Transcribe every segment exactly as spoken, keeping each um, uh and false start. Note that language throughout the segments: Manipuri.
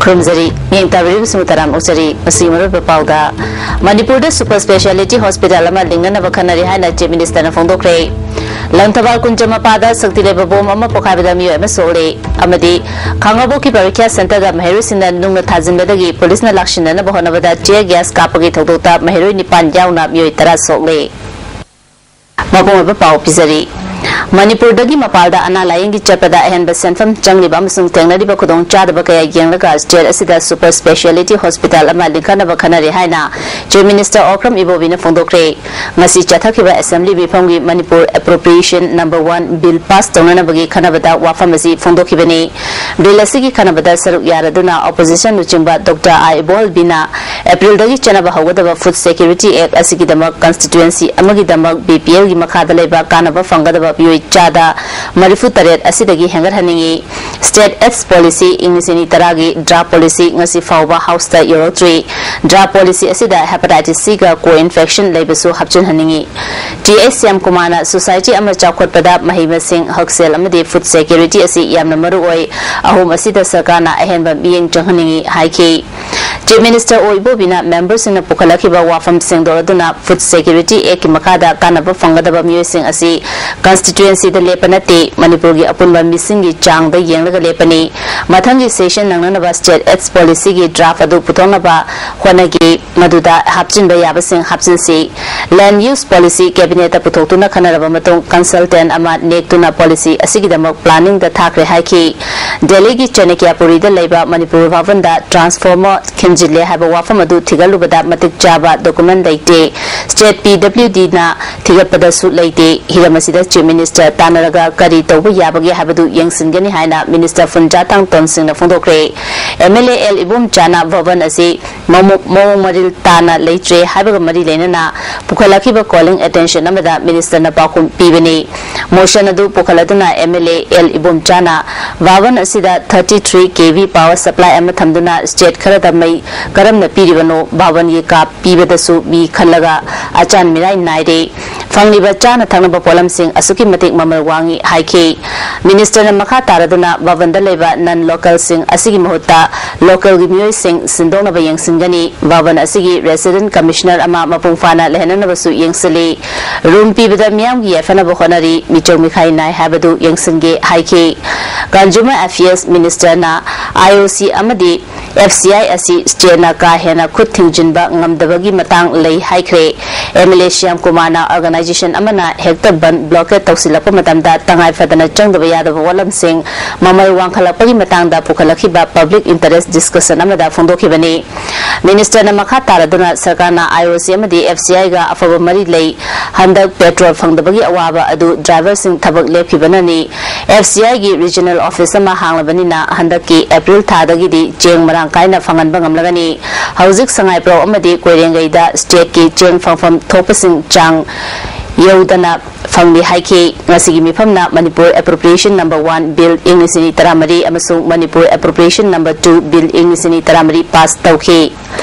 ꯈꯨꯔꯨꯝꯖꯔꯤ꯫ ꯃꯤꯠꯌꯦꯡ ꯇꯥꯕꯤꯔꯤꯕꯁꯤꯡꯕꯨ ꯇꯔꯥꯝꯅ ꯑꯣꯛꯆꯔꯤ꯫ ꯃꯁꯤꯒꯤ ꯃꯔꯨꯑꯣꯏꯕ ꯄꯥꯎꯗ, ꯃꯅꯤꯄꯨꯔꯗ ꯁꯨꯄꯔ ꯁ꯭ꯄꯦꯁꯤꯌꯥꯂꯤꯇꯤ ꯍꯣꯁꯄꯤꯇꯥꯜ ꯑꯃ ꯂꯤꯡꯅꯅꯕ ꯈꯟꯅꯔꯤ ꯍꯥꯏꯅ ꯆꯤꯐ ꯃꯤꯅꯤꯁꯇꯔꯅ ꯐꯣꯡꯗꯣꯛꯈ꯭ꯔꯦ꯫ ꯂꯪꯊꯕꯥꯜ ꯀꯨꯟꯖꯃꯄꯥꯗ ꯁꯛꯇꯤ ꯂꯩꯕ ꯕꯣꯝ ꯑꯃ ꯄꯣꯈꯥꯏꯕꯗ ꯃꯤꯑꯣꯏ ꯑꯃ ꯁꯣꯛꯂꯦ꯫ ꯑꯃꯗꯤ ꯈꯥꯉꯕꯣꯛꯀꯤ ꯄꯔꯤꯈ꯭ꯌꯥ ꯁꯦꯟꯇꯔꯗ ꯃꯍꯩꯔꯣꯏꯁꯤꯡꯅ ꯅꯨꯡꯅ ꯊꯥꯖꯤꯟꯕꯗꯒꯤ ꯄꯨꯂꯤꯁꯅ ꯂꯥꯛꯁꯤꯟꯅꯅꯕ ꯍꯣꯠꯅꯕꯗ ꯇꯤꯌꯔ ꯒ꯭ꯌꯥꯁ ꯀꯥꯞꯄꯒꯤ ꯊꯧꯗꯣꯛꯇ ꯃꯍꯩꯔꯣꯏ ꯅꯤꯄꯥꯟ ꯌꯥꯎꯅ ꯃꯤꯑꯣꯏ ꯇꯔꯥ ꯁꯣꯛꯂꯦ꯫ ꯃꯄꯨꯡ ꯑꯣꯏꯕ ꯄꯥꯎ ꯄꯤꯖꯔꯤ꯫ ꯃꯅꯤꯄꯨꯔꯗꯒꯤ ꯃꯄꯥꯟꯗ ꯑꯅꯥ ꯂꯥꯌꯦꯡꯒꯤ ꯆꯠꯄꯗ ꯑꯍꯦꯟꯕ ꯁꯦꯟꯐꯝ ꯆꯪꯂꯤꯕ ꯑꯃꯁꯨꯡ ꯊꯦꯡꯅꯔꯤꯕ ꯈꯨꯗꯣꯡꯆꯥꯗꯕ ꯀꯌꯥ ꯌꯦꯡꯂꯒ ꯁ꯭ꯇꯦꯠ ꯑꯁꯤꯗ ꯁꯨꯄꯔ ꯁ꯭ꯄꯦꯁꯤꯌꯥꯂꯤꯇꯤ ꯍꯣꯁꯄꯤꯇꯥꯜ ꯑꯃ ꯂꯤꯡꯈꯠꯅꯕ ꯈꯟꯅꯔꯤ ꯍꯥꯏꯅ ꯆꯤꯐ ꯃꯤꯅꯤꯁꯇꯔ ꯑꯣꯀ꯭ꯔꯝ ꯏꯕꯣꯕꯤꯅ ꯐꯣꯡꯗꯣꯛꯈ꯭ꯔꯦ꯫ ꯉꯁꯤ ꯆꯠꯊꯈꯤꯕ ꯑꯦꯁꯦꯝꯕ꯭ꯂꯤ ꯃꯤꯐꯝꯒꯤ Manipur appropriation number one bill pass ꯇꯧꯅꯅꯕꯒꯤ ꯈꯟꯅꯕꯗ ꯋꯥꯐꯝ ꯑꯁꯤ ꯐꯣꯡꯗꯣꯛꯈꯤꯕꯅꯤ꯫ ꯕꯤꯜ ꯑꯁꯤꯒꯤ ꯈꯟꯅꯕꯗ ꯁꯔꯨꯛ ꯌꯥꯔꯗꯨꯅ ꯑꯣꯄꯣꯖꯤꯁꯟ ꯂꯨꯆꯤꯡꯕ ꯗꯣꯛꯇꯔ ꯑꯥꯔ ꯏꯕꯣꯍꯜꯕꯤꯅ ꯑꯦꯄ꯭ꯔꯤꯜꯗꯒꯤ ꯆꯠꯅꯕ ꯍꯧꯒꯗꯕ ꯐꯨꯗ ꯁꯦꯀ꯭ꯌꯨꯔꯤꯇꯤ ꯑꯦꯛ ꯑꯁꯤꯒꯤꯗꯃꯛ ꯀꯟꯁꯇꯤꯇ꯭ꯋꯦꯟꯁꯤ ꯑꯃꯒꯤꯗꯃꯛ ꯕꯤ ꯄꯤ ꯑꯦꯜꯒꯤ ꯃꯈꯥꯗ ꯂꯩꯕ ꯀꯥꯟꯅꯕ ꯐꯪꯒꯗꯕ ꯃꯤꯑꯣꯏ ꯆꯥꯗ ꯃꯔꯤꯐꯨ ꯇꯔꯦꯠ ꯑꯁꯤꯗꯒꯤ ꯍꯦꯟꯒꯠꯍꯟꯅꯤꯡꯏ꯫ ꯁ꯭ꯇꯦꯠ ꯑꯦꯗꯁ ꯄꯣꯂꯤꯁꯤ, ꯏꯪ ꯂꯤꯁꯤꯡ ꯑꯅꯤ ꯇꯔꯥꯒꯤ ꯗ꯭ꯔꯥꯐ ꯄꯣꯂꯤꯁꯤ ꯉꯁꯤ ꯐꯥꯎꯕ ꯍꯥꯎꯁꯇ ꯌꯧꯔꯛꯇ꯭ꯔꯤ꯫ ꯗ꯭ꯔꯥꯐ ꯄꯣꯂꯤꯁꯤ ꯑꯁꯤꯗ ꯍꯦꯄꯥꯇꯥꯏꯇꯤꯁ ꯁꯤꯒ ꯀꯣ ꯏꯟꯐꯦꯛꯁꯟ ꯂꯩꯕꯁꯨ ꯍꯥꯞꯆꯤꯟꯍꯟꯅꯤꯡꯏ꯫ ꯇꯤ ꯑꯦꯁ ꯁ꯭ꯌꯥꯝꯀꯨꯃꯥꯔꯅ ꯁꯣꯁꯥꯏꯇꯤ ꯑꯃ ꯆꯥꯎꯈꯠꯄꯗ ꯃꯍꯩ ꯃꯁꯤꯡ, ꯍꯛꯁꯦꯜ ꯑꯃꯗꯤ ꯐꯨꯗ ꯁꯦꯀ꯭ꯌꯨꯔꯤꯇꯤ ꯑꯁꯤ ꯌꯥꯝꯅ ꯃꯔꯨ ꯑꯣꯏ꯫ ꯑꯍꯨꯝ ꯑꯁꯤꯗ ꯁꯔꯀꯥꯔꯅ ꯑꯍꯦꯟꯕ ꯃꯤꯠꯌꯦꯡ ꯆꯪꯍꯟꯅꯤꯡꯏ ꯍꯥꯏꯈꯤ꯫ ꯆꯤꯐ ꯃꯤꯅꯤꯁꯇꯔ ꯑꯣ ꯏꯕꯣꯕꯤꯅ ꯃꯦꯝꯕꯔꯁꯤꯡꯅ ꯄꯨꯈꯠꯂꯛꯈꯤꯕ ꯋꯥꯐꯝ ꯁꯦꯡꯗꯣꯛꯂꯗꯨꯅ ꯐꯨꯗ ꯁꯦꯀ꯭ꯌꯨꯔꯤꯇꯤ ꯑꯦꯛꯀꯤ ꯃꯈꯥꯗ ꯀꯥꯟꯅꯕ ꯐꯪꯒꯗꯕ ꯃꯤꯑꯣꯏꯁꯤꯡ ꯑꯁꯤ ꯀꯟꯁꯇꯤꯇ꯭ꯋꯦꯟꯁꯤꯗ ꯂꯦꯞꯄ ꯅꯠꯇꯦ, ꯃꯅꯤꯄꯨꯔꯒꯤ ꯑꯄꯨꯟꯕ ꯃꯤꯁꯤꯡꯒꯤ ꯆꯥꯡꯗ ꯌꯦꯡꯂꯒ ꯂꯦꯞꯄꯅꯤ꯫ ꯃꯊꯪꯒꯤ ꯁꯦꯁꯟ ꯅꯪꯅꯅꯕ ꯁ꯭ꯇꯦꯠ ꯑꯦꯗꯁ ꯄꯣꯂꯤꯁꯤꯒꯤ ꯗ꯭ꯔꯥꯐ ꯑꯗꯨ ꯄꯨꯊꯣꯛꯅꯕ ꯍꯣꯠꯅꯒꯦ꯫ ꯃꯗꯨꯗ ꯍꯥꯞꯆꯤꯟꯕ ꯌꯥꯕꯁꯤꯡ ꯍꯥꯞꯆꯤꯟꯁꯤ꯫ ꯂꯦꯟꯗ ꯌꯨꯁ ꯄꯣꯂꯤꯁꯤ ꯀꯦꯕꯤꯅꯦꯠꯇ ꯄꯨꯊꯣꯛꯇꯨꯅ ꯈꯟꯅꯔꯕ ꯃꯇꯨꯡ ꯀꯟꯁꯜꯇꯦꯟ ꯑꯃ ꯅꯦꯛꯇꯨꯅ ꯄꯣꯂꯤꯁꯤ ꯑꯁꯤꯒꯤꯗꯃꯛ ꯄ꯭ꯂꯥꯅꯤꯡꯗ ꯊꯥꯈ꯭ꯔꯦ ꯍꯥꯏꯈꯤ꯫ ꯗꯦꯜꯂꯤꯒꯤ ꯆꯅꯀ꯭ꯌꯥꯄꯨꯔꯤꯗ ꯂꯩꯕ ꯃꯅꯤꯄꯨꯔ ꯚꯕꯟꯗ ꯇ꯭ꯔꯥꯟꯁꯐꯣꯔꯃꯔ ꯈꯤꯟꯖꯤꯜꯂꯦ ꯍꯥꯏꯕ ꯋꯥꯐꯝ ꯑꯗꯨ ꯊꯤꯒꯠꯂꯨꯕꯗ ꯃꯇꯤꯛ ꯆꯥꯕ ꯗꯣꯀꯨꯃꯦꯟ ꯂꯩꯇꯦ꯫ ꯁ꯭ꯇꯦꯠ ꯄꯤ ꯗꯕ꯭ꯂꯤꯎ ꯗꯤꯅ ꯊꯤꯒꯠꯄꯗꯁꯨ ꯂꯩꯇꯦ꯫ ꯍꯤꯔꯝ ꯑꯁꯤꯗ ꯆꯤꯐ ꯃꯤꯅꯤꯁꯇꯔ ꯇꯥꯟꯅꯔꯒ ꯀꯔꯤ ꯇꯧꯕ ꯌꯥꯕꯒꯦ ꯍꯥꯏꯕꯗꯨ ꯌꯦꯡꯁꯤꯟꯒꯅꯤ ꯍꯥꯏꯅ ꯃꯤꯅꯤꯁꯇꯔ ꯐꯨꯟꯖꯥ ꯇꯥꯡꯇꯣꯟ ꯁꯤꯡꯅ ꯐꯣꯡꯗꯣꯛꯈ꯭ꯔꯦ꯫ ꯑꯦꯝ ꯑꯦꯜ ꯑꯦ ꯑꯦꯜ ꯏꯕꯣꯝꯆꯥꯅ ꯚꯕꯟ ꯑꯁꯤ ꯃꯃꯨ-, ꯃꯑꯣꯡ ꯃꯔꯤꯜ ꯇꯥꯅ ꯂꯩꯇ꯭ꯔꯦ ꯍꯥꯏꯕꯒ ꯃꯔꯤ ꯂꯩꯅꯅ ꯄꯨꯈꯠꯂꯛꯈꯤꯕ ꯀꯣꯂꯤꯡ ꯑꯦꯇꯦꯟꯁꯟ ꯑꯃꯗ ꯃꯤꯅꯤꯁꯇꯔꯅ ꯄꯥꯎꯈꯨꯝ ꯄꯤꯕꯅꯤ꯫ ꯃꯣꯁꯟ ꯑꯗꯨ ꯄꯨꯈꯠꯂꯗꯨꯅ ꯑꯦꯝ ꯑꯦꯜ ꯑꯦ ꯑꯦꯜ ꯏꯕꯣꯝꯆꯥꯅ ꯚꯕꯟ ꯑꯁꯤꯗ ꯊꯥꯔꯇꯤ ꯊ꯭ꯔꯤ ꯀꯦ ꯚꯤ ꯄꯥꯋꯔ ꯁꯄ꯭ꯂꯥꯏ ꯑꯃ ꯊꯝꯗꯨꯅ ꯁ꯭ꯇꯦꯠ ꯈꯔꯗ ꯃꯩ ꯀꯔꯝꯅ ꯄꯤꯔꯤꯕꯅꯣ, ꯚꯕꯟꯒꯤ ꯀꯥ ꯄꯤꯕꯗꯁꯨ ꯃꯤ ꯈꯜꯂꯒ ꯑꯆꯥꯟ ꯃꯤꯔꯥꯏ ꯅꯥꯏꯔꯦ꯫ ꯐꯪꯂꯤꯕ ꯆꯥꯅ ꯊꯛꯅꯕ ꯄꯣꯠꯂꯝꯁꯤꯡ ꯑꯁꯨꯛꯀꯤ ꯃꯇꯤꯛ ꯃꯃꯜ ꯋꯥꯡꯏ ꯍꯥꯏꯈꯤ꯫ ꯃꯤꯅꯤꯁꯇꯔꯅ ꯃꯈꯥ ꯇꯥꯔꯗꯨꯅ ꯚꯕꯟꯗ ꯂꯩꯕ non-local ꯁꯤꯡ ꯑꯁꯤꯒꯤ ꯃꯍꯨꯠꯇ local ꯒꯤ ꯃꯤꯑꯣꯏꯁꯤꯡ ꯁꯤꯟꯗꯣꯛꯅꯕ ꯌꯦꯡꯁꯤꯟꯒꯅꯤ꯫ ꯚꯕꯟ ꯑꯁꯤꯒꯤ resident commissioner ꯑꯃ ꯃꯄꯨꯡ ꯐꯥꯅ ꯂꯩꯍꯟꯅꯅꯕꯁꯨ ꯌꯦꯡꯁꯤꯜꯂꯤ꯫ Room ꯄꯤꯕꯗ ꯃꯤꯌꯥꯝꯒꯤ ꯌꯥꯏꯐꯅꯕ ꯍꯣꯠꯅꯔꯤ, ꯃꯤꯆꯪ ꯃꯤꯈꯥꯏ ꯅꯥꯏ ꯍꯥꯏꯕꯗꯨ ꯌꯦꯡꯁꯤꯟꯒꯦ ꯍꯥꯏꯈꯤ꯫ Consumer Affairs ꯃꯤꯅꯤꯁꯇꯔꯅ IOC ꯑꯃꯗꯤ FCI ꯑꯁꯤ stateꯅ ꯀꯥ ꯍꯦꯟꯅ ꯈꯨꯠ ꯊꯤꯡꯖꯤꯟꯕ ꯉꯝꯗꯕꯒꯤ ꯃꯇꯥꯡ ꯂꯩ ꯍꯥꯏꯈ꯭ꯔꯦ꯫ MLA ꯁ꯭ꯌꯥꯝ ꯀꯨꯃꯥꯔꯅ organization ꯑꯃꯅ ꯍꯦꯛꯇ ꯕꯟ blockade ꯇꯧꯁꯤꯜꯂꯛꯄ ꯃꯇꯝꯗ ꯇꯉꯥꯏ ꯐꯗꯅ ꯆꯪꯗꯕ ꯌꯥꯗꯕ ꯄꯣꯠꯂꯝꯁꯤꯡ ꯃꯃꯜ ꯋꯥꯡꯈꯠꯂꯛꯄꯒꯤ ꯃꯇꯥꯡꯗ ꯄꯨꯈꯠꯂꯛꯈꯤꯕ public interest discussion ꯑꯃꯗ ꯐꯣꯡꯗꯣꯛꯈꯤꯕꯅꯤ꯫ ꯃꯤꯅꯤꯁꯇꯔꯅ ꯃꯈꯥ ꯇꯥꯔꯗꯨꯅ ꯁꯔꯀꯥꯔꯅ IOC ꯑꯃꯗꯤ FCI ꯒ ꯑꯐꯕ ꯃꯔꯤ ꯂꯩ, ꯍꯟꯗꯛ petrol ꯐꯪꯗꯕꯒꯤ ꯑꯋꯥꯕ ꯑꯗꯨ driver ꯁꯤꯡ ꯊꯕꯛ ꯂꯦꯞꯈꯤꯕꯅꯅꯤ꯫ FCI ꯒꯤ regional office ꯑꯃ ꯍꯥꯡꯂꯕꯅꯤꯅ ꯍꯟꯗꯛꯀꯤ April ꯊꯥꯗꯒꯤꯗꯤ ꯆꯦꯡ ꯃꯔꯥꯡ ꯀꯥꯏꯅ ꯐꯪꯍꯟꯕ ꯉꯝꯂꯒꯅꯤ꯫ ꯍꯧꯖꯤꯛ ꯁꯉꯥꯏꯄ꯭ꯔꯧ ꯑꯃꯗꯤ ꯀꯣꯏꯔꯦꯡꯒꯩꯗ state ꯀꯤ ꯆꯦꯡ ꯐꯪꯐꯝ ꯊꯣꯛꯄꯁꯤꯡ ꯆꯥꯡ ꯌꯧꯗꯅ ꯐꯪꯂꯤ ꯍꯥꯏꯈꯤ꯫ ꯉꯁꯤꯒꯤ ꯃꯤꯐꯝꯅ Manipur Appropriation Number One Bill ꯏꯪ ꯂꯤꯁꯤꯡ ꯑꯅꯤ ꯇꯔꯥꯃꯔꯤ ꯑꯃꯁꯨꯡ Manipur Appropriation Number Two Bill ꯏꯪ ꯂꯤꯁꯤꯡ ꯑꯅꯤ ꯇꯔꯥꯃꯔꯤ pass ꯇꯧꯈꯤ꯫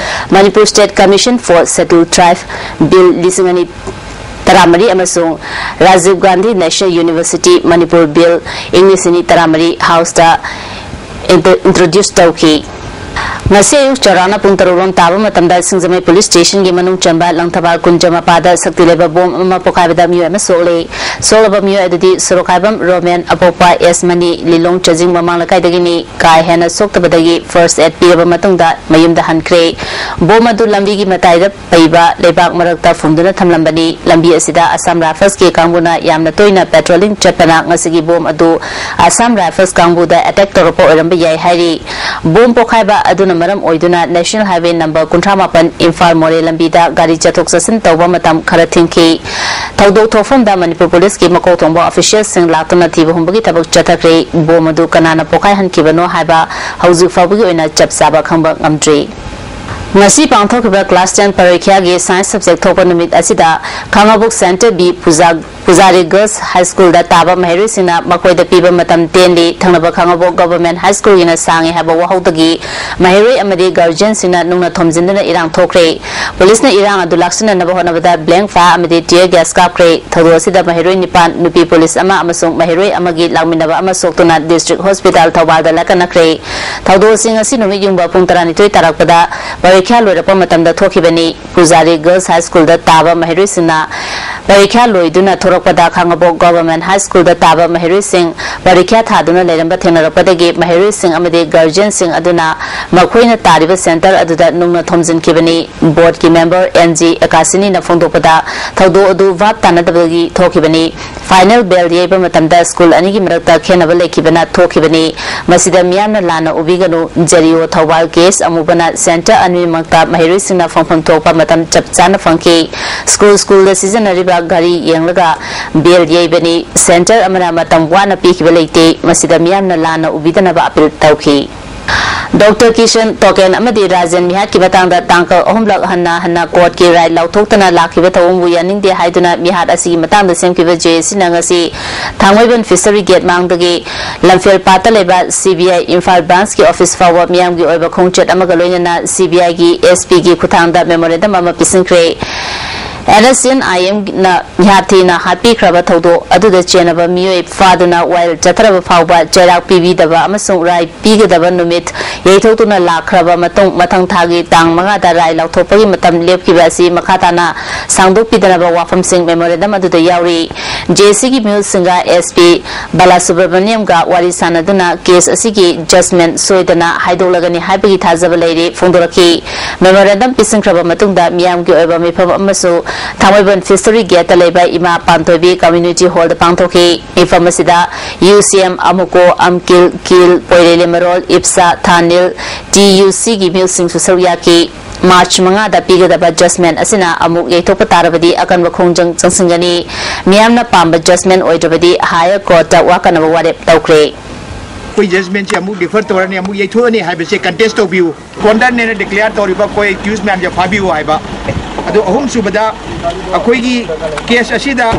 Manipur State Commission for Scheduled Tribe Bill ꯂꯤꯁꯤꯡ ꯑꯅꯤ ꯇꯔꯥꯃꯔꯤ ꯑꯃꯁꯨꯡ Rajiv Gandhi National University Manipur Bill ꯏꯪ ꯂꯤꯁꯤꯡ ꯑꯅꯤ ꯇꯔꯥꯃꯔꯤ House ꯇ introduce ꯇꯧꯈꯤ꯫ ꯉꯁꯤ ꯑꯌꯨꯛ ꯆꯥꯎꯔꯥꯛꯅ ꯄꯨꯡ ꯇꯔꯨꯛ ꯔꯣꯝ ꯇꯥꯕ ꯃꯇꯝꯗ ꯁꯤꯡꯖꯃꯩ police station ꯒꯤ ꯃꯅꯨꯡ ꯆꯟꯕ ꯂꯪꯊꯕꯥꯜ ꯀꯨꯟꯖ ꯃꯄꯥꯗ ꯁꯛꯇꯤ ꯂꯩꯕ ꯕꯣꯝ ꯑꯃ ꯄꯣꯈꯥꯏꯕꯗ ꯃꯤꯑꯣꯏ ꯑꯃ ꯁꯣꯛꯂꯦ꯫ ꯁꯣꯛꯂꯕ ꯃꯤꯑꯣꯏ ꯑꯗꯨꯗꯤ ꯁꯣꯔꯣꯛꯈꯥꯏꯕꯝ ꯔꯣꯃꯦꯟ, ꯑꯄꯣꯛꯄ ꯑꯦꯁ ꯃꯅꯤ, ꯂꯤꯂꯣꯡ ꯆꯖꯤꯡ ꯃꯃꯥꯡ ꯂꯩꯀꯥꯏꯗꯒꯤꯅꯤ꯫ ꯀꯥ ꯍꯦꯟꯅ ꯁꯣꯛꯇꯕꯗꯒꯤ first aid ꯄꯤꯔꯕ ꯃꯇꯨꯡꯗ ꯃꯌꯨꯝꯗ ꯍꯟꯈ꯭ꯔꯦ꯫ ꯕꯣꯝ ꯑꯗꯨ ꯂꯝꯕꯤꯒꯤ ꯃꯇꯥꯏꯗ ꯄꯩꯕ ꯂꯩꯕꯥꯛ ꯃꯔꯛꯇ ꯐꯨꯝꯗꯨꯅ ꯊꯝꯂꯝꯕꯅꯤ꯫ ꯂꯝꯕꯤ ꯑꯁꯤꯗ Assam Rifles ꯀꯤ ꯀꯥꯡꯕꯨꯅ ꯌꯥꯝꯅ ꯇꯣꯏꯅ patrolling ꯆꯠꯄꯅ ꯉꯁꯤꯒꯤ ꯕꯣꯝ ꯑꯗꯨ Assam Rifles ꯀꯥꯡꯕꯨꯗ attack ꯇꯧꯔꯛꯄ ꯑꯣꯏꯔꯝꯕ ꯌꯥꯏ ꯍꯥꯏꯔꯤ꯫ ꯕꯣꯝ ꯄꯣꯈꯥꯏꯕ ꯑꯗꯨꯅ ꯃꯔꯝ ꯑꯣꯏꯗꯨꯅ National Highway number ꯀꯨꯟꯊ꯭ꯔꯥ ꯃꯥꯄꯟ ꯏꯝꯐꯥꯜ ꯃꯣꯔꯦ ꯂꯝꯕꯤꯗ ꯒꯥꯔꯤ ꯆꯠꯊꯣꯛ ꯆꯠꯁꯤꯟ ꯇꯧꯕ ꯃꯇꯝ ꯈꯔ ꯊꯤꯡꯈꯤ꯫ ꯊꯧꯗꯣꯛ ꯊꯣꯛꯐꯝꯗ ꯃꯅꯤꯄꯨꯔ police ꯀꯤ ꯃꯀꯣꯛ ꯊꯣꯡꯕ official ꯁꯤꯡ ꯂꯥꯛꯇꯨꯅ ꯊꯤꯕ ꯍꯨꯝꯕꯒꯤ ꯊꯕꯛ ꯆꯠꯊꯈ꯭ꯔꯦ꯫ ꯕꯣꯝ ꯑꯗꯨ ꯀꯅꯥꯅ ꯄꯣꯈꯥꯏꯍꯟꯈꯤꯕꯅꯣ ꯍꯥꯏꯕ ꯍꯧꯖꯤꯛ ꯐꯥꯎꯕꯒꯤ ꯑꯣꯏꯅ ꯆꯞ ꯆꯥꯕ ꯈꯪꯕ ꯉꯝꯗ꯭ꯔꯤ꯫ ꯉꯁꯤ ꯄꯥꯡꯊꯣꯛꯈꯤꯕ class ten ꯄꯔꯤꯈ꯭ꯌꯥꯒꯤ science subject ꯊꯣꯛꯄ ꯅꯨꯃꯤꯠ ꯑꯁꯤꯗ ꯈꯥꯉꯕꯣꯛ Center B ꯄꯨꯖꯥ ꯄꯨꯖꯥꯔꯤ ꯒꯔꯜꯁ ꯍꯥꯏ ꯁ꯭ꯀꯨꯜꯗ ꯇꯥꯕ ꯃꯍꯩꯔꯣꯏꯁꯤꯡꯅ ꯃꯈꯣꯏꯗ ꯄꯤꯕ ꯃꯇꯝ ꯇꯦꯟꯂꯤ, ꯊꯪꯅꯕ ꯈꯥꯉꯕꯣꯛ ꯒꯚꯔꯟꯃꯦꯟꯠ ꯍꯥꯏ ꯁ꯭ꯀꯨꯜꯒꯤꯅ ꯁꯥꯡꯉꯤ ꯍꯥꯏꯕ ꯋꯥꯍꯧꯗꯒꯤ ꯃꯍꯩꯔꯣꯏ ꯑꯃꯗꯤ ꯒꯥꯔꯖꯤꯌꯟꯁꯤꯡꯅ ꯅꯨꯡꯅ ꯊꯣꯝꯖꯤꯟꯗꯨꯅ ꯏꯔꯥꯡ ꯊꯣꯛꯈ꯭ꯔꯦ꯫ ꯄꯨꯂꯤꯁꯅ ꯏꯔꯥꯡ ꯑꯗꯨ ꯂꯥꯛꯁꯤꯟꯅꯅꯕ ꯍꯣꯠꯅꯕꯗ blank fire ꯑꯃꯗꯤ tear gas ꯀꯥꯞꯈ꯭ꯔꯦ꯫ ꯊꯧꯗꯣꯛ ꯑꯁꯤꯗ ꯃꯍꯩꯔꯣꯏ ꯅꯤꯄꯥꯟ, ꯅꯨꯄꯤ ꯄꯨꯂꯤꯁ ꯑꯃ ꯑꯃꯁꯨꯡ ꯃꯍꯩꯔꯣꯏ ꯑꯃꯒꯤ ꯂꯥꯛꯃꯤꯟꯅꯕ ꯑꯃ ꯁꯣꯛꯇꯨꯅ district hospital ꯊꯧꯕꯥꯜꯗ ꯂꯥꯏꯀꯠꯅꯈ꯭ꯔꯦ꯫ ꯊꯧꯗꯣꯛ ꯑꯁꯤ ꯉꯁꯤ ꯅꯨꯃꯤꯠ ꯌꯨꯡꯕ ꯄꯨꯡ ꯇꯔꯥꯅꯤꯊꯣꯏ ꯇꯥꯔꯛꯄꯗ ꯄꯔꯤꯈ꯭ꯌꯥ ꯂꯣꯏꯔꯛꯄ ꯃꯇꯝꯗ ꯊꯣꯛꯈꯤꯕꯅꯤ꯫ ꯄꯨꯖꯥꯔꯤ ꯒꯔꯜꯁ ꯍꯥꯏ ꯁ꯭ꯀꯨꯜꯗ ꯇꯥꯕ ꯃꯍꯩꯔꯣꯏꯁꯤꯡꯅ ꯄꯔꯤꯈ꯭ꯌꯥ ꯂꯣꯏꯗꯨꯅ ꯊꯣꯔꯛꯄꯗ ꯈꯥꯉꯕꯣꯛ ꯒꯚꯔꯟꯃꯦꯟꯠ ꯍꯥꯏ ꯁ꯭ꯀꯨꯜꯗ ꯇꯥꯕ ꯃꯍꯩꯔꯣꯏꯁꯤꯡ ꯄꯔꯤꯈ꯭ꯌꯥ ꯊꯥꯗꯨꯅ ꯂꯩꯔꯝꯕ ꯊꯦꯡꯅꯔꯛꯄꯗꯒꯤ ꯃꯍꯩꯔꯣꯏꯁꯤꯡ ꯑꯃꯗꯤ ꯒꯥꯔꯖꯤꯌꯟꯁꯤꯡ ꯑꯗꯨꯅ ꯃꯈꯣꯏꯅ ꯇꯥꯔꯤꯕ ꯁꯦꯟꯇꯔ ꯑꯗꯨꯗ ꯅꯨꯡꯅ ꯊꯣꯝꯖꯤꯟꯈꯤꯕꯅꯤ꯫ ꯕꯣꯔꯗꯀꯤ ꯃꯦꯝꯕꯔ ꯑꯦꯟ ꯖꯤ ꯑꯦꯀꯥꯁꯤꯅꯤꯅ ꯐꯣꯡꯗꯣꯛꯄꯗ, ꯊꯧꯗꯣꯛ ꯑꯗꯨ ꯚꯥꯞ ꯇꯥꯅꯗꯕꯒꯤ ꯊꯣꯛꯈꯤꯕꯅꯤ꯫ ꯐꯥꯏꯅꯦꯜ ꯕꯦꯜ ꯌꯩꯕ ꯃꯇꯝꯗ ꯁ꯭ꯀꯨꯜ ꯑꯅꯤꯒꯤ ꯃꯔꯛꯇ ꯈꯦꯟꯅꯕ ꯂꯩꯈꯤꯕꯅ ꯊꯣꯛꯈꯤꯕꯅꯤ꯫ ꯃꯁꯤꯗ ꯃꯤꯌꯥꯝꯅ ꯂꯥꯟꯅ ꯎꯕꯤꯒꯅꯨ꯫ ꯖꯦꯔꯤꯑꯣ ꯊꯧꯕꯥꯜ ꯀꯦꯁ ꯑꯃꯨꯕꯅ ꯁꯦꯟꯇꯔ ꯑꯅꯤꯃꯛꯇ ꯃꯍꯩꯔꯣꯏꯁꯤꯡꯅ ꯐꯪꯐꯝ ꯊꯣꯛꯄ ꯃꯇꯝ ꯆꯞ ꯆꯥꯅ ꯐꯪꯈꯤ꯫ ꯁ꯭ꯀꯨꯜ ꯁ꯭ꯀꯨꯜꯗ ꯁꯤꯖꯤꯟꯅꯔꯤꯕ ꯒꯥꯔꯤ ꯌꯦꯡꯂꯒ ꯕꯦꯜ ꯌꯩꯕꯅꯤ꯫ ꯁꯦꯟꯇꯔ ꯑꯃꯅ ꯃꯇꯝ ꯋꯥꯅ ꯄꯤꯈꯤꯕ ꯂꯩꯇꯦ꯫ ꯃꯁꯤꯗ ꯃꯤꯌꯥꯝꯅ ꯂꯥꯟꯅ ꯎꯕꯤꯗꯅꯕ ꯑꯄꯤꯜ ꯇꯧꯈꯤ꯫ ꯗꯣꯛꯇꯔ ꯀꯤꯁꯟ ꯇꯣꯀꯦꯟ ꯑꯃꯗꯤ ꯔꯥꯖꯦꯟ ꯃꯤꯍꯥꯠꯀꯤ ꯃꯇꯥꯡꯗ ꯇꯥꯡꯀꯛ ꯑꯍꯨꯝꯂꯛ ꯍꯟꯅ ꯍꯟꯅ ꯀꯣꯔꯠꯀꯤ ꯔꯥꯏ ꯂꯥꯎꯊꯣꯛꯇꯅ ꯂꯥꯛꯈꯤꯕ ꯊꯧꯑꯣꯡꯕꯨ ꯌꯥꯅꯤꯡꯗꯦ ꯍꯥꯏꯗꯨꯅ ꯃꯤꯍꯥꯠ ꯑꯁꯤꯒꯤ ꯃꯇꯥꯡꯗ ꯁꯦꯝꯈꯤꯕ ꯖꯦ ꯑꯦꯁ ꯁꯤꯅ ꯉꯁꯤ ꯊꯥꯡꯃꯩꯕꯟ ꯐꯤꯁꯔꯤ ꯒꯦꯠ ꯃꯥꯡꯗꯒꯤ ꯂꯝꯐꯦꯜ ꯄꯥꯠꯇ ꯂꯩꯕ ꯁꯤ ꯕꯤ ꯑꯥꯏ ꯏꯝꯐꯥꯜ ꯕ꯭ꯔꯥꯟꯁꯀꯤ ꯑꯣꯐꯤꯁ ꯐꯥꯎꯕ ꯃꯤꯌꯥꯝꯒꯤ ꯑꯣꯏꯕ ꯈꯣꯡꯆꯠ ꯑꯃꯒ ꯂꯣꯏꯅꯅ ꯁꯤ ꯕꯤ ꯑꯥꯏꯒꯤ ꯑꯦꯁ ꯄꯤꯒꯤ ꯈꯨꯠꯊꯥꯡꯗ ꯃꯦꯃꯣꯔꯦꯟꯗꯝ ꯑꯃ ꯄꯤꯁꯤꯟꯈ꯭ꯔꯦ꯫ ꯑꯦꯟ ꯑꯦꯁ ꯑꯦꯟ ꯑꯥꯏ ꯑꯦꯝꯅ ꯃꯤꯍꯥꯠ ꯊꯤꯅ ꯍꯥꯠꯄꯤꯈ꯭ꯔꯕ ꯊꯧꯗꯣꯛ ꯑꯗꯨꯗ ꯆꯦꯟꯅꯕ ꯃꯤꯑꯣꯏ ꯐꯥꯗꯨꯅ ꯋꯥꯌꯦꯜ ꯆꯠꯊꯔꯕ ꯐꯥꯎꯕ ꯆꯩꯔꯥꯛ ꯄꯤꯕꯤꯗꯕ ꯑꯃꯁꯨꯡ ꯔꯥꯏ ꯄꯤꯒꯗꯕ ꯅꯨꯃꯤꯠ ꯌꯩꯊꯣꯛꯇꯨꯅ ꯂꯥꯛꯈ꯭ꯔꯕ ꯃꯇꯨꯡ, ꯃꯊꯪ ꯊꯥꯒꯤ ꯇꯥꯡ ꯃꯉꯥꯗ ꯔꯥꯏ ꯂꯥꯎꯊꯣꯛꯄꯒꯤ ꯃꯇꯝ ꯂꯦꯞꯈꯤꯕ ꯑꯁꯤ ꯃꯈꯥ ꯇꯥꯅ ꯁꯥꯡꯗꯣꯛꯄꯤꯗꯅꯕ ꯋꯥꯐꯝꯁꯤꯡ ꯃꯦꯃꯣꯔꯦꯟꯗꯝ ꯑꯗꯨꯗ ꯌꯥꯎꯔꯤ꯫ ꯖꯦ ꯑꯦꯁ ꯁꯤꯒꯤ ꯃꯤꯍꯨꯠꯁꯤꯡꯒ ꯑꯦꯁ ꯄꯤ ꯕꯥꯂꯥꯁꯨꯕ꯭ꯔꯃꯅꯤꯌꯝꯒ ꯋꯥꯔꯤ ꯁꯥꯟꯅꯗꯨꯅ ꯀꯦꯁ ꯑꯁꯤꯒꯤ ꯖꯖꯃꯦꯟ ꯁꯣꯏꯗꯅ ꯍꯥꯏꯗꯣꯛꯂꯒꯅꯤ ꯍꯥꯏꯕꯒꯤ ꯊꯥꯖꯕ ꯂꯩꯔꯤ ꯐꯣꯡꯗꯣꯔꯛꯈꯤ꯫ ꯃꯦꯃꯣꯔꯦꯟꯗꯝ ꯄꯤꯁꯤꯟꯈ꯭ꯔꯕ ꯃꯇꯨꯡꯗ ꯃꯤꯌꯥꯝꯒꯤ ꯑꯣꯏꯕ ꯃꯤꯐꯝ ꯑꯃꯁꯨ ꯊꯥꯡꯃꯩꯕꯟ ꯐꯤꯁꯔꯤ ꯒꯦꯠꯇ ꯂꯩꯕ ꯏꯃꯥ ꯄꯥꯟꯊꯣꯏꯕꯤ ꯀꯝꯃ꯭ꯌꯨꯅꯤꯇꯤ ꯍꯣꯜꯗ ꯄꯥꯡꯊꯣꯛꯈꯤ꯫ ꯃꯤꯐꯝ ꯑꯁꯤꯗ ꯌꯨ ꯁꯤ ꯑꯦꯝ, ꯑꯃꯨꯀꯣ, ꯑꯝꯀꯤꯜ, ꯀꯤꯜ, ꯄꯣꯏꯔꯩꯂꯦꯝꯃꯔꯣꯜ, ꯏꯞꯁꯥ, ꯊꯥꯅꯤꯜ, ꯇꯤ ꯌꯨ ꯁꯤꯒꯤ ꯃꯤꯍꯨꯠꯁꯤꯡꯁꯨ ꯁꯔꯨꯛ ꯌꯥꯈꯤ꯫ ꯃꯥꯔꯆ ꯃꯉꯥꯗ ꯄꯤꯒꯗꯕ ꯖꯖꯃꯦꯟ ꯑꯁꯤꯅ ꯑꯃꯨꯛ ꯌꯩꯊꯣꯛꯄ ꯇꯥꯔꯕꯗꯤ ꯑꯀꯟꯕ ꯈꯣꯡꯖꯪ ꯆꯪꯁꯤꯟꯒꯅꯤ꯫ ꯃꯤꯌꯥꯝꯅ ꯄꯥꯝꯕ ꯖꯖꯃꯦꯟ ꯑꯣꯏꯗ꯭ꯔꯕꯗꯤ ꯍꯥꯌꯔ ꯀꯣꯔꯠꯇ ꯋꯥꯀꯠꯅꯕ ꯋꯥꯔꯦꯞ ꯇꯧꯈ꯭ꯔꯦ꯫ ꯑꯩꯈꯣꯏ ꯖꯖꯃꯦꯟꯁꯦ ꯑꯃꯨꯛ ꯗꯤꯐꯔ ꯇꯧꯔꯅꯤ, ꯑꯃꯨꯛ ꯌꯩꯊꯣꯛꯑꯅꯤ ꯍꯥꯏꯕꯁꯦ ꯀꯟꯇꯦꯁ ꯇꯧꯕꯤꯌꯨ꯫ ꯀꯣꯟꯗꯔꯅꯦꯅ ꯗꯤꯀ꯭ꯂꯦꯌꯔ ꯇꯧꯔꯤꯕ ꯑꯩꯈꯣꯏ ꯑꯦꯀ꯭ꯌꯨꯁ ꯃꯌꯥꯝꯁꯦ ꯐꯥꯕꯤꯌꯨ ꯍꯥꯏꯕ꯫ ꯑꯗꯨ ꯑꯍꯨꯝꯁꯨꯕꯗ, ꯑꯩꯈꯣꯏꯒꯤ ꯀꯦꯁ ꯑꯁꯤꯗ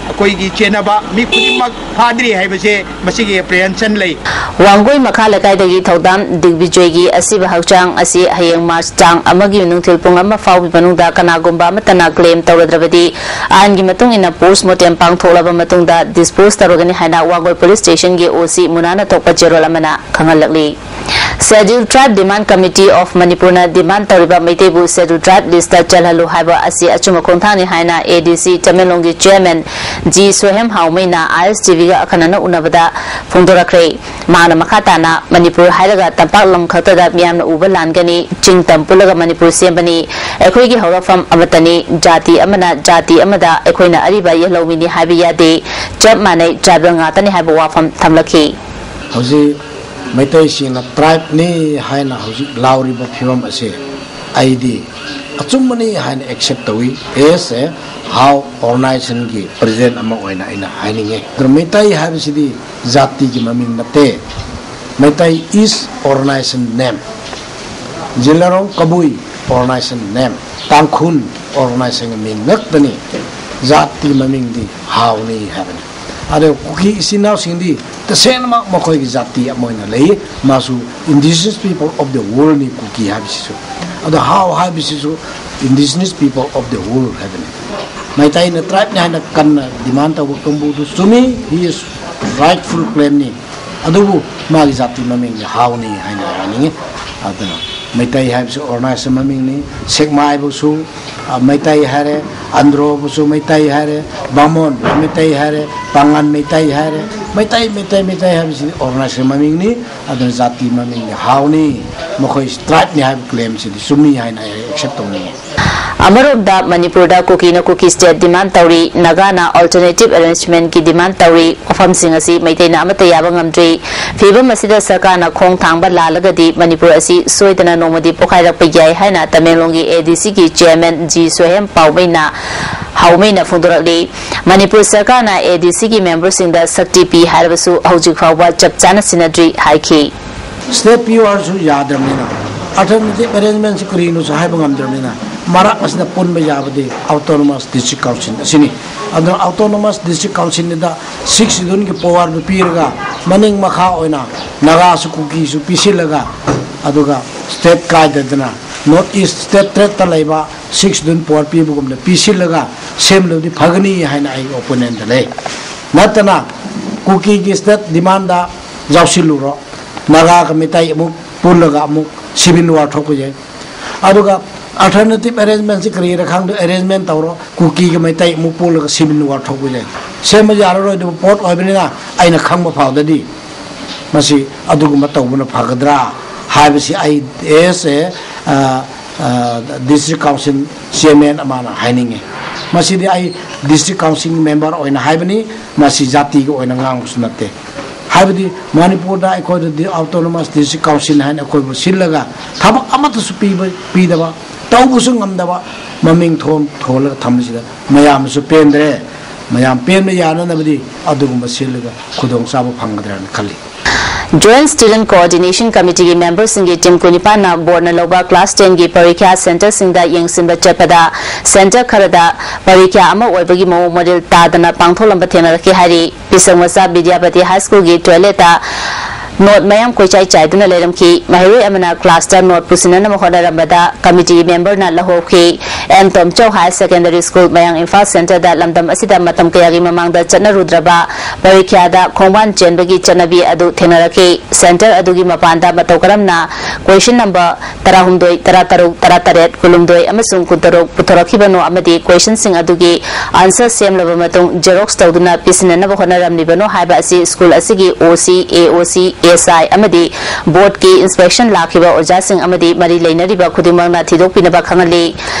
ꯑꯩꯈꯣꯏꯒꯤ ꯆꯦꯟꯅꯕ ꯃꯤ ꯈꯨꯗꯤꯡꯃꯛ ꯐꯥꯗ꯭ꯔꯤ ꯍꯥꯏꯕꯁꯦ ꯃꯁꯤꯒꯤ ꯑꯦꯄ꯭ꯔꯤꯍꯦꯟꯁꯟ ꯂꯩ꯫ ꯋꯥꯡꯒꯣꯏ ꯃꯈꯥ ꯂꯩꯀꯥꯏꯗꯒꯤ ꯊꯧꯗꯥꯝ ꯗꯤꯒꯕꯤꯖꯣꯏꯒꯤ ꯑꯁꯤꯕ ꯍꯛꯆꯥꯡ ꯑꯁꯤ ꯍꯌꯦꯡ ꯃꯥꯔꯆ ꯇꯥꯡ ꯑꯃꯒꯤ ꯅꯨꯡꯊꯤꯜ ꯄꯨꯡ ꯑꯃ ꯐꯥꯎꯕꯒꯤ ꯃꯅꯨꯡꯗ ꯀꯅꯥꯒꯨꯝꯕ ꯑꯃꯠꯇꯅ ꯀ꯭ꯂꯦꯝ ꯇꯧꯔꯗ꯭ꯔꯕꯗꯤ ꯑꯥꯏꯟꯒꯤ ꯃꯇꯨꯡ ꯏꯟꯅ ꯄꯣꯁ꯭ꯠ ꯃꯣꯔꯇꯦꯝ ꯄꯥꯡꯊꯣꯛꯂꯕ ꯃꯇꯨꯡꯗ ꯗꯤꯁꯄꯣꯖ ꯇꯧꯔꯒꯅꯤ ꯍꯥꯏꯅ ꯋꯥꯡꯒꯣꯏ ꯄꯨꯂꯤꯁ ꯁ꯭ꯇꯦꯁꯟꯒꯤ ꯑꯣ ꯁꯤ ꯃꯨꯅꯥꯅ ꯊꯣꯛꯄ ꯆꯦꯔꯣꯜ ꯑꯃꯅ ꯈꯪꯍꯜꯂꯛꯂꯤ꯫ Scheduled Tribe Demand Committee of Manipurꯅ ꯗꯤꯃꯥꯟ ꯇꯧꯔꯤꯕ ꯃꯩꯇꯩꯕꯨ Scheduled Tribe listꯇ ꯆꯜꯍꯜꯂꯨ ꯍꯥꯏꯕ ꯑꯁꯤ ꯑꯆꯨꯝꯕ ꯈꯣꯡꯊꯥꯡꯅꯤ ꯍꯥꯏꯅ ꯑꯦ ꯗꯤ ꯁꯤ ꯇꯃꯦꯡꯂꯣꯡꯒꯤ ꯆꯤꯌꯔꯃꯦꯟ ꯖꯤ ꯁꯣꯍꯦꯝ ꯍꯥꯎꯃꯩꯅ ꯑꯥꯏ ꯑꯦꯁ ꯇꯤ ꯚꯤꯒ ꯑꯈꯟꯅꯅ ꯎꯅꯕꯗ ꯐꯣꯡꯗꯣꯔꯛꯈ꯭ꯔꯦ꯫ ꯃꯍꯥꯛꯅ ꯃꯈꯥ ꯇꯥꯅ, "ꯃꯅꯤꯄꯨꯔ ꯍꯥꯏꯔꯒ ꯇꯝꯄꯥꯛ ꯂꯝ ꯈꯛꯇꯗ ꯃꯤꯌꯥꯝꯅ ꯎꯕ ꯂꯥꯟꯒꯅꯤ꯫ ꯆꯤꯡ ꯇꯝ ꯄꯨꯜꯂꯒ ꯃꯅꯤꯄꯨꯔ ꯁꯦꯝꯕꯅꯤ꯫ ꯑꯩꯈꯣꯏꯒꯤ ꯍꯧꯔꯛꯐꯝ ꯑꯃꯠꯇꯅꯤ꯫ ꯖꯥꯇꯤ ꯑꯃꯅ ꯖꯥꯇꯤ ꯑꯃꯗ ꯑꯩꯈꯣꯏꯅ ꯑꯔꯤꯕ ꯌꯦꯜꯍꯧꯃꯤꯅꯤ ꯍꯥꯏꯕ ꯌꯥꯗꯦ꯫ ꯆꯞ ꯃꯥꯟꯅꯩ, ꯇ꯭ꯔꯥꯏꯕꯦꯜ ꯉꯥꯛꯇꯅꯤ" ꯍꯥꯏꯕ ꯋꯥꯐꯝ ꯊꯝꯂꯛꯈꯤ꯫ ꯍꯧꯖꯤꯛ ꯃꯩꯇꯩꯁꯤꯡꯅ ꯇ꯭ꯔꯥꯏꯕꯅꯤ ꯍꯥꯏꯅ ꯍꯧꯖꯤꯛ ꯂꯥꯎꯔꯤꯕ ꯐꯤꯕꯝ ꯑꯁꯦ ꯑꯩꯗꯤ ꯑꯆꯨꯝꯕꯅꯤ ꯍꯥꯏꯅ ꯑꯦꯛꯁꯦꯞ ꯇꯧꯏ꯫ ꯑꯦꯁ ꯑꯦ ꯍꯥꯎ ꯑꯣꯔꯒꯅꯥꯏꯖꯦꯁꯟꯒꯤ ꯄ꯭ꯔꯦꯁꯤꯗꯦꯟ ꯑꯃ ꯑꯣꯏꯅ ꯑꯩꯅ ꯍꯥꯏꯅꯤꯡꯉꯤ꯫ ꯑꯗꯨꯅ ꯃꯩꯇꯩ ꯍꯥꯏꯕꯁꯤꯗꯤ ꯖꯥꯇꯤꯒꯤ ꯃꯃꯤꯡ ꯅꯠꯇꯦ꯫ Meitei is organization name꯫ ꯖꯤꯂꯥꯔꯣꯡ Kabui organization name꯫ ꯇꯥꯡꯈꯨꯜ organizationꯒꯤ ꯃꯤꯡ ꯉꯛꯇꯅꯤ꯫ ꯖꯥꯇꯤ ꯃꯃꯤꯡꯗꯤ ꯍꯥꯎꯅꯤ ꯍꯥꯏꯕꯅꯤ꯫ ꯑꯗꯨ ꯀꯨꯀꯤ ꯏꯆꯤꯟ ꯏꯅꯥꯎꯁꯤꯡꯗꯤ ꯇꯁꯦꯡꯅꯃꯛ ꯃꯈꯣꯏꯒꯤ ꯖꯥꯇꯤ ꯑꯃ ꯑꯣꯏꯅ ꯂꯩ꯫ ꯃꯥꯁꯨ indigenous people of the worldꯅꯤ ꯀꯨꯀꯤ ꯍꯥꯏꯕꯁꯤꯁꯨ꯫ ꯑꯗꯣ ꯍꯥꯎ ꯍꯥꯏꯕꯁꯤꯁꯨ indigenous people of the world ꯍꯥꯏꯕꯅꯤ꯫ ꯃꯩꯇꯩꯅ ꯇ꯭ꯔꯥꯏꯕꯅꯤ ꯍꯥꯏꯅ ꯀꯟꯅ ꯗꯤꯃꯥꯟ ꯇꯧꯕ ꯀꯥꯡꯕꯨꯗꯨ ꯆꯨꯝꯃꯤ, he is rightful claimꯅꯤ꯫ ꯑꯗꯨꯕꯨ ꯃꯥꯒꯤ ꯖꯥꯇꯤ ꯃꯃꯤꯡꯗꯤ ꯍꯥꯎꯅꯤ ꯍꯥꯏꯅ ꯍꯥꯏꯅꯤꯡꯉꯤ꯫ ꯑꯗꯨꯅ ꯃꯩꯇꯩ ꯍꯥꯏꯕꯁꯤ organization ꯃꯃꯤꯡꯅꯤ꯫ ꯁꯦꯛꯃꯥꯏꯕꯨꯁꯨ, ꯑ, ꯃꯩꯇꯩ ꯍꯥꯏꯔꯦ, ꯑꯟꯗ꯭ꯔꯣꯕꯨꯁꯨ ꯃꯩꯇꯩ ꯍꯥꯏꯔꯦ, ꯕꯥꯃꯣꯟꯕꯨꯁꯨ ꯃꯩꯇꯩ ꯍꯥꯏꯔꯦ, ꯄꯥꯡꯒꯟ ꯃꯩꯇꯩ ꯍꯥꯏꯔꯦ꯫ ꯃꯩꯇꯩ, ꯃꯩꯇꯩ, ꯃꯩꯇꯩ ꯍꯥꯏꯕꯁꯤꯗꯤ organization ꯃꯃꯤꯡꯅꯤ꯫ ꯑꯗꯨꯅ ꯖꯥꯇꯤ ꯃꯃꯤꯡꯗꯤ ꯍꯥꯎꯅꯤ, ꯃꯈꯣꯏ ꯇ꯭ꯔꯥꯏꯕꯅꯤ ꯍꯥꯏꯕ ꯀ꯭ꯂꯦꯝꯁꯤꯗꯤ ꯆꯨꯝꯃꯤ ꯍꯥꯏꯅ ꯑꯩ ꯑꯦꯛꯁꯦꯞ ꯇꯧꯅꯤꯡꯉꯤ꯫ ꯑꯃꯔꯣꯝꯗ ꯃꯅꯤꯄꯨꯔꯗ ꯀꯨꯀꯤꯅ ꯀꯨꯀꯤ ꯁ꯭ꯇꯦꯠ ꯗꯤꯃꯥꯟ ꯇꯧꯔꯤ, ꯅꯥꯒꯥꯅ ꯑꯜꯇꯔꯅꯦꯇꯤꯚ ꯑꯦꯔꯦꯟꯖꯃꯦꯟꯠꯀꯤ ꯗꯤꯃꯥꯟ ꯇꯧꯔꯤ꯫ ꯋꯥꯐꯝꯁꯤꯡ ꯑꯁꯤ ꯃꯩꯇꯩꯅ ꯑꯃꯠꯇ ꯌꯥꯕ ꯉꯝꯗ꯭ꯔꯤ꯫ ꯐꯤꯕꯝ ꯑꯁꯤꯗ ꯁꯔꯀꯥꯔꯅ ꯈꯣꯡ ꯊꯥꯡꯕ ꯂꯥꯜꯂꯒꯗꯤ ꯃꯅꯤꯄꯨꯔ ꯑꯁꯤ ꯁꯣꯏꯗꯅ ꯅꯣꯡꯃꯗꯤ ꯄꯣꯛꯈꯥꯏꯔꯛꯄ ꯌꯥꯏ ꯍꯥꯏꯅ ꯇꯃꯦꯡꯂꯣꯡꯒꯤ ꯑꯦ ꯗꯤ ꯁꯤꯒꯤ ꯆꯤꯌꯔꯃꯦꯟ ꯖꯤ ꯁꯣꯍꯦꯝ ꯄꯥꯎꯃꯩꯅ, ꯍꯥꯎꯃꯩꯅ ꯐꯣꯡꯗꯣꯔꯛꯂꯤ꯫ ꯃꯅꯤꯄꯨꯔ ꯁꯔꯀꯥꯔꯅ ꯑꯦ ꯗꯤ ꯁꯤꯒꯤ ꯃꯦꯝꯕꯔꯁꯤꯡꯗ ꯁꯛꯇꯤ ꯄꯤ ꯍꯥꯏꯔꯕꯁꯨ ꯍꯧꯖꯤꯛ ꯐꯥꯎꯕ ꯆꯞ ꯆꯥꯅ ꯁꯤꯟꯅꯗ꯭ꯔꯤ ꯍꯥꯏꯈꯤ꯫ ꯁ꯭ꯇꯦꯠ ꯄꯤꯌꯨ ꯍꯥꯏꯔꯁꯨ ꯌꯥꯗ꯭ꯔꯕꯅꯤꯅ, ꯑꯜꯇꯔꯅꯦꯇꯤꯚ ꯑꯦꯔꯦꯟꯖꯃꯦꯟꯁꯤ ꯀꯔꯤꯅꯣꯁꯨ ꯍꯥꯏꯕ ꯉꯝꯗ꯭ꯔꯕꯅꯤꯅ, ꯃꯔꯛ ꯑꯁꯤꯗ ꯄꯨꯟꯕ ꯌꯥꯕꯗꯤ Autonomous District Council ꯑꯁꯤꯅꯤ꯫ ꯑꯗꯨꯅ Autonomous District Councilꯗ Sixth Scheduleꯒꯤ powerꯗꯨ ꯄꯤꯔꯒ, ꯃꯅꯤꯡ ꯃꯈꯥ ꯑꯣꯏꯅ ꯅꯥꯒꯥꯁꯨ ꯀꯨꯀꯤꯁꯨ ꯄꯤꯁꯤꯜꯂꯒ, ꯑꯗꯨꯒ state ꯀꯥꯏꯗꯗꯅ North East state ꯇꯔꯦꯠꯇ ꯂꯩꯕ Sixth Schedule power ꯄꯤꯕꯒꯨꯝꯅ ꯄꯤꯁꯤꯜꯂꯒ ꯁꯦꯝꯂꯕꯗꯤ ꯐꯒꯅꯤ ꯍꯥꯏꯅ ꯑꯩꯒꯤ opinion ꯗ ꯂꯩ꯫ ꯅꯠꯇꯅ ꯀꯨꯀꯤꯒꯤ state demandꯗ ꯌꯥꯎꯁꯤꯜꯂꯨꯔꯣ, ꯅꯥꯒꯥꯒ ꯃꯤꯇꯩ ꯑꯃꯨꯛ ꯄꯨꯜꯂꯒ ꯑꯃꯨꯛ civil war ꯊꯣꯛꯄ ꯌꯥꯏ꯫ ꯑꯗꯨꯒ alternative arrangementꯁꯤ ꯀꯔꯤꯔ ꯈꯪꯗꯦ, arrangement ꯇꯧꯔꯣ, ꯀꯨꯀꯤꯒ ꯃꯩꯇꯩ ꯑꯃꯨꯛ ꯄꯨꯜꯂꯒ civil war ꯊꯣꯛꯄ ꯌꯥꯏ꯫ ꯁꯦꯝꯕ ꯌꯥꯔꯔꯣꯏꯗꯕ ꯄꯣꯠ ꯑꯣꯏꯕꯅꯤꯅ, ꯑꯩꯅ ꯈꯪꯕ ꯐꯥꯎꯗꯗꯤ ꯃꯁꯤ ꯑꯗꯨꯒꯨꯝꯕ ꯇꯧꯕꯅ ꯐꯒꯗ꯭ꯔꯥ ꯍꯥꯏꯕꯁꯤ ꯑꯩ as a, ꯑ, ꯑ, District Council Chairman ꯑꯃꯅ ꯍꯥꯏꯅꯤꯡꯉꯤ꯫ ꯃꯁꯤꯗꯤ ꯑꯩ District Council member ꯑꯣꯏꯅ ꯍꯥꯏꯕꯅꯤ, ꯃꯁꯤ ꯖꯥꯇꯤꯒꯤ ꯑꯣꯏꯅ ꯉꯥꯡꯕꯁꯨ ꯅꯠꯇꯦ꯫ ꯍꯥꯏꯕꯗꯤ ꯃꯅꯤꯄꯨꯔꯗ ꯑꯩꯈꯣꯏꯗꯗꯤ Autonomous District Council ꯍꯥꯏꯅ ꯑꯩꯈꯣꯏꯕꯨ ꯁꯤꯜꯂꯒ ꯊꯕꯛ ꯑꯃꯠꯇꯁꯨ ꯄꯤꯕ, ꯄꯤꯗꯕ, ꯇꯧꯕꯁꯨ ꯉꯝꯗꯕ, ꯃꯃꯤꯡ ꯊꯣꯟ-, ꯊꯣꯜꯂꯒ ꯊꯝꯕꯁꯤꯗ ꯃꯌꯥꯝꯅꯁꯨ ꯄꯦꯟꯗ꯭ꯔꯦ꯫ ꯃꯌꯥꯝ ꯄꯦꯟꯕ ꯌꯥꯅꯅꯕꯗꯤ ꯑꯗꯨꯒꯨꯝꯕ ꯁꯤꯜꯂꯒ ꯈꯨꯗꯣꯡꯆꯥꯕ ꯐꯪꯒꯗ꯭ꯔꯅ ꯈꯜꯂꯤ꯫ Joint Student Coordination Committeeꯒꯤ memberꯁꯤꯡꯒꯤ team ꯀꯨꯟꯅꯤꯄꯥꯟꯅ boardꯅ ꯂꯧꯕ class tenꯒꯤ ꯄꯔꯤꯈ꯭ꯌꯥ centreꯁꯤꯡꯗ ꯌꯦꯡꯁꯤꯟꯕ ꯆꯠꯄꯗ, centre ꯈꯔꯗ ꯄꯔꯤꯈ꯭ꯌꯥ ꯑꯃ ꯑꯣꯏꯕꯒꯤ ꯃꯑꯣꯡ ꯃꯔꯤꯜ ꯇꯥꯗꯅ ꯄꯥꯡꯊꯣꯛꯂꯝꯕ ꯊꯦꯡꯅꯔꯛꯈꯤ ꯍꯥꯏꯔꯤ꯫ ꯄꯤꯁꯪ ꯃꯆꯥ ꯕꯤꯗ꯭ꯌꯥꯄꯇꯤ High Schoolꯒꯤ toiletꯇ note ꯃꯌꯥꯝ ꯀꯣꯏꯆꯥꯏ ꯆꯥꯏꯗꯨꯅ ꯂꯩꯔꯝꯈꯤ꯫ ꯃꯍꯩꯔꯣꯏ ꯑꯃꯅ classꯇ note ꯄꯨꯁꯤꯟꯅꯅꯕ ꯍꯣꯠꯅꯔꯝꯕꯗ committeeꯒꯤ memberꯅ ꯂꯧꯍꯧꯈꯤ꯫ M Tomchou Higher Secondary School, ꯃꯌꯥꯡ ꯏꯝꯐꯥꯜ centreꯗ ꯂꯝꯗꯝ ꯑꯁꯤꯗ ꯃꯇꯝ ꯀꯌꯥꯒꯤ ꯃꯃꯥꯡꯗ ꯆꯠꯅꯔꯨꯗ꯭ꯔꯕ ꯄꯔꯤꯈ꯭ꯌꯥꯗ ꯈꯣꯡꯕꯥꯟ ꯆꯦꯟꯕꯒꯤ ꯆꯠꯅꯕꯤ ꯑꯗꯨ ꯊꯦꯡꯅꯔꯛꯈꯤ꯫ Centre ꯑꯗꯨꯒꯤ ꯃꯄꯥꯟꯗ ꯃꯇꯧ ꯀꯔꯝꯅ question number ꯇꯔꯥꯍꯨꯝꯗꯣꯏ, ꯇꯔꯥꯇꯔꯨꯛ, ꯇꯔꯥꯇꯔꯦꯠ, ꯀꯨꯟꯍꯨꯝꯗꯣꯏ ꯑꯃꯁꯨꯡ ꯀꯨꯟꯇꯔꯨꯛ ꯄꯨꯊꯣꯔꯛꯈꯤꯕꯅꯣ ꯑꯃꯗꯤ questionꯁꯤꯡ ꯑꯗꯨꯒꯤ answer ꯁꯦꯝꯂꯕ ꯃꯇꯨꯡ xerox ꯇꯧꯗꯨꯅ ꯄꯤꯁꯤꯟꯅꯅꯕ ꯍꯣꯠꯅꯔꯝꯂꯤꯕꯅꯣ ꯍꯥꯏꯕ ꯑꯁꯤ school ꯑꯁꯤꯒꯤ OC, AOC, SI ꯑꯃꯗꯤ boardꯀꯤ inspection ꯂꯥꯛꯈꯤꯕ ꯑꯣꯖꯥꯁꯤꯡ ꯑꯃꯗꯤ ꯃꯔꯤ ꯂꯩꯅꯔꯤꯕ ꯈꯨꯗꯤꯡꯃꯛꯅ ꯊꯤꯗꯣꯛꯄꯤꯅꯕ ꯈꯪꯍꯜꯂꯤ꯫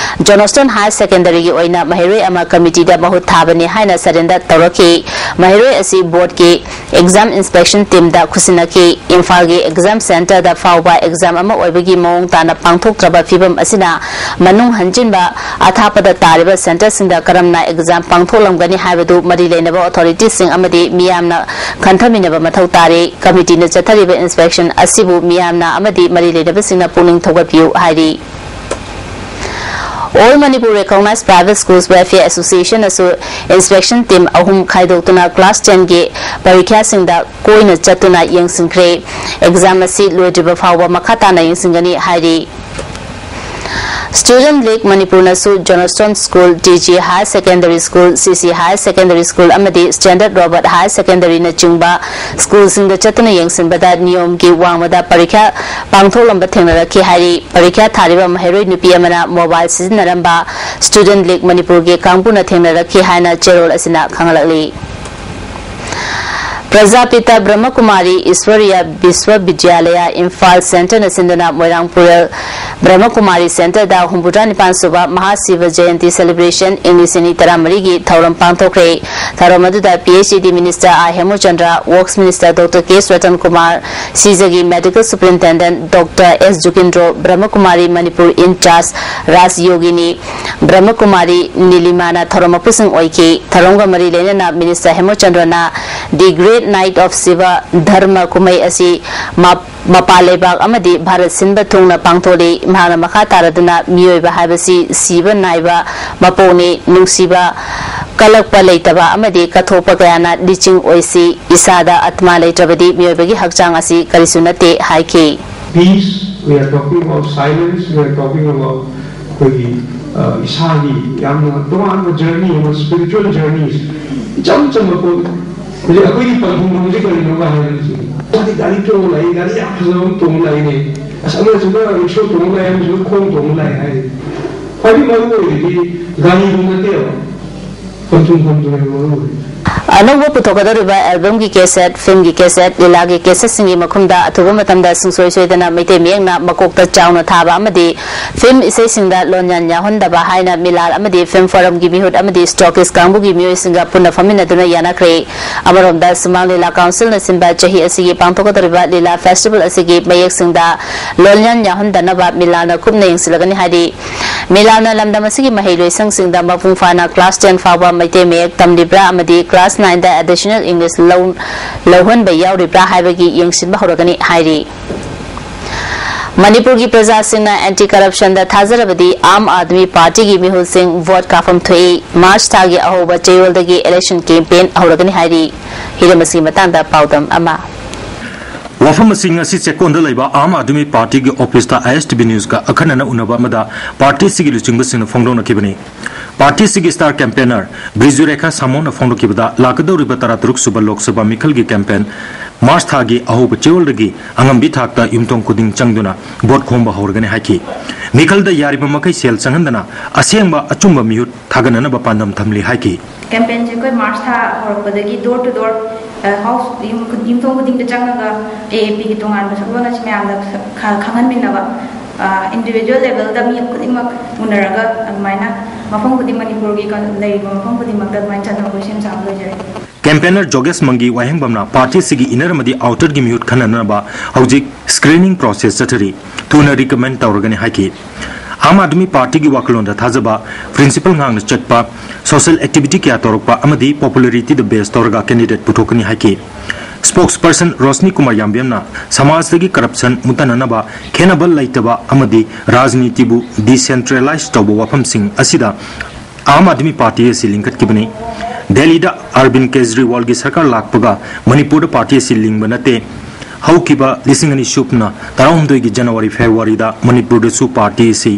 Johnston Higher Secondaryꯒꯤ ꯑꯣꯏꯅ ꯃꯍꯩꯔꯣꯏ ꯑꯃ committeeꯗ ꯃꯍꯨꯠ ꯊꯥꯕꯅꯤ ꯍꯥꯏꯅ surrender ꯇꯧꯔꯛꯈꯤ꯫ ꯃꯍꯩꯔꯣꯏ ꯑꯁꯤ boardꯀꯤ exam inspection teamꯗ ꯈꯨꯠꯁꯤꯟꯅꯈꯤ꯫ ꯏꯝꯐꯥꯜꯒꯤ exam centreꯗ ꯐꯥꯎꯕ exam ꯑꯃ ꯑꯣꯏꯕꯒꯤ ꯃꯑꯣꯡ ꯇꯥꯅ ꯄꯥꯡꯊꯣꯛꯇ꯭ꯔꯕ ꯐꯤꯕꯝ ꯑꯁꯤꯅ ꯃꯅꯨꯡ ꯍꯟꯖꯤꯟꯕ ꯑꯊꯥꯞꯄꯗ ꯇꯥꯔꯤꯕ centreꯁꯤꯡꯗ ꯀꯔꯝꯅ exam ꯄꯥꯡꯊꯣꯛꯂꯝꯒꯅꯤ ꯍꯥꯏꯕꯗꯨ ꯃꯔꯤ ꯂꯩꯅꯕ authorityꯁꯤꯡ ꯑꯃꯗꯤ ꯃꯤꯌꯥꯝꯅ ꯈꯟꯊꯃꯤꯟꯅꯕ ꯃꯊꯧ ꯇꯥꯔꯤ꯫ Committeeꯅ ꯆꯠꯊꯔꯤꯕ inspection ꯑꯁꯤꯕꯨ ꯃꯤꯌꯥꯝꯅ ꯑꯃꯗꯤ ꯃꯔꯤ ꯂꯩꯅꯕꯁꯤꯡꯅ ꯄꯨꯛꯅꯤꯡ ꯊꯧꯒꯠꯄꯤꯌꯨ ꯍꯥꯏꯔꯤ꯫ All Manipur Recognized Private Schools Welfare Association ꯅꯁꯨ inspection team ꯑꯍꯨꯝ ꯈꯥꯏꯗꯣꯛꯇꯨꯅ class ten ꯒꯤ ꯄꯔꯤꯈ꯭ꯌꯥꯁꯤꯡꯗ ꯀꯣꯏꯅ ꯆꯠꯇꯨꯅ ꯌꯦꯡꯁꯤꯟꯈ꯭ꯔꯦ꯫ Exam ꯑꯁꯤ ꯂꯣꯏꯗ꯭ꯔꯤꯕ ꯐꯥꯎꯕ ꯃꯈꯥ ꯇꯥꯅ ꯌꯦꯡꯁꯤꯟꯒꯅꯤ ꯍꯥꯏꯔꯤ꯫ Student League ꯃꯅꯤꯄꯨꯔꯅꯁꯨ Johnston School, T G Higher Secondary School, C C Higher Secondary School ꯑꯃꯗꯤ Standard Robert Higher Secondary ꯅꯆꯤꯡꯕ school ꯁꯤꯡꯗ ꯆꯠꯇꯨꯅ ꯌꯦꯡꯁꯤꯟꯕꯗ ꯅꯤꯌꯣꯝꯒꯤ ꯋꯥꯡꯃꯗ ꯄꯔꯤꯈ꯭ꯌꯥ ꯄꯥꯡꯊꯣꯛꯂꯝꯕ ꯊꯦꯡꯅꯔꯛꯈꯤ ꯍꯥꯏꯔꯤ꯫ ꯄꯔꯤꯈ꯭ꯌꯥ ꯊꯥꯔꯤꯕ ꯃꯍꯩꯔꯣꯏ ꯅꯨꯄꯤ ꯑꯃꯅ mobile ꯁꯤꯖꯤꯟꯅꯔꯝꯕ Student League ꯃꯅꯤꯄꯨꯔꯒꯤ ꯀꯥꯡꯕꯨꯅ ꯊꯦꯡꯅꯔꯛꯈꯤ ꯍꯥꯏꯅ ꯆꯦꯔꯣꯜ ꯑꯁꯤꯅ ꯈꯪꯍꯜꯂꯛꯂꯤ꯫ ꯄ꯭ꯔꯖꯥꯄꯤꯇ ꯕ꯭ꯔꯍ꯭ꯃꯀꯨꯃꯥꯔꯤ ꯏꯁ꯭ꯋꯔꯤꯌ ꯕꯤꯁ꯭ꯋꯕꯤꯗ꯭ꯌꯥꯂꯌ ꯏꯝꯐꯥꯜ ꯁꯦꯟꯇꯔꯅ ꯁꯤꯟꯗꯨꯅ ꯃꯣꯏꯔꯥꯡ ꯄꯨꯔꯦꯜ ꯕ꯭ꯔꯍ꯭ꯃꯀꯨꯃꯥꯔꯤ ꯁꯦꯟꯇꯔꯗ ꯍꯨꯝꯐꯨꯇꯔꯥ ꯅꯤꯄꯥꯟ ꯁꯨꯕ ꯃꯍꯥꯁꯤꯕ ꯖꯌꯟꯇꯤ celebration ꯏꯪ ꯂꯤꯁꯤꯡ ꯑꯅꯤ ꯇꯔꯥꯃꯔꯤꯒꯤ ꯊꯧꯔꯝ ꯄꯥꯡꯊꯣꯛꯈ꯭ꯔꯦ꯫ ꯊꯧꯔꯝ ꯑꯗꯨꯗ P H E D minister R ꯍꯦꯃꯨꯆꯟꯗ꯭ꯔ, Works minister Doctor K ꯁ꯭ꯋꯦꯇꯟ Kumar, ꯁꯤꯖꯒꯤ medical superintendent Doctor S ꯖꯨꯒꯤꯟꯗ꯭ꯔꯣ, ꯕ꯭ꯔꯍ꯭ꯃꯀꯨꯃꯥꯔꯤ Manipur in charge ꯔꯥꯖ ꯌꯣꯒꯤꯅꯤ, ꯕ꯭ꯔꯍ꯭ꯃꯀꯨꯃꯥꯔꯤ ꯅꯤꯂꯤꯃꯥꯅ ꯊꯧꯔꯝ ꯃꯄꯨꯁꯤꯡ ꯑꯣꯏꯈꯤ꯫ ꯊꯧꯔꯝꯒ ꯃꯔꯤ ꯂꯩꯅꯅ minister ꯍꯦꯃꯨꯆꯟꯗ꯭ꯔꯅ The Great Night of Shiva ꯙꯔꯃ ꯀꯨꯝꯍꯩ ꯑꯁꯤ ꯃꯥ-, ꯃꯄꯥꯟ ꯂꯩꯕꯥꯛ ꯑꯃꯗꯤ ꯚꯥꯔꯠ ꯁꯤꯟꯕ ꯊꯨꯡꯅ ꯄꯥꯡꯊꯣꯛꯂꯤ꯫ ꯃꯍꯥꯛꯅ ꯃꯈꯥ ꯇꯥꯔꯗꯨꯅ ꯃꯤꯑꯣꯏꯕ ꯍꯥꯏꯕꯁꯤ ꯁꯤꯕ ꯅꯥꯏꯕ ꯃꯄꯣꯛꯅꯤ꯫ ꯅꯨꯡꯁꯤꯕ, ꯀꯜꯂꯛꯄ ꯂꯩꯇꯕ ꯑꯃꯗꯤ ꯀꯠꯊꯣꯛꯄ ꯀꯌꯥꯅ ꯂꯤꯆꯤꯡ ꯑꯣꯏꯁꯤ꯫ ꯏꯁꯥꯗ ꯑꯥꯇꯃꯥ ꯂꯩꯇ꯭ꯔꯕꯗꯤ ꯃꯤꯑꯣꯏꯕꯒꯤ ꯍꯛꯆꯥꯡ ꯑꯁꯤ ꯀꯔꯤꯁꯨ ꯅꯠꯇꯦ ꯍꯥꯏꯈꯤ꯫ Peace, we are talking about silence, we are talking about ꯑꯩꯈꯣꯏꯒꯤ, ꯑ, ꯏꯁꯥꯒꯤ ꯌꯥꯝꯅ ꯇꯣꯉꯥꯟꯕ journey ꯑꯃ, spiritual journeys, ꯏꯆꯝ ꯆꯝꯕ ꯄꯣꯠ꯫ ꯍꯧꯖꯤꯛ ꯑꯩꯈꯣꯏꯒꯤ ꯄꯟꯊꯨꯡꯐꯝꯁꯦ ꯀꯔꯤꯅꯣꯒ ꯍꯥꯏꯔꯗꯤ, ꯃꯥꯗꯤ ꯒꯥꯔꯤ ꯇꯣꯡꯉ ꯂꯥꯛꯏ, ꯒꯥꯔꯤ ꯌꯥꯝ ꯐꯖꯕ ꯑꯃ ꯇꯣꯡꯉ ꯂꯥꯛꯏꯅꯦ, ꯑꯁ, ꯑꯃꯁꯤꯅ ꯔꯤꯛꯁꯣ ꯇꯣꯡꯉ ꯂꯥꯛꯑꯦ, ꯑꯃꯁꯤꯅ ꯈꯣꯡ ꯇꯣꯡꯉ ꯂꯥꯛꯑꯦ ꯍꯥꯏꯔꯤ꯫ ꯈ꯭ꯋꯥꯏꯗꯒꯤ ꯃꯔꯨ ꯑꯣꯏꯔꯤꯗꯤ ꯒꯥꯔꯤꯗꯨ ꯅꯠꯇꯦꯕ, ꯄꯟꯊꯨꯡꯐꯝꯗꯨꯅꯦꯕ ꯃꯔꯨ ꯑꯣꯏꯔꯤꯗꯤ꯫ ꯑꯅꯧꯕ ꯄꯨꯊꯣꯛꯀꯗꯧꯔꯤꯕ albumꯒꯤ cassette, filmꯒꯤ cassette, ꯂꯤꯂꯥꯒꯤ cassetteꯁꯤꯡꯒꯤ ꯃꯈꯨꯝꯗ ꯑꯊꯨꯕ ꯃꯇꯝꯗ ꯁꯨꯡꯁꯣꯏ ꯁꯣꯏꯗꯅ ꯃꯩꯇꯩ ꯃꯌꯦꯛꯅ ꯃꯀꯣꯛꯇ ꯆꯥꯎꯅ ꯊꯥꯕ ꯑꯃꯗꯤ film ꯏꯁꯩꯁꯤꯡꯗ ꯂꯣꯟꯌꯥꯟ ꯌꯥꯎꯍꯟꯗꯕ ꯍꯥꯏꯅ ꯃꯤꯂꯥꯜ ꯑꯃꯗꯤ film forumꯒꯤ ꯃꯤꯍꯨꯠ ꯑꯃꯗꯤ stockist ꯀꯥꯡꯕꯨꯒꯤ ꯃꯤꯑꯣꯏꯁꯤꯡꯒ ꯄꯨꯟꯅ ꯐꯝꯃꯤꯟꯅꯗꯨꯅ ꯌꯥꯅꯈ꯭ꯔꯦ꯫ ꯑꯃꯔꯣꯝꯗ ꯁꯨꯃꯥꯡ ꯂꯤꯂꯥ councilꯅ ꯁꯤꯟꯕ ꯆꯍꯤ ꯑꯁꯤꯒꯤ ꯄꯥꯡꯊꯣꯛꯀꯗꯧꯔꯤꯕ ꯂꯤꯂꯥ festival ꯑꯁꯤꯒꯤ ꯃꯌꯦꯛꯁꯤꯡꯗ ꯂꯣꯟꯌꯥꯟ ꯌꯥꯎꯍꯟꯗꯅꯕ ꯃꯤꯂꯥꯜꯅ ꯀꯨꯞꯅ ꯌꯦꯡꯁꯤꯜꯂꯒꯅꯤ ꯍꯥꯏꯔꯤ꯫ ꯃꯤꯂꯥꯜꯅ ꯂꯝꯗꯝ ꯑꯁꯤꯒꯤ ꯃꯍꯩꯂꯣꯏꯁꯪꯁꯤꯡꯗ ꯃꯄꯨꯡ ꯐꯥꯅ class ten ꯐꯥꯎꯕ ꯃꯩꯇꯩ ꯃꯌꯦꯛ ꯇꯝꯂꯤꯕ꯭ꯔꯥ ꯑꯃꯗꯤ class nineꯗ additional English ꯂꯧ-, ꯂꯧꯍꯟꯕ ꯌꯥꯎꯔꯤꯕ꯭ꯔꯥ ꯍꯥꯏꯕꯒꯤ ꯌꯦꯡꯁꯤꯟꯕ ꯍꯧꯔꯒꯅꯤ ꯍꯥꯏꯔꯤ꯫ ꯃꯅꯤꯄꯨꯔꯒꯤ ꯄ꯭ꯔꯖꯥꯁꯤꯡꯅ ꯑꯦꯟꯇꯤ ꯀꯔꯞꯁꯟꯗ ꯊꯥꯖꯔꯕꯗꯤ ꯑꯥꯝ ꯑꯥꯗꯃꯤ ꯄꯥꯔꯇꯤꯒꯤ ꯃꯤꯍꯨꯠꯁꯤꯡ ꯚꯣꯠ ꯀꯥꯞꯐꯝ ꯊꯣꯛꯏ꯫ ꯃꯥꯔꯆ ꯊꯥꯒꯤ ꯑꯍꯧꯕ ꯆꯌꯣꯜꯗꯒꯤ ꯏꯂꯦꯛꯁꯟ ꯀꯦꯝꯄꯦꯟ ꯍꯧꯔꯒꯅꯤ ꯍꯥꯏꯔꯤ꯫ ꯍꯤꯔꯝ ꯑꯁꯤꯒꯤ ꯃꯇꯥꯡꯗ ꯄꯥꯎꯗꯝ ꯑꯃ꯫ ꯋꯥꯐꯝ ꯑꯁꯤ ꯉꯁꯤ ꯆꯦꯛꯀꯣꯟꯗ ꯂꯩꯕ ꯑꯥꯝ ꯑꯥꯗꯃꯤ ꯄꯥꯔꯇꯤꯒꯤ ꯑꯣꯐꯤꯁꯇ ꯑꯥꯏ ꯑꯦꯁ ꯇꯤ ꯚꯤ ꯅ꯭ꯌꯨꯁꯀ ꯑꯈꯟꯅꯅ ꯎꯅꯕ ꯑꯃꯗ ꯄꯥꯔꯇꯤ ꯑꯁꯤꯒꯤ ꯂꯨꯆꯤꯡꯕꯁꯤꯡꯅ ꯐꯣꯡꯗꯣꯛꯅꯈꯤꯕꯅꯤ꯫ ꯄꯥꯔꯇꯤ ꯑꯁꯤꯒꯤ ꯁ꯭ꯇꯥꯔ ꯀꯦꯝꯄꯦꯅꯔ ꯕ꯭ꯔꯤꯖꯨꯔꯦꯈꯥ ꯁꯥꯃꯣꯅ ꯐꯣꯡꯗꯣꯛꯈꯤꯕꯗ, ꯂꯥꯛꯀꯗꯧꯔꯤꯕ ꯇꯔꯥꯇꯔꯨꯛ ꯁꯨꯕ ꯂꯣꯛ ꯁꯚꯥ ꯃꯤꯈꯜꯒꯤ ꯀꯦꯝꯄꯦꯟ ꯃꯥꯔꯆ ꯊꯥꯒꯤ ꯑꯍꯧꯕ ꯆꯌꯣꯜꯗꯒꯤ ꯑꯉꯝꯕꯤ ꯊꯥꯛꯇ ꯌꯨꯝꯊꯣꯡ ꯈꯨꯗꯤꯡ ꯆꯪꯗꯨꯅ ꯚꯣꯠ ꯈꯣꯝꯕ ꯍꯧꯔꯒꯅꯤ ꯍꯥꯏꯈꯤ꯫ ꯃꯤꯈꯜꯗ ꯌꯥꯔꯤꯕ ꯃꯈꯩ ꯁꯦꯜ ꯆꯪꯍꯟꯗꯅ ꯑꯁꯦꯡꯕ ꯑꯆꯨꯝꯕ ꯃꯤꯍꯨꯠ ꯊꯥꯒꯠꯅꯅꯕ ꯄꯥꯟꯗꯝ ꯊꯝꯂꯤ ꯍꯥꯏꯈꯤ꯫ ꯀꯦꯝꯄꯦꯟꯁꯦ ꯑꯩꯈꯣꯏ ꯃꯥꯔꯆ ꯊꯥ ꯍꯧꯔꯛꯄꯗꯒꯤ door to door, ꯑ, house, ꯌꯨꯝ ꯈꯨ-, ꯌꯨꯝꯊꯣꯡ ꯈꯨꯗꯤꯡꯗ ꯆꯪꯉꯒ ꯑꯦ ꯑꯦ ꯄꯤꯒꯤ ꯇꯣꯉꯥꯟꯕ ꯁꯛꯂꯣꯟ ꯑꯁꯤ ꯃꯌꯥꯝꯗ ꯈ-, ꯈꯪꯍꯟꯃꯤꯟꯅꯕ, ꯑ, individual levelꯗ ꯃꯤ ꯈꯨꯗꯤꯡꯃꯛ ꯎꯅꯔꯒ ꯑꯗꯨꯃꯥꯏꯅ ꯃꯐꯝ ꯈꯨꯗꯤꯡ, ꯃꯅꯤꯄꯨꯔꯒꯤ ꯀ-, ꯂꯩꯔꯤꯕ ꯃꯐꯝ ꯈꯨꯗꯤꯡꯃꯛꯇ ꯑꯗꯨꯃꯥꯏꯅ ꯆꯠꯅꯕ ꯑꯩꯈꯣꯏ ꯁꯦꯝ ꯁꯥꯕ ꯂꯣꯏꯖꯔꯦ꯫ ꯀꯦꯝꯄꯦꯅꯔ ꯖꯣꯒꯦꯁ ꯃꯪꯒꯤ ꯋꯥꯍꯦꯡꯕꯝꯅ ꯄꯥꯔꯇꯤ ꯑꯁꯤꯒꯤ ꯏꯟꯅꯔ ꯑꯃꯗꯤ ꯑꯥꯎꯇꯔꯒꯤ ꯃꯤꯍꯨꯠ ꯈꯟꯅꯅꯕ ꯍꯧꯖꯤꯛ ꯁ꯭ꯀ꯭ꯔꯤꯅꯤꯡ ꯄ꯭ꯔꯣꯁꯦꯁ ꯆꯠꯊꯔꯤ꯫ ꯊꯨꯅ ꯔꯤꯀꯃꯦꯟ ꯇꯧꯔꯒꯅꯤ ꯍꯥꯏꯈꯤ꯫ ꯑꯥꯝ ꯑꯥꯗꯃꯤ ꯄꯥꯔꯇꯤꯒꯤ ꯋꯥꯈꯜꯂꯣꯟꯗ ꯊꯥꯖꯕ, ꯄ꯭ꯔꯤꯟꯁꯤꯄꯜ ꯉꯥꯛꯅ ꯆꯠꯄ, ꯁꯣꯁꯦꯜ ꯑꯦꯛꯇꯤꯚꯤꯇꯤ ꯀꯌꯥ ꯇꯧꯔꯛꯄ ꯑꯃꯗꯤ ꯄꯣꯄꯨꯂꯔꯤꯇꯤꯗ ꯕꯦꯁ ꯇꯧꯔꯒ ꯀꯦꯟꯗꯤꯗꯦꯠ ꯄꯨꯊꯣꯛꯀꯅꯤ ꯍꯥꯏꯈꯤ꯫ ꯁ꯭ꯄꯣꯛꯁ ꯄꯔꯁꯟ ꯔꯣꯁꯅꯤ ꯀꯨꯃꯥꯔ ꯌꯥꯝꯕꯦꯝꯅ ꯁꯃꯥꯖꯇꯒꯤ ꯀꯔꯞꯁꯟ ꯃꯨꯠꯊꯅꯅꯕ, ꯈꯦꯟꯅꯕ ꯂꯩꯇꯕ ꯑꯃꯗꯤ ꯔꯥꯖꯅꯤꯇꯤꯕꯨ ꯗꯤꯁꯦꯟꯇ꯭ꯔꯦꯂꯥꯏꯖ ꯇꯧꯕ ꯋꯥꯐꯝꯁꯤꯡ ꯑꯁꯤꯗ ꯑꯥꯝ ꯑꯥꯗꯃꯤ ꯄꯥꯔꯇꯤ ꯑꯁꯤ ꯂꯤꯡꯈꯠꯈꯤꯕꯅꯤ꯫ ꯗꯦꯜꯂꯤꯗ ꯑꯔꯕꯤꯟ ꯀꯦꯖꯔꯤꯋꯥꯜꯒꯤ ꯁꯔꯀꯥꯔ ꯂꯥꯛꯄꯒ ꯃꯅꯤꯄꯨꯔꯗ ꯄꯥꯔꯇꯤ ꯑꯁꯤ ꯂꯤꯡꯕ ꯅꯠꯇꯦ꯫ ꯍꯧꯈꯤꯕ ꯂꯤꯁꯤꯡ ꯑꯅꯤ ꯁꯨꯞꯅ ꯇꯔꯥꯍꯨꯝꯗꯣꯏꯒꯤ ꯖꯅꯋꯥꯔꯤ, ꯐꯦꯕ꯭ꯔꯨꯋꯥꯔꯤꯗ ꯃꯅꯤꯄꯨꯔꯗꯁꯨ ꯄꯥꯔꯇꯤ ꯑꯁꯤ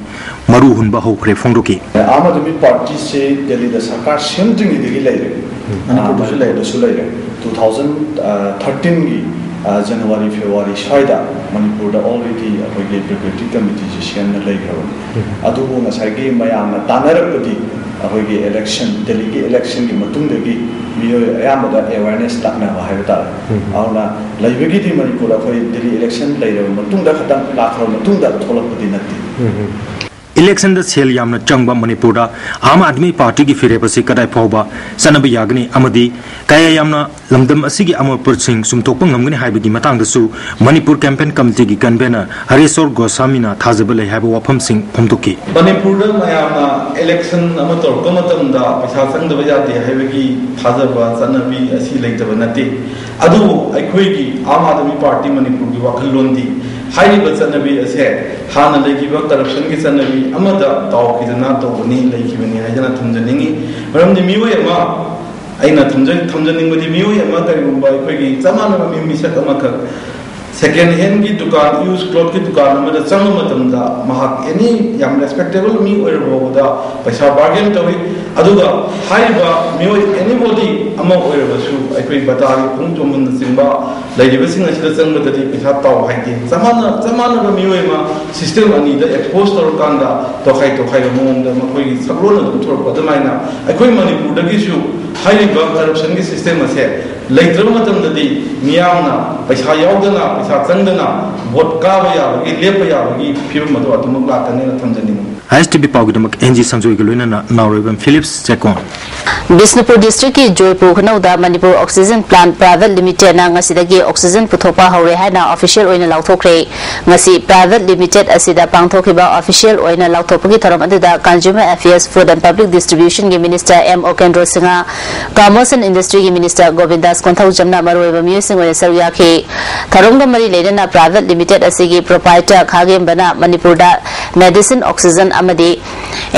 ꯃꯔꯨ ꯍꯨꯟꯕ ꯍꯧꯈ꯭ꯔꯦ ꯐꯣꯡꯗꯣꯛꯈꯤ꯫ ꯑꯥꯝ ꯑꯥꯗꯃꯤ ꯄꯥꯔꯇꯤꯁꯦ ꯗꯦꯜꯂꯤꯗ ꯁꯔꯀꯥꯔ ꯁꯦꯝꯗ꯭ꯔꯤꯉꯩꯗꯒꯤ ꯂꯩꯔꯦ꯫ ꯃꯅꯤꯄꯨꯔꯗꯁꯨ ꯂꯩꯔꯦ꯫ ꯇꯨ ꯊꯥꯎꯖꯟ ꯊꯥꯔꯇꯤꯟꯒꯤ ꯖꯅꯋꯥꯔꯤ, ꯐꯦꯕ꯭ꯔꯨꯋꯥꯔꯤ ꯁ꯭ꯋꯥꯏꯗ ꯃꯅꯤꯄꯨꯔꯗ already ꯑꯩꯈꯣꯏꯒꯤ preparatory committeeꯁꯦ ꯁꯦꯝꯅ ꯂꯩꯈ꯭ꯔꯕꯅꯤ꯫ ꯑꯗꯨꯕꯨ ꯉꯁꯥꯏꯒꯤ ꯃꯌꯥꯝꯅ ꯇꯥꯟꯅꯔꯛꯄꯗꯤ ꯑꯩꯈꯣꯏꯒꯤ election, ꯗꯦꯜꯂꯤꯒꯤ electionꯒꯤ ꯃꯇꯨꯡꯗꯒꯤ ꯃꯤꯑꯣꯏ ꯑꯌꯥꯝꯕꯗ awareness ꯂꯥꯛꯅꯕ ꯍꯥꯏꯕ ꯇꯥꯔꯦ꯫ ꯑꯗꯨꯅ ꯂꯩꯕꯒꯤꯗꯤ ꯃꯅꯤꯄꯨꯔꯗ ꯑꯩꯈꯣꯏ ꯗꯦꯜꯂꯤ election ꯂꯩꯔꯕ ꯃꯇꯨꯡꯗ ꯈꯛꯇꯪ, ꯂꯥꯛꯈ꯭ꯔꯕ ꯃꯇꯨꯡꯗ ꯊꯣꯛꯂꯛꯄꯗꯤ ꯅꯠꯇꯦ꯫ ꯏꯂꯦꯛꯁꯟꯗ ꯁꯦꯜ ꯌꯥꯝꯅ ꯆꯪꯕ ꯃꯅꯤꯄꯨꯔꯗ ꯑꯥꯝ ꯑꯥꯗꯃꯤ ꯄꯥꯔꯇꯤꯒꯤ ꯐꯤꯔꯦꯞ ꯑꯁꯤ ꯀꯗꯥꯏ ꯐꯥꯎꯕ ꯆꯠꯅꯕ ꯌꯥꯒꯅꯤ ꯑꯃꯗꯤ ꯀꯌꯥ ꯌꯥꯝꯅ ꯂꯝꯗꯝ ꯑꯁꯤꯒꯤ ꯑꯃꯣꯠꯄꯁꯤꯡ ꯆꯨꯝꯊꯣꯛꯄ ꯉꯝꯒꯅꯤ ꯍꯥꯏꯕꯒꯤ ꯃꯇꯥꯡꯗꯁꯨ ꯃꯅꯤꯄꯨꯔ ꯀꯦꯝꯄꯦꯟ ꯀꯃꯤꯇꯤꯒꯤ ꯀꯟꯚꯦꯅꯔ ꯍꯔꯦꯁꯣꯔ ꯒꯣꯁꯥꯃꯤꯅ ꯊꯥꯖꯕ ꯂꯩ ꯍꯥꯏꯕ ꯋꯥꯐꯝꯁꯤꯡ ꯐꯣꯡꯗꯣꯛꯈꯤ꯫ ꯃꯅꯤꯄꯨꯔꯗ ꯃꯌꯥꯝꯅ election ꯑꯃ ꯇꯧꯔꯛꯄ ꯃꯇꯝꯗ ꯄꯩꯁꯥ ꯆꯪꯗꯕ ꯌꯥꯗꯦ ꯍꯥꯏꯕꯒꯤ ꯊꯥꯖꯕ, ꯆꯠꯅꯕꯤ ꯑꯁꯤ ꯂꯩꯇꯕ ꯅꯠꯇꯦ꯫ ꯑꯗꯨꯕꯨ ꯑꯩꯈꯣꯏꯒꯤ ꯑꯥꯝ ꯑꯥꯗꯃꯤ ꯄꯥꯔꯇꯤ ꯃꯅꯤꯄꯨꯔꯒꯤ ꯋꯥꯈꯜꯂꯣꯟꯗꯤ ꯍꯥꯏꯔꯤꯕ ꯆꯠꯅꯕꯤ ꯑꯁꯦ ꯍꯥꯟꯅ ꯂꯩꯈꯤꯕ ꯀꯔꯞꯁꯟꯒꯤ ꯆꯠꯅꯕꯤ ꯑꯃꯗ ꯇꯥꯎꯈꯤꯗꯅ ꯇꯧꯕꯅꯤ, ꯂꯩꯈꯤꯕꯅꯤ ꯍꯥꯏꯗꯅ ꯊꯝꯖꯅꯤꯡꯉꯤ꯫ ꯃꯔꯝꯗꯤ ꯃꯤꯑꯣꯏ ꯑꯃ, ꯑꯩꯅ ꯊꯝꯖ-, ꯊꯝꯖꯅꯤꯡꯕꯗꯤ, ꯃꯤꯑꯣꯏ ꯑꯃ ꯀꯔꯤꯒꯨꯝꯕ ꯑꯩꯈꯣꯏꯒꯤ ꯆꯞ ꯃꯥꯟꯅꯕ ꯃꯤ, ꯃꯤꯁꯛ ꯑꯃꯈꯛ ꯁꯦꯀꯦꯟ ꯍꯦꯟꯒꯤ ꯗꯨꯀꯥꯟ, ꯌꯨꯁ ꯀ꯭ꯂꯣꯠꯀꯤ ꯗꯨꯀꯥꯟ ꯑꯃꯗ ꯆꯪꯕ ꯃꯇꯝꯗ, ꯃꯍꯥꯛ ꯑꯦꯅꯤ ꯌꯥꯝ ꯔꯦꯁꯄꯦꯛꯇꯦꯕꯜ ꯃꯤ ꯑꯣꯏꯔꯕ ꯐꯥꯎꯕꯗ ꯄꯩꯁꯥ ꯕꯥꯔꯒꯦꯟ ꯇꯧꯏ꯫ ꯑꯗꯨꯒ ꯍꯥꯏꯔꯤꯕ ꯃꯤꯑꯣꯏ ꯑꯦꯅꯤꯕꯣꯗꯤ ꯑꯃ ꯑꯣꯏꯔꯕꯁꯨ, ꯑꯩꯈꯣꯏ ꯕꯖꯥꯔꯒꯤ ꯈꯣꯡ ꯆꯣꯝꯕꯅꯆꯤꯡꯕ ꯂꯩꯔꯤꯕꯁꯤꯡ ꯑꯁꯤꯗ ꯆꯪꯕꯗꯗꯤ ꯄꯩꯁꯥ ꯇꯥꯎ ꯍꯥꯏꯗꯦ꯫ ꯆꯞ ꯃꯥꯟꯅ-, ꯆꯞ ꯃꯥꯟꯅꯕ ꯃꯤꯑꯣꯏ ꯑꯃ ꯁꯤꯁꯇꯦꯝ ꯑꯅꯤꯗ ꯑꯦꯛꯁꯄꯣꯖ ꯇꯧꯔꯀꯥꯟꯗ ꯇꯣꯈꯥꯏ ꯇꯣꯈꯥꯏꯕ ꯃꯑꯣꯡꯗ ꯃꯈꯣꯏꯒꯤ ꯁꯛꯂꯣꯟ ꯑꯗꯨꯝ ꯊꯣꯔꯛꯄ ꯑꯗꯨꯃꯥꯏꯅ ꯑꯩꯈꯣꯏ ꯃꯅꯤꯄꯨꯔꯗꯒꯤꯁꯨ ꯍꯥꯏꯔꯤꯕ ꯀꯔꯞꯁꯟꯒꯤ ꯁꯤꯁꯇꯦꯝ ꯑꯁꯦ ꯂꯩꯇ꯭ꯔꯕ ꯃꯇꯝꯗꯗꯤ ꯃꯤꯌꯥꯝꯅ ꯄꯩꯁꯥ ꯌꯥꯎꯗꯅ, ꯄꯩꯁꯥ ꯆꯪꯗꯅ ꯚꯣꯠ ꯀꯥꯕ ꯌꯥꯕꯒꯤ, ꯂꯦꯞꯄ ꯌꯥꯕꯒꯤ ꯐꯤꯕꯝ ꯑꯗꯨ ꯑꯗꯨꯃꯛ ꯂꯥꯛꯀꯅꯦꯅ ꯊꯝꯖꯅꯤꯡꯏ꯫ ꯑꯥꯏ ꯑꯦꯁ ꯇꯤ ꯚꯤ ꯄꯥꯎꯒꯤꯗꯃꯛ ꯑꯦꯟ ꯖꯤ ꯁꯪꯖꯣꯏꯒ ꯂꯣꯏꯅꯅ ꯅꯥꯎꯔꯣꯏꯕꯝ ꯐꯤꯂꯤꯞꯁ, ꯆꯦꯛꯀꯣꯟ꯫ ꯕꯤꯁꯅꯨꯄꯨꯔ ꯗꯤꯁꯇ꯭ꯔꯤꯛꯀꯤ ꯖꯣꯏꯄꯨꯔ ꯈꯨꯅꯧꯗ ꯃꯅꯤꯄꯨꯔ ꯑꯣꯛꯁꯤꯖꯟ ꯄ꯭ꯂꯥꯟ ꯄ꯭ꯔꯥꯏꯚꯦꯠ ꯂꯤꯃꯤꯇꯦꯗꯅ ꯉꯁꯤꯗꯒꯤ ꯑꯣꯛꯁꯤꯖꯟ ꯄꯨꯊꯣꯛꯄ ꯍꯧꯔꯦ ꯍꯥꯏꯅ ꯑꯣꯐꯤꯁꯤꯌꯦꯜ ꯑꯣꯏꯅ ꯂꯥꯎꯊꯣꯛꯈ꯭ꯔꯦ꯫ ꯉꯁꯤ ꯄ꯭ꯔꯥꯏꯚꯦꯠ ꯂꯤꯃꯤꯇꯦꯗ ꯑꯁꯤꯗ ꯄꯥꯡꯊꯣꯛꯈꯤꯕ ꯑꯣꯐꯤꯁꯤꯌꯦꯜ ꯑꯣꯏꯅ ꯂꯥꯎꯊꯣꯛꯄꯒꯤ ꯊꯧꯔꯝ ꯑꯗꯨꯗ Consumer Affairs, Food and Public Distributionꯒꯤ minister M Okendro Singh, Commerce and Industryꯒꯤ ꯃꯤꯅꯤꯁꯇꯔ ꯒꯣꯕꯤꯟꯗꯥꯁ ꯀꯣꯟꯊꯧꯖꯝꯅ ꯃꯔꯨꯑꯣꯏꯕ ꯃꯤꯑꯣꯏꯁꯤꯡ ꯑꯣꯏꯅ ꯁꯔꯨꯛ ꯌꯥꯈꯤ꯫ ꯊꯧꯔꯝꯒ ꯃꯔꯤ ꯂꯩꯅꯅ ꯄ꯭ꯔꯥꯏꯚꯦꯠ ꯂꯤꯃꯤꯇꯦꯗ ꯑꯁꯤꯒꯤ ꯄ꯭ꯔꯣꯄꯥꯏꯇꯔ ꯈꯥꯒꯦꯝꯕꯅ ꯃꯅꯤꯄꯨꯔꯗ ꯃꯦꯗꯤꯁꯤꯟ ꯑꯣꯛꯁꯤꯖꯟ ꯑꯃꯗꯤ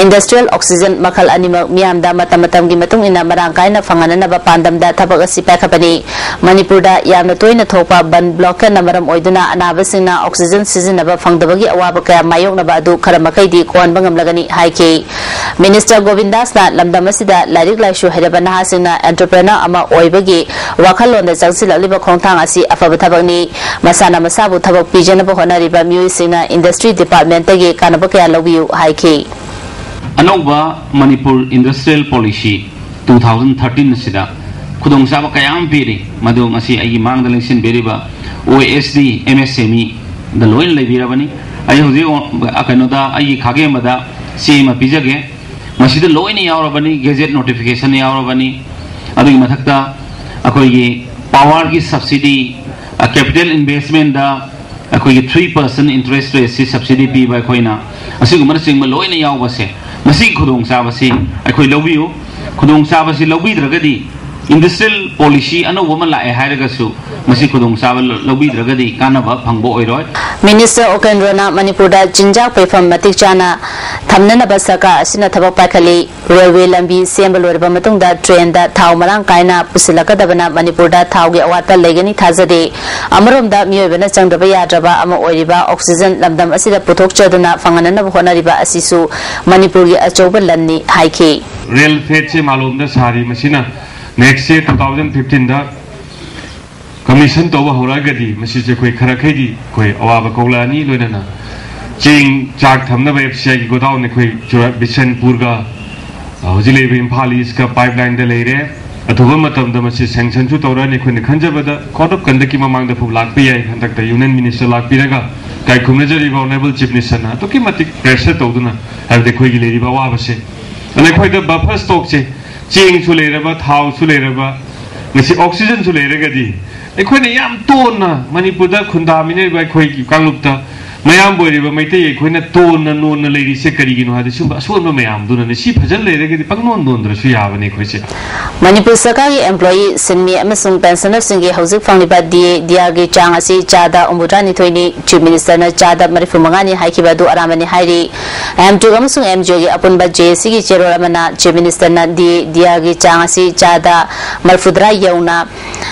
ꯏꯟꯗꯁꯇ꯭ꯔꯤꯌꯦꯜ ꯑꯣꯛꯁꯤꯖꯟ ꯃꯈꯜ ꯑꯅꯤꯃꯛ ꯃꯤꯌꯥꯝꯗ ꯃꯇꯝ ꯃꯇꯝꯒꯤ ꯃꯇꯨꯡ ꯏꯟꯅ ꯃꯔꯥꯡ ꯀꯥꯏꯅ ꯐꯪꯍꯟꯅꯅꯕ ꯄꯥꯟꯗꯝꯗ ꯊꯕꯛ ꯑꯁꯤ ꯄꯥꯏꯈꯠꯄꯅꯤ꯫ ꯃꯅꯤꯄꯨꯔꯗ ꯌꯥꯝꯅ ꯇꯣꯏꯅ ꯊꯣꯛꯄ ꯕꯟ ꯕ꯭ꯂꯣꯀꯦꯠꯅ ꯃꯔꯝ ꯑꯣꯏꯗꯨꯅ ꯑꯅꯥꯕꯁꯤꯡꯅ ꯑꯣꯛꯁꯤꯖꯟ ꯁꯤꯖꯤꯟꯅꯕ ꯐꯪꯗꯕꯒꯤ ꯑꯋꯥꯕ ꯀꯌꯥ ꯃꯥꯌꯣꯛꯅꯕ ꯑꯗꯨ ꯈꯔ ꯃꯈꯩꯗꯤ ꯀꯣꯛꯍꯟꯕ ꯉꯝꯂꯒꯅꯤ ꯍꯥꯏꯈꯤ꯫ ꯃꯤꯅꯤꯁꯇꯔ ꯒꯣꯕꯤꯟꯗꯥꯁꯅ ꯂꯝꯗꯝ ꯑꯁꯤꯗ ꯂꯥꯏꯔꯤꯛ ꯂꯥꯏꯁꯨ ꯍꯩꯔꯕ ꯅꯍꯥꯁꯤꯡꯅ ꯑꯦꯟꯇꯔꯄ꯭ꯔꯦꯅꯔ ꯑꯃ ꯑꯣꯏꯕꯒꯤ ꯋꯥꯈꯜꯂꯣꯟꯗ ꯆꯪꯁꯤꯜꯂꯛꯂꯤꯕ ꯈꯣꯡꯊꯥꯡ ꯑꯁꯤ ꯑꯐꯕ ꯊꯕꯛꯅꯤ꯫ ꯃꯁꯥꯅ ꯃꯁꯥꯕꯨ ꯊꯕꯛ ꯄꯤꯖꯅꯕ ꯍꯣꯠꯅꯔꯤꯕ ꯃꯤꯑꯣꯏꯁꯤꯡꯅ ꯏꯟꯗꯁꯇ꯭ꯔꯤ ꯗꯤꯄꯥꯔꯠꯃꯦꯟꯇꯒꯤ ꯀꯥꯟꯅꯕ ꯀꯌꯥ ꯂꯧꯕꯤꯌꯨ ꯍꯥꯏꯈꯤ꯫ ꯑꯅꯧꯕ Manipur industrial policy two thousand thirteen ꯑꯁꯤꯗ ꯈꯨꯗꯣꯡꯆꯥꯕ ꯀꯌꯥ ꯑꯃ ꯄꯤꯔꯤ, ꯃꯗꯨ ꯉꯁꯤ ꯑꯩꯒꯤ ꯃꯥꯡꯗ ꯂꯦꯡꯁꯤꯟꯕꯤꯔꯤꯕ ꯑꯣ ꯑꯦꯁ ꯗꯤ ꯑꯦꯝ ꯑꯦꯁ ꯑꯦꯝ ꯏꯗ ꯂꯣꯏꯅ ꯂꯩꯕꯤꯔꯕꯅꯤ꯫ ꯑꯩ ꯍꯧꯖꯤꯛ, ꯑ, ꯀꯩꯅꯣꯗ, ꯑꯩꯒꯤ ꯈꯥꯒꯦꯝꯕꯗ ꯆꯦ ꯑꯃ ꯄꯤꯖꯒꯦ꯫ ꯃꯁꯤꯗ ꯂꯣꯏꯅ ꯌꯥꯎꯔꯕꯅꯤ, ꯒꯦꯖꯦꯠ ꯅꯣꯇꯤꯐꯤꯀꯦꯁꯟ ꯌꯥꯎꯔꯕꯅꯤ꯫ ꯑꯗꯨꯒꯤ ꯃꯊꯛꯇ ꯑꯩꯈꯣꯏꯒꯤ ꯄꯥꯋꯔꯒꯤ ꯁꯕꯁꯤꯗꯤ, ꯑ, ꯀꯦꯄꯤꯇꯦꯜ ꯏꯟꯚꯦꯁꯃꯦꯟꯗ ꯑꯩꯈꯣꯏꯒꯤ three percent interest rate ꯁꯤ ꯁꯕꯁꯤꯗꯤ ꯄꯤꯕ ꯑꯩꯈꯣꯏꯅ, ꯑꯁꯤꯒꯨꯝꯕꯅꯆꯤꯡꯕ ꯂꯣꯏꯅ ꯌꯥꯎꯕꯁꯦ, ꯃꯁꯤꯒꯤ ꯈꯨꯗꯣꯡꯆꯥꯕꯁꯤ ꯑꯩꯈꯣꯏ ꯂꯧꯕꯤꯌꯨ꯫ ꯈꯨꯗꯣꯡꯆꯥꯕꯁꯤ ꯂꯧꯕꯤꯗ꯭ꯔꯒꯗꯤ ꯏꯟꯗꯁꯇ꯭ꯔꯤꯌꯦꯜ ꯄꯣꯂꯤꯁꯤ ꯑꯅꯧꯕ ꯑꯃ ꯂꯥꯛꯑꯦ ꯍꯥꯏꯔꯒꯁꯨ, ꯃꯁꯤ ꯈꯨꯗꯣꯡꯆꯥꯕ ꯂ- ꯂꯧꯕꯤꯗ꯭ꯔꯒꯗꯤ ꯀꯥꯟꯅꯕ ꯐꯪꯕ ꯑꯣꯏꯔꯣꯏ꯫ ꯃꯤꯅꯤꯁꯇꯔ ꯎꯀꯦꯟꯗ꯭ꯔꯣꯅ ꯃꯅꯤꯄꯨꯔꯗ ꯆꯤꯟꯖꯥꯛ ꯄꯩꯐꯝ ꯃꯇꯤꯛ ꯆꯥꯅ ꯊꯝꯅꯅꯕ ꯁꯔꯀꯥꯔ ꯑꯁꯤꯅ ꯊꯕꯛ ꯄꯥꯏꯈꯠꯂꯤ꯫ ꯔꯦꯜꯋꯦ ꯂꯝꯕꯤ ꯁꯦꯝꯕ ꯂꯣꯏꯔꯕ ꯃꯇꯨꯡꯗ ꯇ꯭ꯔꯦꯟꯗ ꯊꯥꯎ ꯃꯔꯥꯡ ꯀꯥꯏꯅ ꯄꯨꯁꯤꯜꯂꯛꯀꯗꯕꯅ ꯃꯅꯤꯄꯨꯔꯗ ꯊꯥꯎꯒꯤ ꯑꯋꯥꯠꯄ ꯂꯩꯒꯅꯤ ꯊꯥꯖꯗꯦ꯫ ꯑꯃꯔꯣꯝꯗ ꯃꯤꯑꯣꯏꯕꯅ ꯆꯪꯗꯕ ꯌꯥꯗ꯭ꯔꯕ ꯑꯃ ꯑꯣꯏꯔꯤꯕ ꯑꯣꯛꯁꯤꯖꯟ ꯂꯝꯗꯝ ꯑꯁꯤꯗ ꯄꯨꯊꯣꯛꯆꯗꯨꯅ ꯐꯪꯍꯟꯅꯅꯕ ꯍꯣꯠꯅꯔꯤꯕ ꯑꯁꯤꯁꯨ ꯃꯅꯤꯄꯨꯔꯒꯤ ꯑꯆꯧꯕ ꯂꯟꯅꯤ ꯍꯥꯏꯈꯤ꯫ ꯔꯦꯜ ꯐꯦꯠꯁꯦ ꯃꯥꯂꯣꯝꯗ ꯁꯥꯔꯤ, ꯃꯁꯤꯅ ꯅꯦꯛꯁ ꯌꯔ ꯇꯨ ꯊꯥꯎꯖꯟ ꯐꯤꯐꯇꯤꯟꯗ ꯀꯃꯤꯁꯟ ꯇꯧꯕ ꯍꯧꯔꯛꯑꯒꯗꯤ ꯃꯁꯤꯁꯦ ꯑꯩꯈꯣꯏ ꯈꯔꯈꯩꯗꯤ ꯑꯩꯈꯣꯏ ꯑꯋꯥꯕ ꯀꯣꯛꯂꯛꯑꯅꯤ꯫ ꯂꯣꯏꯅꯅ ꯆꯦꯡ ꯆꯥꯛ ꯊꯝꯅꯕ ꯑꯦꯐ ꯁꯤ ꯑꯥꯏꯒꯤ ꯒꯣꯗꯥꯎꯟ ꯑꯩꯈꯣꯏ ꯆꯨꯔꯥ-, ꯕꯤꯁꯦꯟꯄꯨꯔꯒ, ꯑ, ꯍꯧꯖꯤꯛ ꯂꯩꯔꯤꯕ ꯏꯝꯐꯥꯜ ꯏꯁꯀ ꯄꯥꯏꯞ ꯂꯥꯏꯟꯗ ꯂꯩꯔꯦ꯫ ꯑꯊꯨꯕ ꯃꯇꯝꯗ ꯃꯁꯤ ꯁꯦꯡꯁꯟꯁꯨ ꯇꯧꯔꯛꯑꯅꯤ꯫ ꯑꯩꯈꯣꯏꯅ ꯈꯟꯖꯕꯗ ꯀꯣꯔꯠ ꯑꯣꯐ ꯀꯟꯗꯛꯀꯤ ꯃꯃꯥꯡꯗ ꯐꯥꯎ ꯂꯥꯛꯄ ꯌꯥꯏ꯫ ꯍꯟꯗꯛꯇ ꯌꯨꯅꯤꯌꯟ ꯃꯤꯅꯤꯁꯇꯔ ꯂꯥꯛꯄꯤꯔꯒ ꯀꯥꯏꯈꯨꯝꯅꯖꯔꯤꯕ ꯑꯣꯅꯔꯦꯕꯜ ꯆꯤꯐ ꯃꯤꯅꯤꯁꯇꯔꯅ ꯑꯗꯨꯛꯀꯤ ꯃꯇꯤꯛ ꯄ꯭ꯔꯦꯁꯔ ꯇꯧꯗꯨꯅ, ꯍꯥꯏꯕꯗꯤ ꯑꯩꯈꯣꯏꯒꯤ ꯂꯩꯔꯤꯕ ꯑꯋꯥꯕꯁꯦ, ꯑꯗ ꯑꯩꯈꯣꯏꯗ ꯕꯐꯔ ꯁ꯭ꯇꯣꯛꯁꯦ, ꯆꯦꯡꯁꯨ ꯂꯩꯔꯕ, ꯊꯥꯎꯁꯨ ꯂꯩꯔꯕ, ꯉꯁꯤ ꯑꯣꯛꯁꯤꯖꯟꯁꯨ ꯂꯩꯔꯒꯗꯤ, ꯑꯩꯈꯣꯏꯅ ꯌꯥꯝ ꯇꯣꯟꯅ ꯃꯅꯤꯄꯨꯔꯗ ꯈꯨꯟꯗꯥꯃꯤꯟꯅꯔꯤꯕ ꯑꯩꯈꯣꯏꯒꯤ ꯀꯥꯡꯂꯨꯞꯇ ꯃꯌꯥꯝꯕ ꯑꯣꯏꯔꯤꯕ ꯃꯩꯇꯩ ꯑꯩꯈꯣꯏꯅ ꯇꯣꯟꯅ ꯅꯣꯟꯅ ꯂꯩꯔꯤꯁꯦ ꯀꯔꯤꯒꯤꯅꯣ ꯍꯥꯏꯗꯤ ꯁꯨꯝꯕ ꯑꯁꯣꯟꯕ ꯃꯌꯥꯝꯗꯨꯅꯅꯦ꯫ ꯁꯤ ꯐꯖꯅ ꯂꯩꯔꯒꯗꯤ ꯄꯪꯅꯣꯟ ꯅꯣꯟꯗ꯭ꯔꯁꯨ ꯌꯥꯕꯅꯦ ꯑꯩꯈꯣꯏꯁꯦ꯫ ꯃꯅꯤꯄꯨꯔ ꯁꯔꯀꯥꯔꯒꯤ ꯑꯦꯝꯄ꯭ꯂꯣꯌꯤ, ꯁꯤꯟꯃꯤ ꯑꯃꯁꯨꯡ ꯄꯦꯟꯁꯅꯔꯁꯤꯡꯒꯤ ꯍꯧꯖꯤꯛ ꯐꯪꯂꯤꯕ ꯗꯤ ꯑꯦ, ꯗꯤꯌꯥꯒꯤ ꯆꯥꯡ ꯑꯁꯤ ꯆꯥꯗ ꯍꯨꯝꯐꯨꯇꯔꯥꯅꯤꯊꯣꯏꯅꯤ꯫ ꯆꯤꯐ ꯃꯤꯅꯤꯁꯇꯔꯅ ꯆꯥꯗ ꯃꯔꯤꯐꯨ ꯃꯉꯥꯅꯤ ꯍꯥꯏꯈꯤꯕ ꯑꯗꯨ ꯑꯔꯥꯟꯕꯅꯤ ꯍꯥꯏꯔꯤ꯫ ꯑꯦꯝꯇꯨꯛ ꯑꯃꯁꯨꯡ ꯑꯦꯝꯖꯤꯑꯣꯒꯤ ꯑꯄꯨꯟꯕ ꯖꯦ ꯑꯦ ꯁꯤꯒꯤ ꯆꯦꯔꯣꯜ ꯑꯃꯅ ꯆꯤꯐ ꯃꯤꯅꯤꯁꯇꯔꯅ ꯗꯤ ꯑꯦ, ꯗꯤꯌꯥꯒꯤ ꯆꯥꯡ ꯑꯁꯤ ꯆꯥꯗ ꯃꯔꯤꯐꯨꯇꯔꯥ ꯌꯧꯅ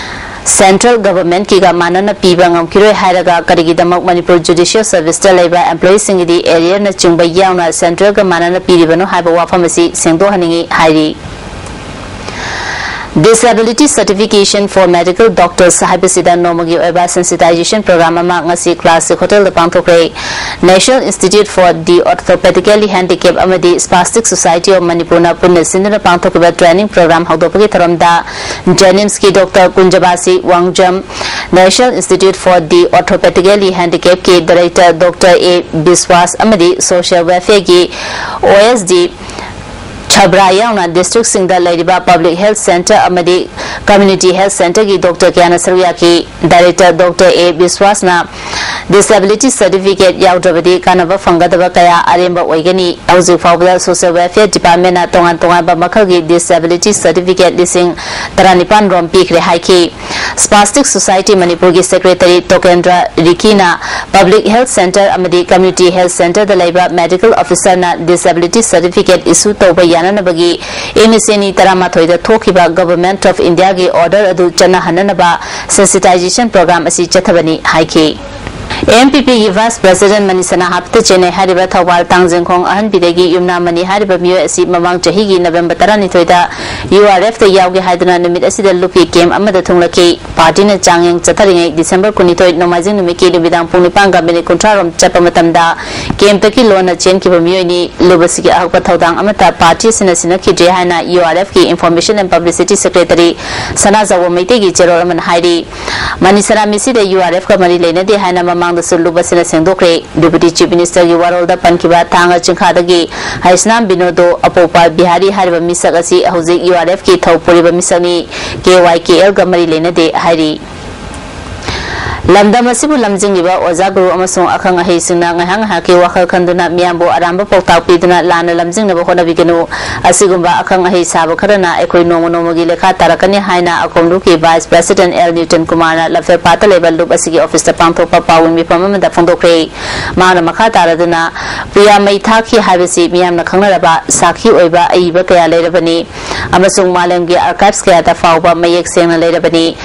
ꯁꯦꯟꯇ꯭ꯔꯦꯜ ꯒꯚꯔꯟꯃꯦꯟꯠꯀꯤꯒ ꯃꯥꯟꯅꯅ ꯄꯤꯕ ꯉꯝꯈꯤꯔꯣꯏ ꯍꯥꯏꯔꯒ ꯀꯔꯤꯒꯤꯗꯃꯛ ꯃꯅꯤꯄꯨꯔ ꯖꯨꯗꯤꯁꯤꯌꯦꯜ ꯁꯔꯚꯤꯁꯇ ꯂꯩꯕ ꯑꯦꯝꯄ꯭ꯂꯣꯌꯤꯁꯤꯡꯒꯤꯗꯤ ꯑꯦꯔꯤꯌꯔꯅꯆꯤꯡꯕ ꯌꯥꯎꯅ ꯁꯦꯟꯇ꯭ꯔꯦꯜꯒ ꯃꯥꯟꯅꯅ ꯄꯤꯔꯤꯕꯅꯣ ꯍꯥꯏꯕ ꯋꯥꯐꯝ ꯑꯁꯤ ꯁꯦꯡꯗꯣꯛꯍꯟꯅꯤꯡꯏ ꯍꯥꯏꯔꯤ꯫ Disability Certification for Medical Doctors ꯍꯥꯏꯕꯁꯤꯗ ꯅꯣꯡꯃꯒꯤ ꯑꯣꯏꯕ ꯁꯦꯟꯁꯤꯇꯥꯏꯖꯦꯁꯟ ꯄ꯭ꯔꯣꯒ꯭ꯔꯥꯝ ꯑꯃ ꯉꯁꯤ ꯀ꯭ꯂꯥꯁꯤꯛ ꯍꯣꯇꯦꯜꯗ ꯄꯥꯡꯊꯣꯛꯈ꯭ꯔꯦ꯫ National Institute for the Orthopaedically Handicapped ꯑꯃꯗꯤ Spastic Society of ꯃꯅꯤꯄꯨꯔꯅ ꯄꯨꯟꯅ ꯁꯤꯟꯗꯨꯅ ꯄꯥꯡꯊꯣꯛꯈꯤꯕ ꯇ꯭ꯔꯦꯅꯤꯡ ꯄ꯭ꯔꯣꯒ꯭ꯔꯥꯝ ꯍꯧꯗꯣꯛꯄꯒꯤ ꯊꯧꯔꯝꯗ ꯖꯦꯅꯤꯝꯁꯀꯤ doctor Kunjabasi Wangjam, National Institute for the Orthopaedically Handicappedꯀꯤ ꯗꯥꯏꯔꯦꯛꯇꯔ ꯗꯣꯛꯇꯔ ꯑꯦ ꯕꯤꯁ꯭ꯋꯥꯁ ꯑꯃꯗꯤ ꯁꯣꯁꯤꯌꯦꯜ ꯋꯦꯜꯐꯤꯌꯔꯒꯤ ꯑꯣ ꯑꯦꯁ ꯗꯤ ꯁꯕ꯭ꯔꯥ ꯌꯥꯎꯅ ꯗꯤꯁꯇ꯭ꯔꯤꯛꯁꯤꯡꯗ ꯂꯩꯔꯤꯕ ꯄꯕ꯭ꯂꯤꯛ ꯍꯦꯜꯊ ꯁꯦꯟꯇꯔ ꯑꯃꯗꯤ ꯀꯝꯃ꯭ꯌꯨꯅꯤꯇꯤ ꯍꯦꯜꯊ ꯁꯦꯟꯇꯔꯒꯤ ꯗꯣꯛꯇꯔ ꯀꯌꯥꯅ ꯁꯔꯨꯛ ꯌꯥꯈꯤ꯫ ꯗꯥꯏꯔꯦꯛꯇꯔ ꯗꯣꯛꯇꯔ ꯑꯦ ꯕꯤꯁ꯭ꯋꯥꯁꯅ Disability certificate ꯌꯥꯎꯗ꯭ꯔꯕꯗꯤ ꯀꯥꯟꯅꯕ ꯐꯪꯒꯗꯕ ꯀꯌꯥ ꯑꯔꯦꯝꯕ ꯑꯣꯏꯒꯅꯤ꯫ ꯍꯧꯖꯤꯛ ꯐꯥꯎꯕꯗ Social Welfare Department ꯅ ꯇꯣꯉꯥꯟ ꯇꯣꯉꯥꯟꯕ ꯃꯈꯜꯒꯤ disability certificate ꯂꯤꯁꯤꯡ ꯇꯔꯥꯅꯤꯄꯥꯟ ꯔꯣꯝ ꯄꯤꯈ꯭ꯔꯦ ꯍꯥꯏꯈꯤ꯫ Spastic Society ꯃꯅꯤꯄꯨꯔꯒꯤ Secretary ꯇꯣꯀꯦꯟꯗ꯭ꯔ ꯔꯤꯀꯤꯅ Public Health Centre ꯑꯃꯗꯤ Community Health Centre ꯗ ꯂꯩꯕ medical officer ꯅ disability certificate issue ꯇꯧꯕ ꯌꯥꯅꯅꯕꯒꯤ ꯏꯪ ꯂꯤꯁꯤꯡ ꯑꯅꯤ ꯇꯔꯥꯃꯥꯊꯣꯏꯗ ꯊꯣꯛꯈꯤꯕ Government of India ꯒꯤ order ꯑꯗꯨ ꯆꯠꯅꯍꯟꯅꯅꯕ sensitization program ꯑꯁꯤ ꯆꯠꯊꯕꯅꯤ ꯍꯥꯏꯈꯤ꯫ A M P P ꯒꯤ Vice President ꯃꯅꯤꯁꯅꯥ ꯍꯥꯞꯇ ꯆꯦꯟꯅꯩ ꯍꯥꯏꯔꯤꯕ ꯊꯧꯕꯥꯜ ꯇꯥꯡꯖꯦꯡꯈꯣꯡ ꯑꯍꯟꯕꯤꯗꯒꯤ ꯌꯨꯝꯅꯥꯝ ꯃꯅꯤ ꯍꯥꯏꯔꯤꯕ ꯃꯤꯑꯣꯏ ꯑꯁꯤ ꯃꯃꯥꯡ ꯆꯍꯤꯒꯤ November ꯇꯔꯥꯅꯤꯊꯣꯏꯗ U R F ꯇ ꯌꯥꯎꯒꯦ ꯍꯥꯏꯗꯨꯅ ꯅꯨꯃꯤꯠ ꯑꯁꯤꯗ ꯂꯨꯞꯀꯤ camp ꯑꯃꯗ ꯊꯨꯡꯂꯛꯈꯤ꯫ Party ꯅ ꯆꯥꯡꯌꯦꯡ ꯆꯠꯊꯔꯤꯉꯩ December ꯀꯨꯟꯅꯤꯊꯣꯏ ꯅꯣꯡꯃꯥꯏꯖꯤꯡ ꯅꯨꯃꯤꯠꯀꯤ ꯅꯨꯃꯤꯗꯥꯡ ꯄꯨꯡ ꯅꯤꯄꯥꯟꯒ minute ꯀꯨꯟꯊ꯭ꯔꯥ ꯔꯣꯝ ꯆꯠꯄ ꯃꯇꯝꯗ camp ꯇꯒꯤ ꯂꯣꯟꯅ ꯆꯦꯟꯈꯤꯕ ꯃꯤꯑꯣꯏꯅꯤ꯫ ꯂꯨꯞ ꯑꯁꯤꯒꯤ ꯑꯍꯛꯄ ꯊꯧꯗꯥꯡ ꯑꯃꯠꯇ party ꯑꯁꯤꯅ ꯁꯤꯟꯅꯈꯤꯗ꯭ꯔꯦ ꯍꯥꯏꯅ U R F ꯀꯤ Information and Publicity Secretary ꯁꯅꯥꯖꯥꯎꯕ ꯃꯩꯇꯩꯒꯤ ꯆꯦꯔꯣꯜ ꯑꯃꯅ ꯍꯥꯏꯔꯤ꯫ ꯃꯅꯤꯁꯅꯥ ꯃꯤꯁꯤꯗ U R F ꯀ ꯃꯔꯤ ꯂꯩꯅꯗꯦ ꯍꯥꯏꯅ ꯃꯃꯥꯡꯗꯁꯨ ꯂꯨꯞ ꯑꯁꯤꯅ ꯁꯦꯡꯗꯣꯛꯈ꯭ꯔꯦ꯫ Deputy Chief Minister ꯒꯤ ꯋꯥꯔꯣꯜꯗ ꯄꯟꯈꯤꯕ ꯊꯥꯡꯒ ꯆꯤꯡꯈꯥꯗꯒꯤ ꯍꯩꯁꯅꯥꯝ ꯕꯤꯅꯣꯗꯣ ꯑꯄꯣꯛꯄ ꯕꯤꯍꯥꯔꯤ ꯍꯥꯏꯔꯤꯕ ꯃꯤꯁꯛ ꯑꯁꯤ ꯍꯧꯖꯤꯛ U R F ꯀꯤ ꯊꯧ ꯄꯨꯔꯤꯕ ꯃꯤꯁꯛꯅꯤ꯫ K Y K L ꯒ ꯃꯔꯤ ꯂꯩꯅꯗꯦ ꯍꯥꯏꯔꯤ꯫ ꯂꯝꯗꯝ ꯑꯁꯤꯕꯨ ꯂꯝꯖꯤꯡꯂꯤꯕ ꯑꯣꯖꯥ ꯒꯨꯔꯨ ꯑꯃꯁꯨꯡ ꯑꯈꯪ ꯑꯍꯩꯁꯤꯡꯅ ꯉꯥꯏꯍꯥꯛ ꯉꯥꯏꯍꯥꯛꯀꯤ ꯋꯥꯈꯜ ꯈꯟꯗꯨꯅ ꯃꯤꯌꯥꯝꯕꯨ ꯑꯔꯥꯟꯕ ꯄꯥꯎꯇꯥꯛ ꯄꯤꯗꯨꯅ ꯂꯥꯟꯅ ꯂꯝꯖꯤꯡꯅꯕ ꯍꯣꯠꯅꯕꯤꯒꯅꯨ꯫ ꯑꯁꯤꯒꯨꯝꯕ ꯑꯈꯪ ꯑꯍꯩ ꯁꯥꯕ ꯈꯔꯅ ꯑꯩꯈꯣꯏ ꯅꯣꯡꯃ ꯅꯣꯡꯃꯒꯤ ꯂꯩꯈꯥ ꯇꯥꯔꯛꯀꯅꯤ ꯍꯥꯏꯅ ꯑꯀꯣꯝꯂꯨꯞꯀꯤ Vice President L ꯅ꯭ꯌꯨꯇꯟ ꯀꯨꯃꯥꯔꯅ ꯂꯝꯐꯦꯜꯄꯥꯠꯇ ꯂꯩꯕ ꯂꯨꯞ ꯑꯁꯤꯒꯤ office ꯇ ꯄꯥꯡꯊꯣꯛꯄ ꯄꯥꯎ ꯃꯤꯐꯝ ꯑꯃꯗ ꯐꯣꯡꯗꯣꯛꯈ꯭ꯔꯦ꯫ ꯃꯍꯥꯛꯅ ꯃꯈꯥ ꯇꯥꯔꯗꯨꯅ ꯄꯨꯌꯥ ꯃꯩ ꯊꯥꯈꯤ ꯍꯥꯏꯕꯁꯤ ꯃꯤꯌꯥꯝꯅ ꯈꯪꯅꯔꯕ ꯁꯥꯈꯤ ꯑꯣꯏꯕ ꯑꯏꯕ ꯀꯌꯥ ꯂꯩꯔꯕꯅꯤ ꯑꯃꯁꯨꯡ ꯃꯥꯂꯦꯝꯒꯤ archives ꯀꯌꯥꯗ ꯐꯥꯎꯕ ꯃꯌꯦꯛ ꯁꯦꯡꯅ ꯂꯩꯔꯕꯅꯤ꯫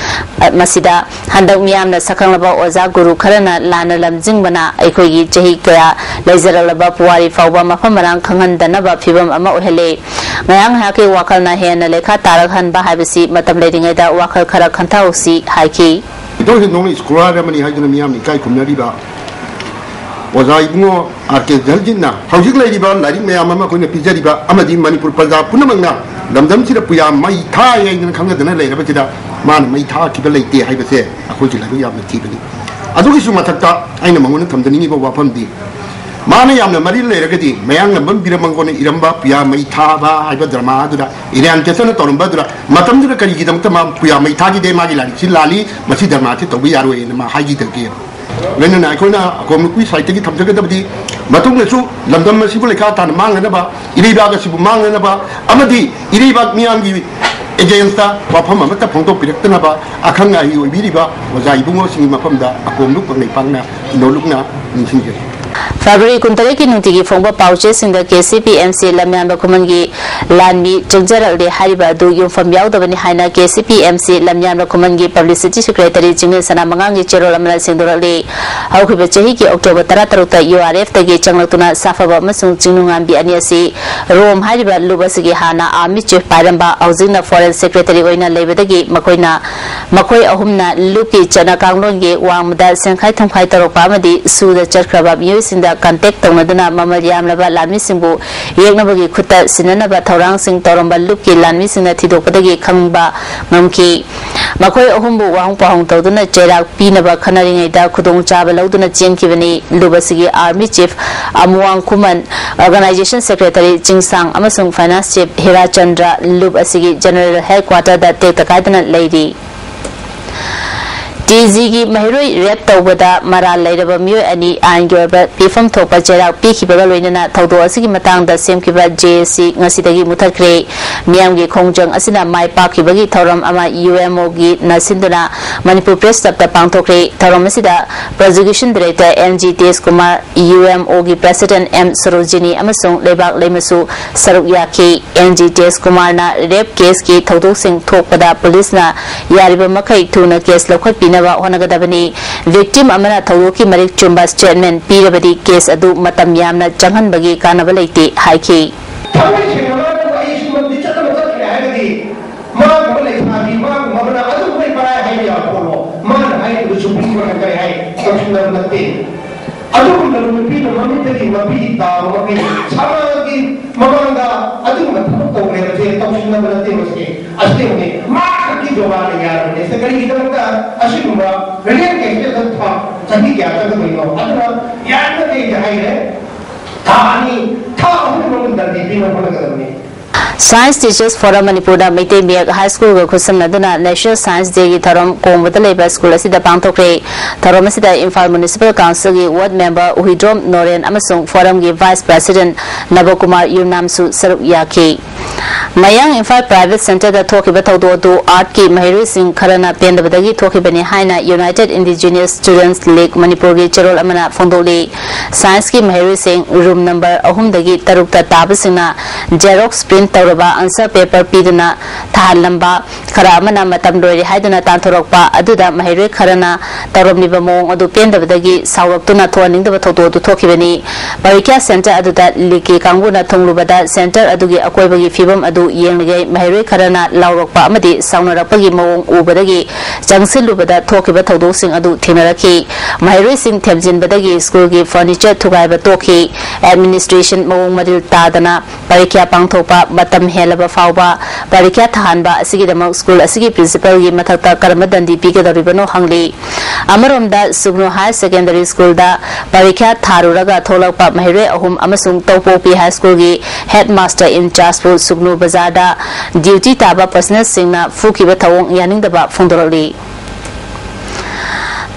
ꯃꯁꯤꯗ ꯍꯟꯗꯛ ꯃꯤꯌꯥꯝꯅ ꯁꯛꯈꯪꯂꯕ ꯑꯣꯖꯥ ꯒꯨꯔꯨ ꯈꯔꯅ ꯂꯥꯟꯅ ꯂꯝꯖꯤꯡꯕꯅ ꯑꯩꯈꯣꯏꯒꯤ ꯆꯍꯤ ꯀꯌꯥ ꯂꯩꯖꯔꯛꯂꯕ ꯄꯨꯋꯥꯔꯤ ꯐꯥꯎꯕ ꯃꯐꯝ ꯃꯔꯥꯡ ꯈꯪꯍꯟꯗꯅꯕ ꯐꯤꯚꯝ ꯑꯃ ꯑꯣꯏꯍꯜꯂꯦ꯫ ꯉꯥꯏꯍꯥꯛ ꯉꯥꯏꯍꯥꯛꯀꯤ ꯋꯥꯈꯜꯅ ꯍꯦꯟꯅ ꯂꯩꯈꯥ ꯇꯥꯔꯛꯍꯟꯕ ꯍꯥꯏꯕꯁꯤ ꯃꯇꯝ ꯂꯩꯔꯤꯉꯩꯗ ꯋꯥꯈꯜ ꯈꯔ ꯈꯟꯊꯍꯧꯁꯤ ꯍꯥꯏꯈꯤ꯫ ꯏꯇꯧꯁꯤ ꯅꯣꯡꯃ scholar ꯑꯃꯅꯤ ꯍꯥꯏꯗꯨꯅ ꯃꯤꯌꯥꯝꯅ ꯏꯀꯥꯏ ꯈꯨꯝꯅꯔꯤꯕ ꯑꯣꯖꯥ ꯏꯕꯨꯡꯉꯣ ꯑꯥꯔ ꯀꯦ ꯖꯜꯖꯤꯠꯅ ꯍꯧꯖꯤꯛ ꯂꯩꯔꯤꯕ ꯂꯥꯏꯔꯤꯛ ꯃꯌꯥꯝ ꯑꯃ ꯑꯩꯈꯣꯏꯅ ꯄꯤꯖꯔꯤꯕ ꯑꯃꯗꯤ ꯃꯅꯤꯄꯨꯔ ꯄ꯭ꯔꯖꯥ ꯄꯨꯝꯅꯃꯛꯅ ꯂꯝꯗꯝꯁꯤꯗ ꯄꯨꯌꯥ ꯃꯩ ꯊꯥꯏ ꯍꯥꯏꯗꯅ ꯈꯪꯅꯗꯅ ꯂꯩꯔꯕꯁꯤꯗ ꯃꯥꯅ ꯃꯩ ꯊꯥꯈꯤꯕ ꯂꯩꯇꯦ ꯍꯥꯏꯕꯁꯦ ꯑꯩꯈꯣꯏꯒꯤ ꯂꯥꯏꯕꯛ ꯌꯥꯝꯅ ꯊꯤꯕꯅꯤ꯫ ꯑꯗꯨꯒꯤꯁꯨ ꯃꯊꯛꯇ ꯑꯩꯅ ꯃꯉꯣꯟꯗ ꯊꯝꯖꯅꯤꯡꯉꯤꯕ ꯋꯥꯐꯝꯗꯤ ꯃꯥꯅ ꯌꯥꯝꯅ ꯃꯔꯤ ꯂꯩꯔꯒꯗꯤ ꯃꯌꯥꯡꯂꯝꯕꯝ ꯕꯤꯔꯃꯪꯒꯣꯟꯅ ꯏꯔꯝꯕ ꯄꯨꯌꯥ ꯃꯩ ꯊꯥꯕ ꯍꯥꯏꯕ drama ꯑꯗꯨꯗ ꯏꯔꯥꯟ ꯆꯦꯇꯟꯅ ꯇꯧꯔꯝꯕ ꯑꯗꯨꯗ ꯃꯇꯝꯗꯨꯗ ꯀꯔꯤꯒꯤꯗꯃꯛꯇ ꯃꯥ ꯄꯨꯌꯥ ꯃꯩ ꯊꯥꯈꯤꯗꯦ, ꯃꯥꯒꯤ ꯂꯥꯏꯔꯤꯛꯁꯤ ꯂꯥꯜꯂꯤ, ꯃꯁꯤ drama ꯁꯤ ꯇꯧꯕ ꯌꯥꯔꯣꯏꯅ ꯃꯥ ꯍꯥꯏꯈꯤꯗꯒꯦ? ꯂꯣꯏꯅꯅ ꯑꯩꯈꯣꯏꯅ ꯑꯀꯣꯝ ꯅꯨꯄꯤ ꯁꯥꯏꯠꯇꯒꯤ ꯊꯝꯖꯒꯗꯕꯗꯤ, ꯃꯇꯨꯡꯗꯁꯨ ꯂꯝꯗꯝ ꯑꯁꯤꯕꯨ ꯂꯩꯈꯥ ꯇꯥꯅ ꯃꯥꯡꯅꯅꯕ, ꯏꯔꯩꯕꯥꯛ ꯑꯁꯤꯕꯨ ꯃꯥꯡꯅꯅꯕ ꯑꯃꯗꯤ ꯏꯔꯩꯕꯥꯛ ꯃꯤꯌꯥꯝꯒꯤ ꯑꯦꯒꯦꯟꯁꯇ ꯋꯥꯐꯝ ꯑꯃꯠꯇ ꯐꯣꯡꯗꯣꯛꯄꯤꯔꯛꯇꯅꯕ ꯑꯈꯪ ꯑꯍꯩ ꯑꯣꯏꯕꯤꯔꯤꯕ ꯑꯣꯖꯥ ꯏꯕꯨꯡꯉꯣꯁꯤꯡꯒꯤ ꯃꯐꯝꯗ ꯑꯀꯣꯝ ꯅꯨꯄꯤ ꯄꯥꯛꯅ ꯏꯅꯣꯂꯨꯛꯅ ꯅꯤꯡꯁꯤꯡꯖꯔꯤ꯫ ꯐꯦꯕ꯭ꯔꯨꯋꯥꯔꯤ ꯀꯨꯟꯇꯔꯦꯠꯀꯤ ꯅꯨꯡꯇꯤꯒꯤ ꯐꯣꯡꯕ ꯄꯥꯎꯆꯦꯁꯤꯡꯗ K C P M C ꯂꯝꯌꯥꯟꯕ ꯈꯨꯃꯟꯒꯤ ꯂꯥꯟꯃꯤ ꯆꯪꯖꯔꯛꯂꯦ ꯍꯥꯏꯔꯤꯕ ꯑꯗꯨ ꯌꯨꯝꯐꯝ ꯌꯥꯎꯗꯕꯅꯤ ꯍꯥꯏꯅ K C P M C ꯂꯝꯌꯥꯟꯕ ꯈꯨꯃꯟꯒꯤ ꯄꯕ꯭ꯂꯤꯁꯤꯇꯤ ꯁꯦꯀ꯭ꯔꯦꯇꯔꯤ ꯆꯤꯡꯂꯦꯟ ꯁꯅꯥꯃꯉꯥꯡꯒꯤ ꯆꯦꯔꯣꯜ ꯑꯃꯅ ꯁꯦꯡꯗꯣꯔꯛꯂꯤ꯫ ꯍꯧꯈꯤꯕ ꯆꯍꯤꯒꯤ ꯑꯣꯛꯇꯣꯕꯔ ꯇꯔꯥꯇꯔꯨꯛꯇ ꯌꯨ ꯑꯥꯔ ꯑꯦꯐꯇꯒꯤ ꯆꯪꯂꯛꯇꯨꯅ ꯁꯥꯐꯕ ꯑꯃꯁꯨꯡ ꯆꯤꯡꯅꯨꯉꯥꯟꯕꯤ ꯑꯅꯤ ꯑꯁꯤ ꯔꯣꯝ ꯍꯥꯏꯔꯤꯕ ꯂꯨꯞ ꯑꯁꯤꯒꯤ ꯍꯥꯟꯅ ꯑꯥꯔꯃꯤ ꯆꯤꯐ ꯄꯥꯏꯔꯝꯕ, ꯍꯧꯖꯤꯛꯅ ꯐꯣꯔꯦꯟ ꯁꯦꯀ꯭ꯔꯦꯇꯔꯤ ꯑꯣꯏꯅ ꯂꯩꯕꯗꯒꯤ ꯃꯈꯣꯏꯅ ꯃꯈꯣꯏ ꯑꯍꯨꯝꯅ ꯂꯨꯞꯀꯤ ꯆꯠꯅ ꯀꯥꯡꯂꯣꯟꯒꯤ ꯋꯥꯡꯃꯗ ꯁꯦꯟꯈꯥꯏ ꯊꯨꯝꯈꯥꯏ ꯇꯧꯔꯛꯄ ꯑꯃꯗꯤ ꯁꯨꯗ ꯆꯠꯈ꯭ꯔꯕ ꯃꯤꯑꯣꯏꯁꯤꯡꯗ ꯀꯟꯇꯦꯛ ꯇꯧꯅꯗꯨꯅ ꯃꯃꯜ ꯌꯥꯝꯂꯕ ꯂꯥꯟꯃꯤꯁꯤꯡꯕꯨ ꯌꯦꯛꯅꯕꯒꯤ ꯈꯨꯠꯇ ꯁꯤꯟꯅꯅꯕ ꯊꯧꯔꯥꯡꯁꯤꯡ ꯇꯧꯔꯝꯕ ꯂꯨꯞꯀꯤ ꯂꯥꯟꯃꯤꯁꯤꯡꯅ ꯊꯤꯗꯣꯛꯄꯗꯒꯤ ꯈꯪꯕ ꯉꯝꯈꯤ꯫ ꯃꯈꯣꯏ ꯑꯍꯨꯝꯕꯨ ꯋꯥꯍꯪ ꯄꯥꯎꯍꯪ ꯇꯧꯗꯨꯅ ꯆꯩꯔꯥꯛ ꯄꯤꯅꯕ ꯈꯟꯅꯔꯤꯉꯩꯗ ꯈꯨꯗꯣꯡꯆꯥꯕ ꯂꯧꯗꯨꯅ ꯆꯦꯟꯈꯤꯕꯅꯤ꯫ ꯂꯨꯞ ꯑꯁꯤꯒꯤ ꯑꯥꯔꯃꯤ ꯆꯤꯐ ꯑꯃꯨꯋꯥꯡ ꯈꯨꯃꯟ, ꯑꯣꯔꯒꯅꯥꯏꯖꯦꯁꯟ ꯁꯦꯀ꯭ꯔꯦꯇꯔꯤ ꯆꯤꯡꯁꯥꯡ ꯑꯃꯁꯨꯡ ꯐꯥꯏꯅꯥꯟꯁ ꯆꯤꯐ ꯍꯤꯔꯥꯆꯟꯗ꯭ꯔ ꯂꯨꯞ ꯑꯁꯤꯒꯤ ꯖꯦꯅꯔꯦꯜ ꯍꯦꯗꯀ꯭ꯋꯥꯇꯔꯗ ꯇꯦꯛꯇ ꯀꯥꯏꯗꯅ ꯂꯩꯔꯤ꯫ ꯇꯤ ꯖꯤꯒꯤ ꯃꯍꯩꯔꯣꯏ ꯔꯦꯞ ꯇꯧꯕꯗ ꯃꯔꯥꯜ ꯂꯩꯔꯕ ꯃꯤꯑꯣꯏ ꯑꯅꯤ ꯑꯥꯏꯟꯒꯤ ꯑꯣꯏꯕ ꯄꯤꯐꯝ ꯊꯣꯛꯄ ꯆꯩꯔꯥꯛ ꯄꯤꯈꯤꯕꯒ ꯂꯣꯏꯅꯅ ꯊꯧꯗꯣꯛ ꯑꯁꯤꯒꯤ ꯃꯇꯥꯡꯗ ꯁꯦꯝꯈꯤꯕ ꯖꯦ ꯑꯦ ꯁꯤ ꯉꯁꯤꯗꯒꯤ ꯃꯨꯊꯠꯈ꯭ꯔꯦ꯫ ꯃꯤꯌꯥꯝꯒꯤ ꯈꯣꯡꯖꯪ ꯑꯁꯤꯅ ꯃꯥꯏ ꯄꯥꯛꯈꯤꯕꯒꯤ ꯊꯧꯔꯝ ꯑꯃ ꯌꯨ ꯑꯦꯝ ꯑꯣꯒꯤꯅ ꯁꯤꯟꯗꯨꯅ ꯃꯅꯤꯄꯨꯔ ꯄ꯭ꯔꯦꯁ ꯀ꯭ꯂꯕꯇ ꯄꯥꯡꯊꯣꯛꯈ꯭ꯔꯦ꯫ ꯊꯧꯔꯝ ꯑꯁꯤꯗ prosecution director N G Tej Kumar, U M ꯑꯣꯒꯤ ꯄ꯭ꯔꯦꯁꯤꯗꯦꯟꯠ ꯑꯦꯝ ꯁꯣꯔꯣꯖꯤꯅꯤ ꯑꯃꯁꯨꯡ ꯂꯩꯕꯥꯛ ꯂꯩꯃꯁꯨ ꯁꯔꯨꯛ ꯌꯥꯈꯤ꯫ ꯑꯦꯟ ꯖꯤ ꯇꯦꯖ ꯀꯨꯃꯥꯔꯅ ꯔꯦꯞ ꯀꯦꯁꯀꯤ ꯊꯧꯗꯣꯛꯁꯤꯡ ꯊꯣꯛꯄꯗ ꯄꯨꯂꯤꯁꯅ ꯌꯥꯔꯤꯕ ꯃꯈꯩ ꯊꯨꯅ ꯀꯦꯁ ꯂꯧꯈꯠꯄꯤꯅꯕ ꯍꯣꯠꯅꯒꯗꯕꯅꯤ꯫ ꯚꯤꯛꯇꯤꯝ ꯑꯃꯅ ꯊꯧꯗꯣꯛꯀꯤ ꯃꯔꯤꯛ ꯆꯨꯝꯕ ꯁ꯭ꯇꯦꯠꯃꯦꯟꯠ ꯄꯤꯔꯕꯗꯤ ꯀꯦꯁ ꯑꯗꯨ ꯃꯇꯝ ꯌꯥꯝꯅ ꯆꯪꯍꯟꯕꯒꯤ ꯀꯥꯟꯅꯕ ꯂꯩꯇꯦ ꯍꯥꯏꯈꯤ꯫ ꯊꯃꯣꯏ ꯁꯦꯡꯅ ꯃꯥꯅ ꯑꯩ ꯁꯨꯝꯕꯗꯤ ꯆꯠꯇꯅ ꯆꯠꯈ꯭ꯔꯦ ꯍꯥꯏꯔꯒꯗꯤ, ꯃꯥꯒꯨꯝꯕ ꯂꯩꯁꯥꯕꯤ, ꯃꯥꯒꯨꯝꯕ ꯑꯃꯅ ꯑꯗꯨꯒꯨꯝꯕ ꯄꯔꯥꯏ ꯍꯥꯏꯕ ꯌꯥꯕ ꯄꯣꯠꯂꯣ? ꯃꯥꯅ ꯍꯥꯏꯔꯤꯕ ꯁꯨꯄ꯭ꯔꯤꯝ ꯀꯣꯔꯠꯅ ꯀꯔꯤ ꯍꯥꯏ? ꯇꯧꯁꯤꯟꯅꯕ ꯅꯠꯇꯦ꯫ ꯑꯗꯨꯒꯨꯝꯂꯕ ꯅꯨꯄꯤꯅ ꯃꯃꯤꯠꯇꯒꯤ ꯃꯄꯤ ꯇꯥꯕ ꯃꯄꯤ ꯁꯃꯥꯖꯒꯤ ꯃꯃꯥꯡꯗ ꯑꯗꯨꯒꯨꯝꯕ ꯊꯕꯛ ꯇꯧꯈ꯭ꯔꯦ ꯍꯥꯏꯕꯁꯦ ꯇꯧꯁꯤꯟꯅꯕ ꯅꯠꯇꯦ, ꯃꯁꯤ ꯑꯁꯦꯡꯕꯅꯤ꯫ ꯃꯥ ꯈꯛꯀꯤ ꯖꯣꯒꯥꯅ ꯌꯥꯔꯕꯅꯦ꯫ ꯁꯦ, ꯀꯔꯤꯒꯤꯗꯃꯛꯇ ꯑꯁꯤꯒꯨꯝꯕ ꯔꯦꯞ ꯀꯦꯁꯇ ꯊꯥ ꯆꯍꯤ ꯀꯌꯥ ꯆꯪꯒꯗꯣꯏꯅꯣ? ꯑꯗꯨꯅ ꯌꯥꯔꯤꯕꯃꯈꯩ ꯑꯩꯗꯤ ꯍꯥꯏꯔꯦ, ꯊꯥ ꯑꯅꯤ, ꯊꯥ ꯑꯍꯨꯝꯒꯤ ꯃꯅꯨꯡꯗ ꯗꯟꯗꯤ ꯄꯤꯅꯕ ꯍꯣꯠꯅꯒꯗꯕꯅꯤ꯫ Science Teachers Forum ꯃꯅꯤꯄꯨꯔꯗ ꯃꯩꯇꯩ ꯃꯌꯦꯛ ꯍꯥꯏ ꯁ꯭ꯀꯨꯜꯒ ꯈꯨꯠꯁꯝꯅꯗꯨꯅ National Science Dayꯒꯤ ꯊꯧꯔꯝ ꯀꯣꯡꯕꯗ ꯂꯩꯕ ꯁ꯭ꯀꯨꯜ ꯑꯁꯤꯗ ꯄꯥꯡꯊꯣꯛꯈ꯭ꯔꯦ꯫ ꯊꯧꯔꯝ ꯑꯁꯤꯗ Imphal Municipal Councilꯒꯤ Ward Member ꯎꯍꯤꯗ꯭ꯔꯣꯝ Noren ꯑꯃꯁꯨꯡ Forumꯒꯤ Vice President ꯅꯕꯀꯨꯃꯥꯔ ꯌꯨꯝꯅꯥꯝꯁꯨ ꯁꯔꯨꯛ ꯌꯥꯈꯤ꯫ ꯃꯌꯥꯡ ꯏꯝꯐꯥꯜ Private Centreꯗ ꯊꯣꯛꯈꯤꯕ ꯊꯧꯗꯣꯛ ꯑꯗꯨ Artꯀꯤ ꯃꯍꯩꯔꯣꯏꯁꯤꯡ ꯈꯔꯅ ꯄꯦꯟꯗꯕꯗꯒꯤ ꯊꯣꯛꯈꯤꯕꯅꯤ ꯍꯥꯏꯅ United Indigenous Students League ꯃꯅꯤꯄꯨꯔꯒꯤ ꯆꯦꯔꯣꯜ ꯑꯃꯅ ꯐꯣꯡꯗꯣꯛꯂꯤ꯫ Scienceꯀꯤ ꯃꯍꯩꯔꯣꯏꯁꯤꯡ room number ꯑꯍꯨꯝꯗꯒꯤ ꯇꯔꯨꯛꯇ ꯇꯥꯕꯁꯤꯡꯅ Xerox print ꯇꯧꯔꯕ answer paper ꯄꯤꯗꯨꯅ ꯊꯥꯍꯜꯂꯝꯕ, ꯈꯔ ꯑꯃꯅ ꯃꯇꯝ ꯂꯣꯏꯔꯦ ꯍꯥꯏꯗꯨꯅ ꯇꯥꯟꯊꯣꯔꯛꯄ ꯑꯗꯨꯗ ꯃꯍꯩꯔꯣꯏ ꯈꯔꯅ ꯇꯧꯔꯝꯂꯤꯕ ꯃꯑꯣꯡ ꯑꯗꯨ ꯄꯦꯟꯗꯕꯗꯒꯤ ꯁꯥꯎꯔꯛꯇꯨꯅ ꯊꯣꯛꯍꯟꯅꯤꯡꯗꯕ ꯊꯧꯗꯣꯛ ꯑꯗꯨ ꯊꯣꯛꯈꯤꯕꯅꯤ꯫ ꯄꯔꯤꯈ꯭ꯌꯥ center ꯑꯗꯨꯗ ꯂꯤꯛꯀꯤ ꯀꯥꯡꯕꯨꯅ ꯊꯨꯡꯂꯨꯕꯗ center ꯑꯗꯨꯒꯤ ꯑꯀꯣꯏꯕꯒꯤ ꯐꯤꯕꯝ ꯑꯗꯨ ꯌꯦꯡꯂꯤꯉꯩ ꯃꯍꯩꯔꯣꯏ ꯈꯔꯅ ꯂꯥꯎꯔꯛꯄ ꯑꯃꯗꯤ ꯁꯥꯎꯅꯔꯛꯄꯒꯤ ꯃꯑꯣꯡ ꯎꯕꯗꯒꯤ ꯆꯪꯁꯤꯜꯂꯨꯕꯗ ꯊꯣꯛꯈꯤꯕ ꯊꯧꯗꯣꯛꯁꯤꯡ ꯑꯗꯨ ꯊꯦꯡꯅꯔꯛꯈꯤ꯫ ꯃꯍꯩꯔꯣꯏꯁꯤꯡ ꯊꯦꯝꯖꯤꯟꯕꯗꯒꯤ ꯁ꯭ꯀꯨꯜꯒꯤ furniture ꯊꯨꯒꯥꯏꯕ ꯇꯣꯛꯈꯤ꯫ Administration ꯃꯑꯣꯡ ꯃꯔꯤꯜ ꯇꯥꯗꯅ ꯄꯔꯤꯈ꯭ꯌꯥ ꯄꯥꯡꯊꯣꯛꯄ ꯃꯇꯝ ꯍꯦꯜꯂꯕ ꯐꯥꯎꯕ ꯄꯔꯤꯈ꯭ꯌꯥ ꯊꯥꯍꯟꯕ ꯑꯁꯤꯒꯤꯗꯃꯛ ꯁ꯭ꯀꯨꯜ ꯑꯁꯤꯒꯤ principalꯒꯤ ꯃꯊꯛꯇ ꯀꯔꯝꯕ ꯗꯟꯗꯤ ꯄꯤꯒꯗꯧꯔꯤꯕꯅꯣ ꯍꯪꯂꯤ꯫ ꯑꯃꯔꯣꯝꯗ ꯁꯨꯒꯅꯨ Higher Secondary Schoolꯗ ꯄꯔꯤꯈ꯭ꯌꯥ ꯊꯥꯔꯨꯔꯒ ꯊꯣꯛꯂꯛꯄ ꯃꯍꯩꯔꯣꯏ ꯑꯍꯨꯝ ꯑꯃꯁꯨꯡ ꯇꯧꯄꯣꯛꯄꯤ High Schoolꯒꯤ headmaster in chargeꯄꯨ ꯁꯨꯒꯅꯨ ꯕꯖꯥꯔꯗ duty ꯇꯥꯕ personnelꯁꯤꯡꯅ ꯐꯨꯈꯤꯕ ꯊꯧꯑꯣꯡ ꯌꯥꯅꯤꯡꯗꯕ ꯐꯣꯡꯗꯣꯔꯛꯂꯤ꯫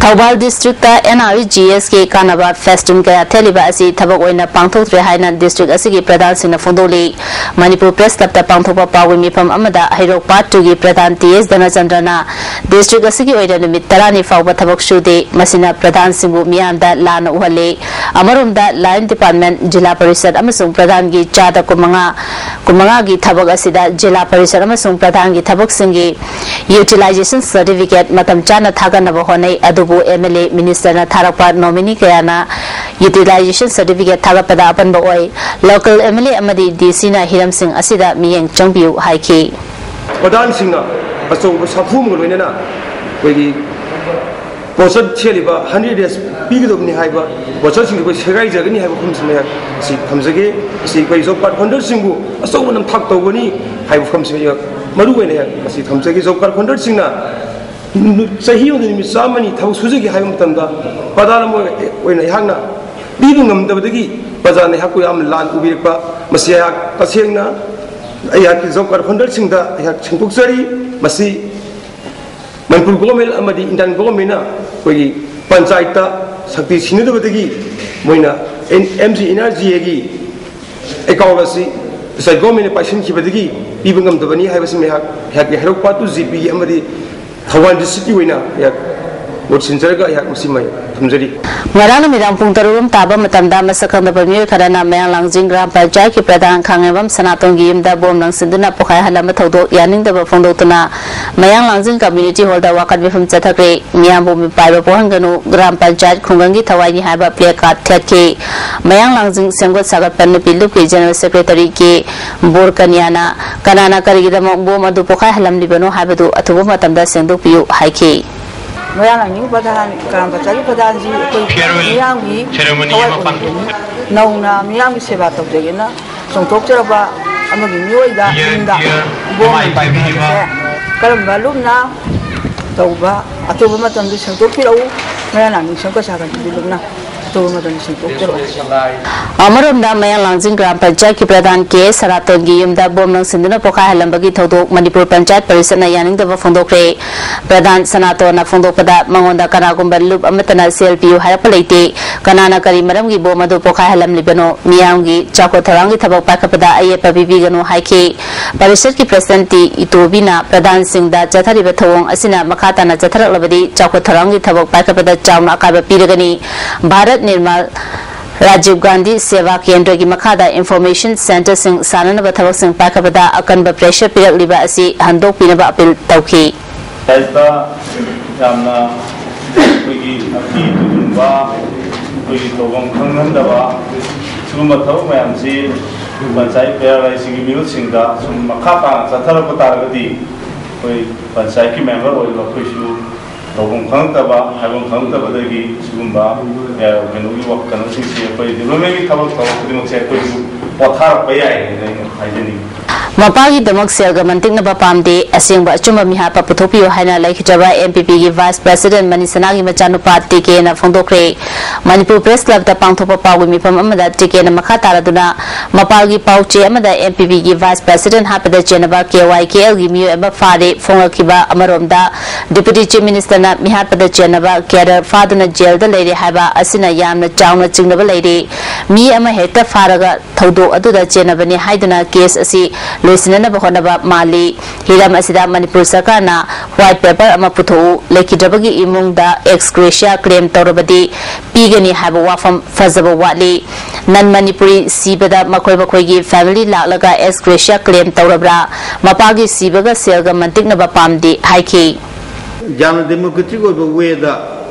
ꯊꯧꯕꯥꯜ districtꯇ NREGSꯀꯤ ꯀꯥꯟꯅꯕ ꯐꯦꯁꯇꯨꯟ ꯀꯌꯥ ꯊꯦꯠꯂꯤꯕ ꯑꯁꯤ ꯊꯕꯛ ꯑꯣꯏꯅ ꯄꯥꯡꯊꯣꯛꯇ꯭ꯔꯦ ꯍꯥꯏꯅ district ꯑꯁꯤꯒꯤ ꯄ꯭ꯔꯙꯥꯟꯁꯤꯡꯅ ꯐꯣꯡꯗꯣꯛꯂꯤ꯫ ꯃꯅꯤꯄꯨꯔ Press Clubꯇ ꯄꯥꯡꯊꯣꯛꯄ ꯄꯥꯎꯒꯤ ꯃꯤꯐꯝ ꯑꯃꯗ ꯍꯩꯔꯣꯛ Part Twoꯒꯤ ꯄ꯭ꯔꯙꯥꯟ ꯇꯤ ꯑꯦꯁ ꯙꯅꯆꯟꯗ꯭ꯔꯅ district ꯑꯁꯤꯒꯤ ꯑꯣꯏꯅ ꯅꯨꯃꯤꯠ ꯇꯔꯥꯅꯤ ꯐꯥꯎꯕ ꯊꯕꯛ ꯁꯨꯗꯦ, ꯃꯁꯤꯅ ꯄ꯭ꯔꯙꯥꯟꯁꯤꯡꯕꯨ ꯃꯤꯌꯥꯝꯗ ꯂꯥꯟꯅ ꯎꯍꯜꯂꯤ꯫ ꯑꯃꯔꯣꯝꯗ Line Department, ꯖꯤꯂꯥ ꯄꯔꯤꯁꯠ ꯑꯃꯁꯨꯡ ꯄ꯭ꯔꯙꯥꯟꯒꯤ ꯆꯥꯗ ꯀꯨꯟꯃꯉꯥ, ꯀꯨꯟꯃꯉꯥꯒꯤ ꯊꯕꯛ ꯑꯁꯤꯗ ꯖꯤꯂꯥ ꯄꯔꯤꯁꯠ ꯑꯃꯁꯨꯡ ꯄ꯭ꯔꯙꯥꯟꯒꯤ ꯊꯕꯛꯁꯤꯡꯒꯤ utilization certificate ꯃꯇꯝ ꯆꯥꯅ ꯊꯥꯒꯠꯅꯕ ꯍꯣꯠꯅꯩ, ꯑꯗꯨꯕꯨ MLA, ministerꯅ ꯊꯥꯔꯛꯄ nominee ꯀꯌꯥꯅ utilization certificate ꯊꯥꯒꯠꯄꯗ ꯑꯄꯟꯕ ꯑꯣꯏ꯫ Local MLA ꯑꯃꯗꯤ DCꯅ ꯍꯤꯔꯝꯁꯤꯡ ꯑꯁꯤꯗ ꯃꯤꯠꯌꯦꯡ ꯆꯪꯕꯤꯌꯨ ꯍꯥꯏꯈꯤ꯫ ꯄ꯭ꯔꯙꯥꯟꯁꯤꯡꯅ ꯑꯆꯧꯕ ꯁꯥꯐꯨ ꯑꯃꯒ ꯂꯣꯏꯅꯅ ꯑꯩꯈꯣꯏꯒꯤ voucher ꯁꯦꯠꯂꯤꯕ hundred days ꯄꯤꯒꯗꯕꯅꯤ ꯍꯥꯏꯕ voucherꯁꯤꯡꯗꯨ ꯑꯩꯈꯣꯏ ꯁꯦꯒꯥꯏꯖꯒꯅꯤ ꯍꯥꯏꯕ ꯋꯥꯐꯝꯁꯤꯃ ꯑꯩꯍꯥꯛ ꯑꯁꯤ ꯊꯝꯖꯒꯦ꯫ ꯑꯁꯤ ꯑꯩꯈꯣꯏ job card holderꯁꯤꯡꯕꯨ ꯑꯆꯧꯕ ꯅꯝꯊꯥꯛ ꯇꯧꯒꯅꯤ ꯍꯥꯏꯕ ꯋꯥꯐꯝꯁꯤꯃ ꯑꯩꯍꯥꯛ ꯃꯔꯨ ꯑꯣꯏꯅ ꯑꯩꯍꯥꯛ ꯑꯁꯤ ꯊꯝꯖꯒꯦ꯫ Job card holderꯁꯤꯡꯅ ꯆꯍꯤ ꯑꯃꯗ ꯅꯨꯃꯤꯠ ꯆꯥꯝꯃꯅꯤ ꯊꯕꯛ ꯁꯨꯖꯒꯦ ꯍꯥꯏꯕ ꯃꯇꯝꯗ ꯄ꯭ꯔꯙꯥꯟ ꯑꯃ ꯑꯣꯏꯅ ꯑꯩꯍꯥꯛꯅ ꯄꯤꯕ ꯉꯝꯗꯕꯗꯒꯤ ꯄ꯭ꯔꯖꯥꯅ ꯑꯩꯍꯥꯛꯄꯨ ꯌꯥꯝꯅ ꯂꯥꯟ ꯎꯕꯤꯔꯛꯄ, ꯃꯁꯤ ꯑꯩꯍꯥꯛ ꯇꯁꯦꯡꯅ ꯑꯩꯍꯥꯛꯀꯤ ꯖꯣꯕ ꯀꯥꯔꯗ ꯍꯣꯜꯗꯔꯁꯤꯡꯗ ꯑꯩꯍꯥꯛ ꯁꯦꯡꯗꯣꯛꯆꯔꯤ꯫ ꯃꯁꯤ ꯃꯅꯤꯄꯨꯔ ꯒꯣꯔꯃꯦꯟ ꯑꯃꯗꯤ ꯏꯟꯗꯤꯌꯥꯟ ꯒꯣꯔꯃꯦꯟꯅ ꯑꯩꯈꯣꯏꯒꯤ ꯄꯟꯆꯥꯌꯠꯇ ꯁꯛꯇꯤ ꯁꯤꯟꯅꯗꯕꯗꯒꯤ ꯃꯣꯏꯅ M G N R G ꯑꯦꯒꯤ ꯑꯦꯀꯥꯎꯟ ꯑꯁꯤ ꯉꯁꯥꯏ ꯒꯣꯔꯃꯦꯟꯅ ꯄꯥꯏꯁꯤꯟꯈꯤꯕꯗꯒꯤ ꯄꯤꯕ ꯉꯝꯗꯕꯅꯤ ꯍꯥꯏꯕꯁꯤ ꯑꯩꯍꯥꯛ, ꯑꯩꯍꯥꯛꯀꯤ ꯍꯩꯔꯣꯛ ꯄꯥꯠ ꯇꯨ ꯖꯤ ꯄꯤꯒꯤ ꯑꯃꯗꯤ ꯊꯧꯕꯥꯜ ꯗꯤꯁꯇ꯭ꯔꯤꯛꯀꯤ ꯑꯣꯏꯅ ꯑꯩꯍꯥꯛ ꯃꯍꯨꯠ ꯁꯤꯟꯖꯔꯒ ꯑꯩꯍꯥꯛ ꯃꯁꯤꯃ ꯊꯝꯖꯔꯤ꯫ ꯉꯔꯥꯡ ꯅꯨꯃꯤꯗꯥꯡ ꯄꯨꯡ ꯇꯔꯨꯛ ꯔꯣꯝ ꯇꯥꯕ ꯃꯇꯝꯗ ꯃꯁꯛ ꯈꯪꯗꯕ ꯃꯤꯑꯣꯏ ꯈꯔꯅ ꯃꯌꯥꯡ ꯂꯥꯡꯖꯤꯡ ꯒ꯭ꯔꯥꯝ ꯄꯟꯆꯥꯌꯠꯀꯤ ꯄ꯭ꯔꯙꯥꯟ ꯈꯥꯡꯉꯦꯝꯕꯝ ꯁꯅꯥꯇꯣꯟꯒꯤ ꯌꯨꯝꯗ ꯕꯣꯝ ꯂꯪꯁꯤꯟꯗꯨꯅ ꯄꯣꯈꯥꯏꯍꯜꯂꯝꯕ ꯊꯧꯗꯣꯛ ꯌꯥꯅꯤꯡꯗꯕ ꯐꯣꯡꯗꯣꯛꯇꯨꯅ ꯃꯌꯥꯡ ꯂꯥꯡꯖꯤꯡ ꯀꯝꯃ꯭ꯌꯨꯅꯤꯇꯤ ꯍꯣꯜꯗ ꯋꯥꯀꯠ ꯃꯤꯐꯝ ꯆꯠꯊꯈ꯭ꯔꯦ꯫ ꯃꯤꯌꯥꯝꯕꯨ ꯃꯤꯄꯥꯏꯕ ꯄꯣꯛꯍꯟꯒꯅꯨ, ꯒ꯭ꯔꯥꯝ ꯄꯟꯆꯥꯌꯠ ꯈꯨꯡꯒꯪꯒꯤ ꯊꯋꯥꯏꯅꯤ ꯍꯥꯏꯕ ꯄ꯭ꯂꯦ ꯀꯥꯔꯗ ꯊꯦꯠꯈꯤ꯫ ꯃꯌꯥꯡ ꯂꯥꯡꯖꯤꯡ ꯁꯦꯝꯒꯠ ꯁꯥꯒꯠꯄ ꯅꯨꯄꯤ ꯂꯨꯞꯀꯤ ꯖꯦꯅꯔꯦꯜ ꯁꯦꯀ꯭ꯔꯦꯇꯔꯤ ꯀꯦ ꯕꯣꯔꯀꯅꯤꯌꯥꯅ ꯀꯅꯥꯅ ꯀꯔꯤꯒꯤꯗꯃꯛ ꯕꯣꯝ ꯑꯗꯨ ꯄꯣꯈꯥꯏꯍꯜꯂꯝꯂꯤꯕꯅꯣ ꯍꯥꯏꯕꯗꯨ ꯑꯊꯨꯕ ꯃꯇꯝꯗ ꯁꯦꯡꯗꯣꯛꯄꯤꯌꯨ ꯍꯥꯏꯈꯤ꯫ ꯃꯌꯥꯡ ꯂꯥꯡꯖꯤꯡ ꯄ꯭ꯔꯙꯥꯟ, ꯒ꯭ꯔꯥꯝ ꯄꯟꯆꯥꯌꯠꯀꯤ ꯄ꯭ꯔꯙꯥꯟꯁꯤ ꯑꯩꯈꯣꯏ ꯃꯤꯌꯥꯝꯒꯤ ꯊꯋꯥꯏ ꯑꯣꯏꯕꯅꯤ꯫ ꯅꯧꯅ ꯃꯤꯌꯥꯝꯒꯤ ꯁꯦꯕꯥ ꯇꯧꯖꯒꯦꯅ ꯆꯣꯡꯊꯣꯛꯆꯔꯕ ꯑꯃꯒꯤ ꯃꯤꯑꯣꯏꯗ ꯌꯨꯝꯗ ꯕꯣꯝ ꯄꯥꯏꯕ ꯍꯥꯏꯕꯁꯦ ꯀꯔꯝꯕ ꯂꯨꯞꯅ ꯇꯧꯕ, ꯑꯊꯨꯕ ꯃꯇꯝꯗ ꯁꯦꯡꯗꯣꯛꯄꯤꯔꯛꯎ꯫ ꯃꯌꯥꯡ ꯂꯥꯡꯖꯤꯡ ꯁꯦꯝꯒꯠ ꯁꯥꯒꯠꯄꯒꯤ ꯂꯨꯞꯅ ꯑꯊꯨꯕ ꯃꯇꯝꯗ ꯁꯦꯡꯗꯣꯛꯄꯤꯔꯛꯎ꯫ ꯑꯃꯔꯣꯝꯗ ꯃꯌꯥꯡ ꯂꯥꯡꯖꯤꯡ ꯒ꯭ꯔꯥꯝ ꯄꯟꯆꯥꯌꯠꯀꯤ ꯄ꯭ꯔꯙꯥꯟ ꯀꯦ ꯁꯅꯥꯇꯣꯟꯒꯤ ꯌꯨꯝꯗ ꯕꯣꯝ ꯂꯪꯁꯤꯟꯗꯨꯅ ꯄꯣꯈꯥꯏꯍꯜꯂꯝꯕꯒꯤ ꯊꯧꯗꯣꯛ ꯃꯅꯤꯄꯨꯔ ꯄꯟꯆꯥꯌꯠ ꯄꯔꯤꯁꯠꯅ ꯌꯥꯅꯤꯡꯗꯕ ꯐꯣꯡꯗꯣꯛꯈ꯭ꯔꯦ꯫ ꯄ꯭ꯔꯙꯥꯟ ꯁꯅꯥꯇꯣꯟꯅ ꯐꯣꯡꯗꯣꯛꯄꯗ, ꯃꯉꯣꯟꯗ ꯀꯅꯥꯒꯨꯝꯕ ꯂꯨꯞ ꯑꯃꯠꯇꯅ ꯁꯦꯜ ꯄꯤꯌꯨ ꯍꯥꯏꯔꯛꯄ ꯂꯩꯇꯦ꯫ ꯀꯅꯥꯅ ꯀꯔꯤ ꯃꯔꯝꯒꯤ ꯕꯣꯝ ꯑꯗꯨ ꯄꯣꯈꯥꯏꯍꯜꯂꯝꯂꯤꯕꯅꯣ? ꯃꯤꯌꯥꯝꯒꯤ ꯆꯥꯎꯈꯠ ꯊꯧꯔꯥꯡꯒꯤ ꯊꯕꯛ ꯄꯥꯏꯈꯠꯄꯗ ꯑꯌꯦꯠꯄ ꯄꯤꯕꯤꯒꯅꯨ ꯍꯥꯏꯈꯤ꯫ ꯄꯔꯤꯁꯠꯀꯤ ꯄ꯭ꯔꯁꯤꯗꯦꯟꯠ ꯇꯤ ꯏꯇꯣꯕꯤꯅ ꯄ꯭ꯔꯙꯥꯟꯁꯤꯡꯗ ꯆꯠꯊꯔꯤꯕ ꯊꯧꯑꯣꯡ ꯑꯁꯤꯅ ꯃꯈꯥ ꯇꯥꯅ ꯆꯠꯊꯔꯛꯂꯕꯗꯤ ꯆꯥꯎꯈꯠ ꯊꯧꯔꯥꯡꯒꯤ ꯊꯕꯛ ꯄꯥꯏꯈꯠꯄꯗ ꯆꯥꯎꯅ ꯑꯀꯥꯏꯕ ꯄꯤꯔꯒꯅꯤ꯫ ꯚꯥꯔꯠ ꯅꯤꯔꯃꯥꯜ ꯔꯥꯖꯤꯕ ꯒꯥꯟꯙꯤ ꯁꯦꯕꯥ ꯀꯦꯟꯗ꯭ꯔꯒꯤ ꯃꯈꯥꯗ ꯏꯟꯐꯣꯔꯃꯦꯁꯟ ꯁꯦꯟꯇꯔꯁꯤꯡ ꯁꯥꯅꯅꯕ ꯊꯕꯛꯁꯤꯡ ꯄꯥꯏꯈꯠꯄꯗ ꯑꯀꯟꯕ ꯄ꯭ꯔꯦꯁꯔ ꯄꯤꯔꯛꯂꯤꯕ ꯑꯁꯤ ꯍꯟꯗꯣꯛꯄꯤꯅꯕ ꯑꯄꯤꯜ ꯇꯧꯈꯤ꯫ ꯁꯤꯗ ꯌꯥꯝꯅ ꯑꯩꯈꯣꯏꯒꯤ ꯑꯀꯤ ꯇꯨꯖꯨꯡꯕ, ꯑꯩꯈꯣꯏꯒꯤ ꯇꯧꯐꯝ ꯈꯪꯍꯟꯗꯕ ꯁꯤꯒꯨꯝꯕ ꯊꯕꯛ ꯃꯌꯥꯝꯁꯤ ꯄꯟꯆꯥꯌꯠ ꯀꯩꯔꯥꯜ ꯂꯩꯁꯤꯒꯤ ꯃꯤꯍꯨꯠꯁꯤꯡꯗ ꯁꯨꯝ ꯃꯈꯥ ꯇꯥꯅ ꯆꯠꯊꯔꯛꯄ ꯇꯥꯔꯒꯗꯤ ꯑꯩꯈꯣꯏ ꯄꯟꯆꯥꯌꯠꯀꯤ ꯃꯦꯝꯕꯔ ꯑꯣꯏꯔꯤꯕ ꯑꯩꯈꯣꯏꯁꯨ ꯇꯧꯐꯝ ꯈꯪꯉꯛꯇꯕ, ꯍꯥꯏꯐꯝ ꯈꯪꯉꯛꯇꯕꯗꯒꯤ ꯁꯤꯒꯨꯝꯕ, ꯑꯦ, ꯀꯩꯅꯣꯒꯤ ꯋꯥ-, ꯀꯩꯅꯣꯁꯤꯡꯁꯦ, ꯑꯩꯈꯣꯏ ꯗꯤꯕ꯭ꯂꯞꯃꯦꯟꯒꯤ ꯊꯕꯛ ꯊꯧꯔꯝ ꯈꯨꯗꯤꯡꯃꯛꯁꯦ ꯑꯩꯈꯣꯏꯁꯨ ꯄꯣꯊꯥꯔꯛꯄ ꯌꯥꯏ ꯍꯥꯏꯅ ꯑꯩꯅ ꯍꯥꯏꯖꯅꯤꯡꯉꯤ꯫ ꯃꯄꯥꯒꯤꯗꯃꯛ ꯁꯦꯜꯒ ꯃꯟꯇꯤꯛꯅꯕ ꯄꯥꯝꯗꯦ, ꯑꯁꯦꯡꯕ ꯑꯆꯨꯝꯕ ꯃꯤꯍꯥꯠꯄ ꯄꯨꯊꯣꯛꯄꯤꯌꯨ ꯍꯥꯏꯅ ꯂꯩꯈꯤꯗ꯭ꯔꯕ ꯑꯦꯝ ꯄꯤ ꯄꯤꯒꯤ ꯚꯥꯏꯁ ꯄ꯭ꯔꯁꯤꯗꯦꯟꯠ ꯃꯅꯤꯁꯅꯥꯒꯤ ꯃꯆꯥꯅꯨꯄꯥ ꯇꯤ ꯀꯦꯅ ꯐꯣꯡꯗꯣꯛꯈ꯭ꯔꯦ꯫ ꯃꯅꯤꯄꯨꯔ ꯄ꯭ꯔꯦꯁ ꯀ꯭ꯂꯕꯇ ꯄꯥꯡꯊꯣꯛꯄ ꯄꯥꯎꯒꯤ ꯃꯤꯐꯝ ꯑꯃꯗ ꯇꯤ ꯀꯦꯅ ꯃꯈꯥ ꯇꯥꯔꯗꯨꯅ ꯃꯄꯥꯒꯤ ꯄꯥꯎꯆꯦ ꯑꯃꯗ ꯑꯦꯝ ꯄꯤ ꯄꯤꯒꯤ ꯚꯥꯏꯁ ꯄ꯭ꯔꯁꯤꯗꯦꯟꯠ ꯍꯥꯠꯄꯗ ꯆꯦꯟꯅꯕ ꯀꯦ ꯋꯥꯏ ꯀꯦ ꯑꯦꯜꯒꯤ ꯃꯤꯑꯣꯏ ꯑꯃ ꯐꯥꯔꯦ ꯐꯣꯡꯂꯛꯈꯤꯕ ꯑꯃꯔꯣꯝꯗ, ꯗꯤꯄꯨꯇꯤ ꯆꯤꯐ ꯃꯤꯅꯤꯁꯇꯔꯅ ꯃꯤꯍꯥꯠꯄꯗ ꯆꯦꯟꯅꯕ ꯀꯦꯗꯔ ꯐꯥꯗꯨꯅ ꯖꯦꯜꯗ ꯂꯩꯔꯦ ꯍꯥꯏꯕ ꯑꯁꯤꯅ ꯌꯥꯝꯅ ꯆꯥꯎꯅ ꯆꯤꯡꯅꯕ ꯂꯩꯔꯦ꯫ ꯃꯤ ꯑꯃ ꯍꯦꯛꯇ ꯐꯥꯔꯒ ꯊꯧꯗꯣꯛ ꯑꯗꯨꯗ ꯆꯦꯟꯅꯕꯅꯤ ꯍꯥꯏꯗꯨꯅ ꯀꯦꯁ ꯑꯁꯤ ꯂꯣꯏꯁꯤꯟꯅꯅꯕ ꯍꯣꯠꯅꯕ ꯃꯥꯜꯂꯤ꯫ ꯍꯤꯔꯝ ꯑꯁꯤꯗ ꯃꯅꯤꯄꯨꯔ ꯁꯔꯀꯥꯔꯅ ꯋꯥꯏꯠ ꯄꯦꯄꯔ ꯑꯃ ꯄꯨꯊꯣꯛꯎ, ꯂꯩꯈꯤꯗ꯭ꯔꯕꯒꯤ ꯏꯃꯨꯡꯗ ꯑꯦꯛꯁ ꯒ꯭ꯔꯦꯁꯤꯌꯥ ꯀ꯭ꯂꯦꯝ ꯇꯧꯔꯕꯗꯤ ꯄꯤꯒꯅꯤ ꯍꯥꯏꯕ ꯋꯥꯐꯝ ꯐꯖꯕ ꯋꯥꯠꯂꯤ꯫ ꯅꯟ ꯃꯅꯤꯄꯨꯔꯤ ꯁꯤꯕꯗ ꯃꯈꯣꯏ ꯃꯈꯣꯏꯒꯤ ꯐꯦꯃꯤꯂꯤ ꯂꯥꯛꯂꯒ ꯑꯦꯛꯁ ꯒ꯭ꯔꯦꯁꯤꯌꯥ ꯀ꯭ꯂꯦꯝ ꯇꯧꯔꯕ꯭ꯔꯥ? ꯃꯄꯥꯒꯤ ꯁꯤꯕꯒ ꯁꯦꯜꯒ ꯃꯟꯇꯤꯛꯅꯕ ꯄꯥꯝꯗꯦ ꯍꯥꯏꯈꯤ꯫ ꯌꯥꯝꯅ ꯗꯦꯃꯣꯀ꯭ꯔꯦꯇꯤꯛ ꯑꯣꯏꯕ ꯋꯦꯗ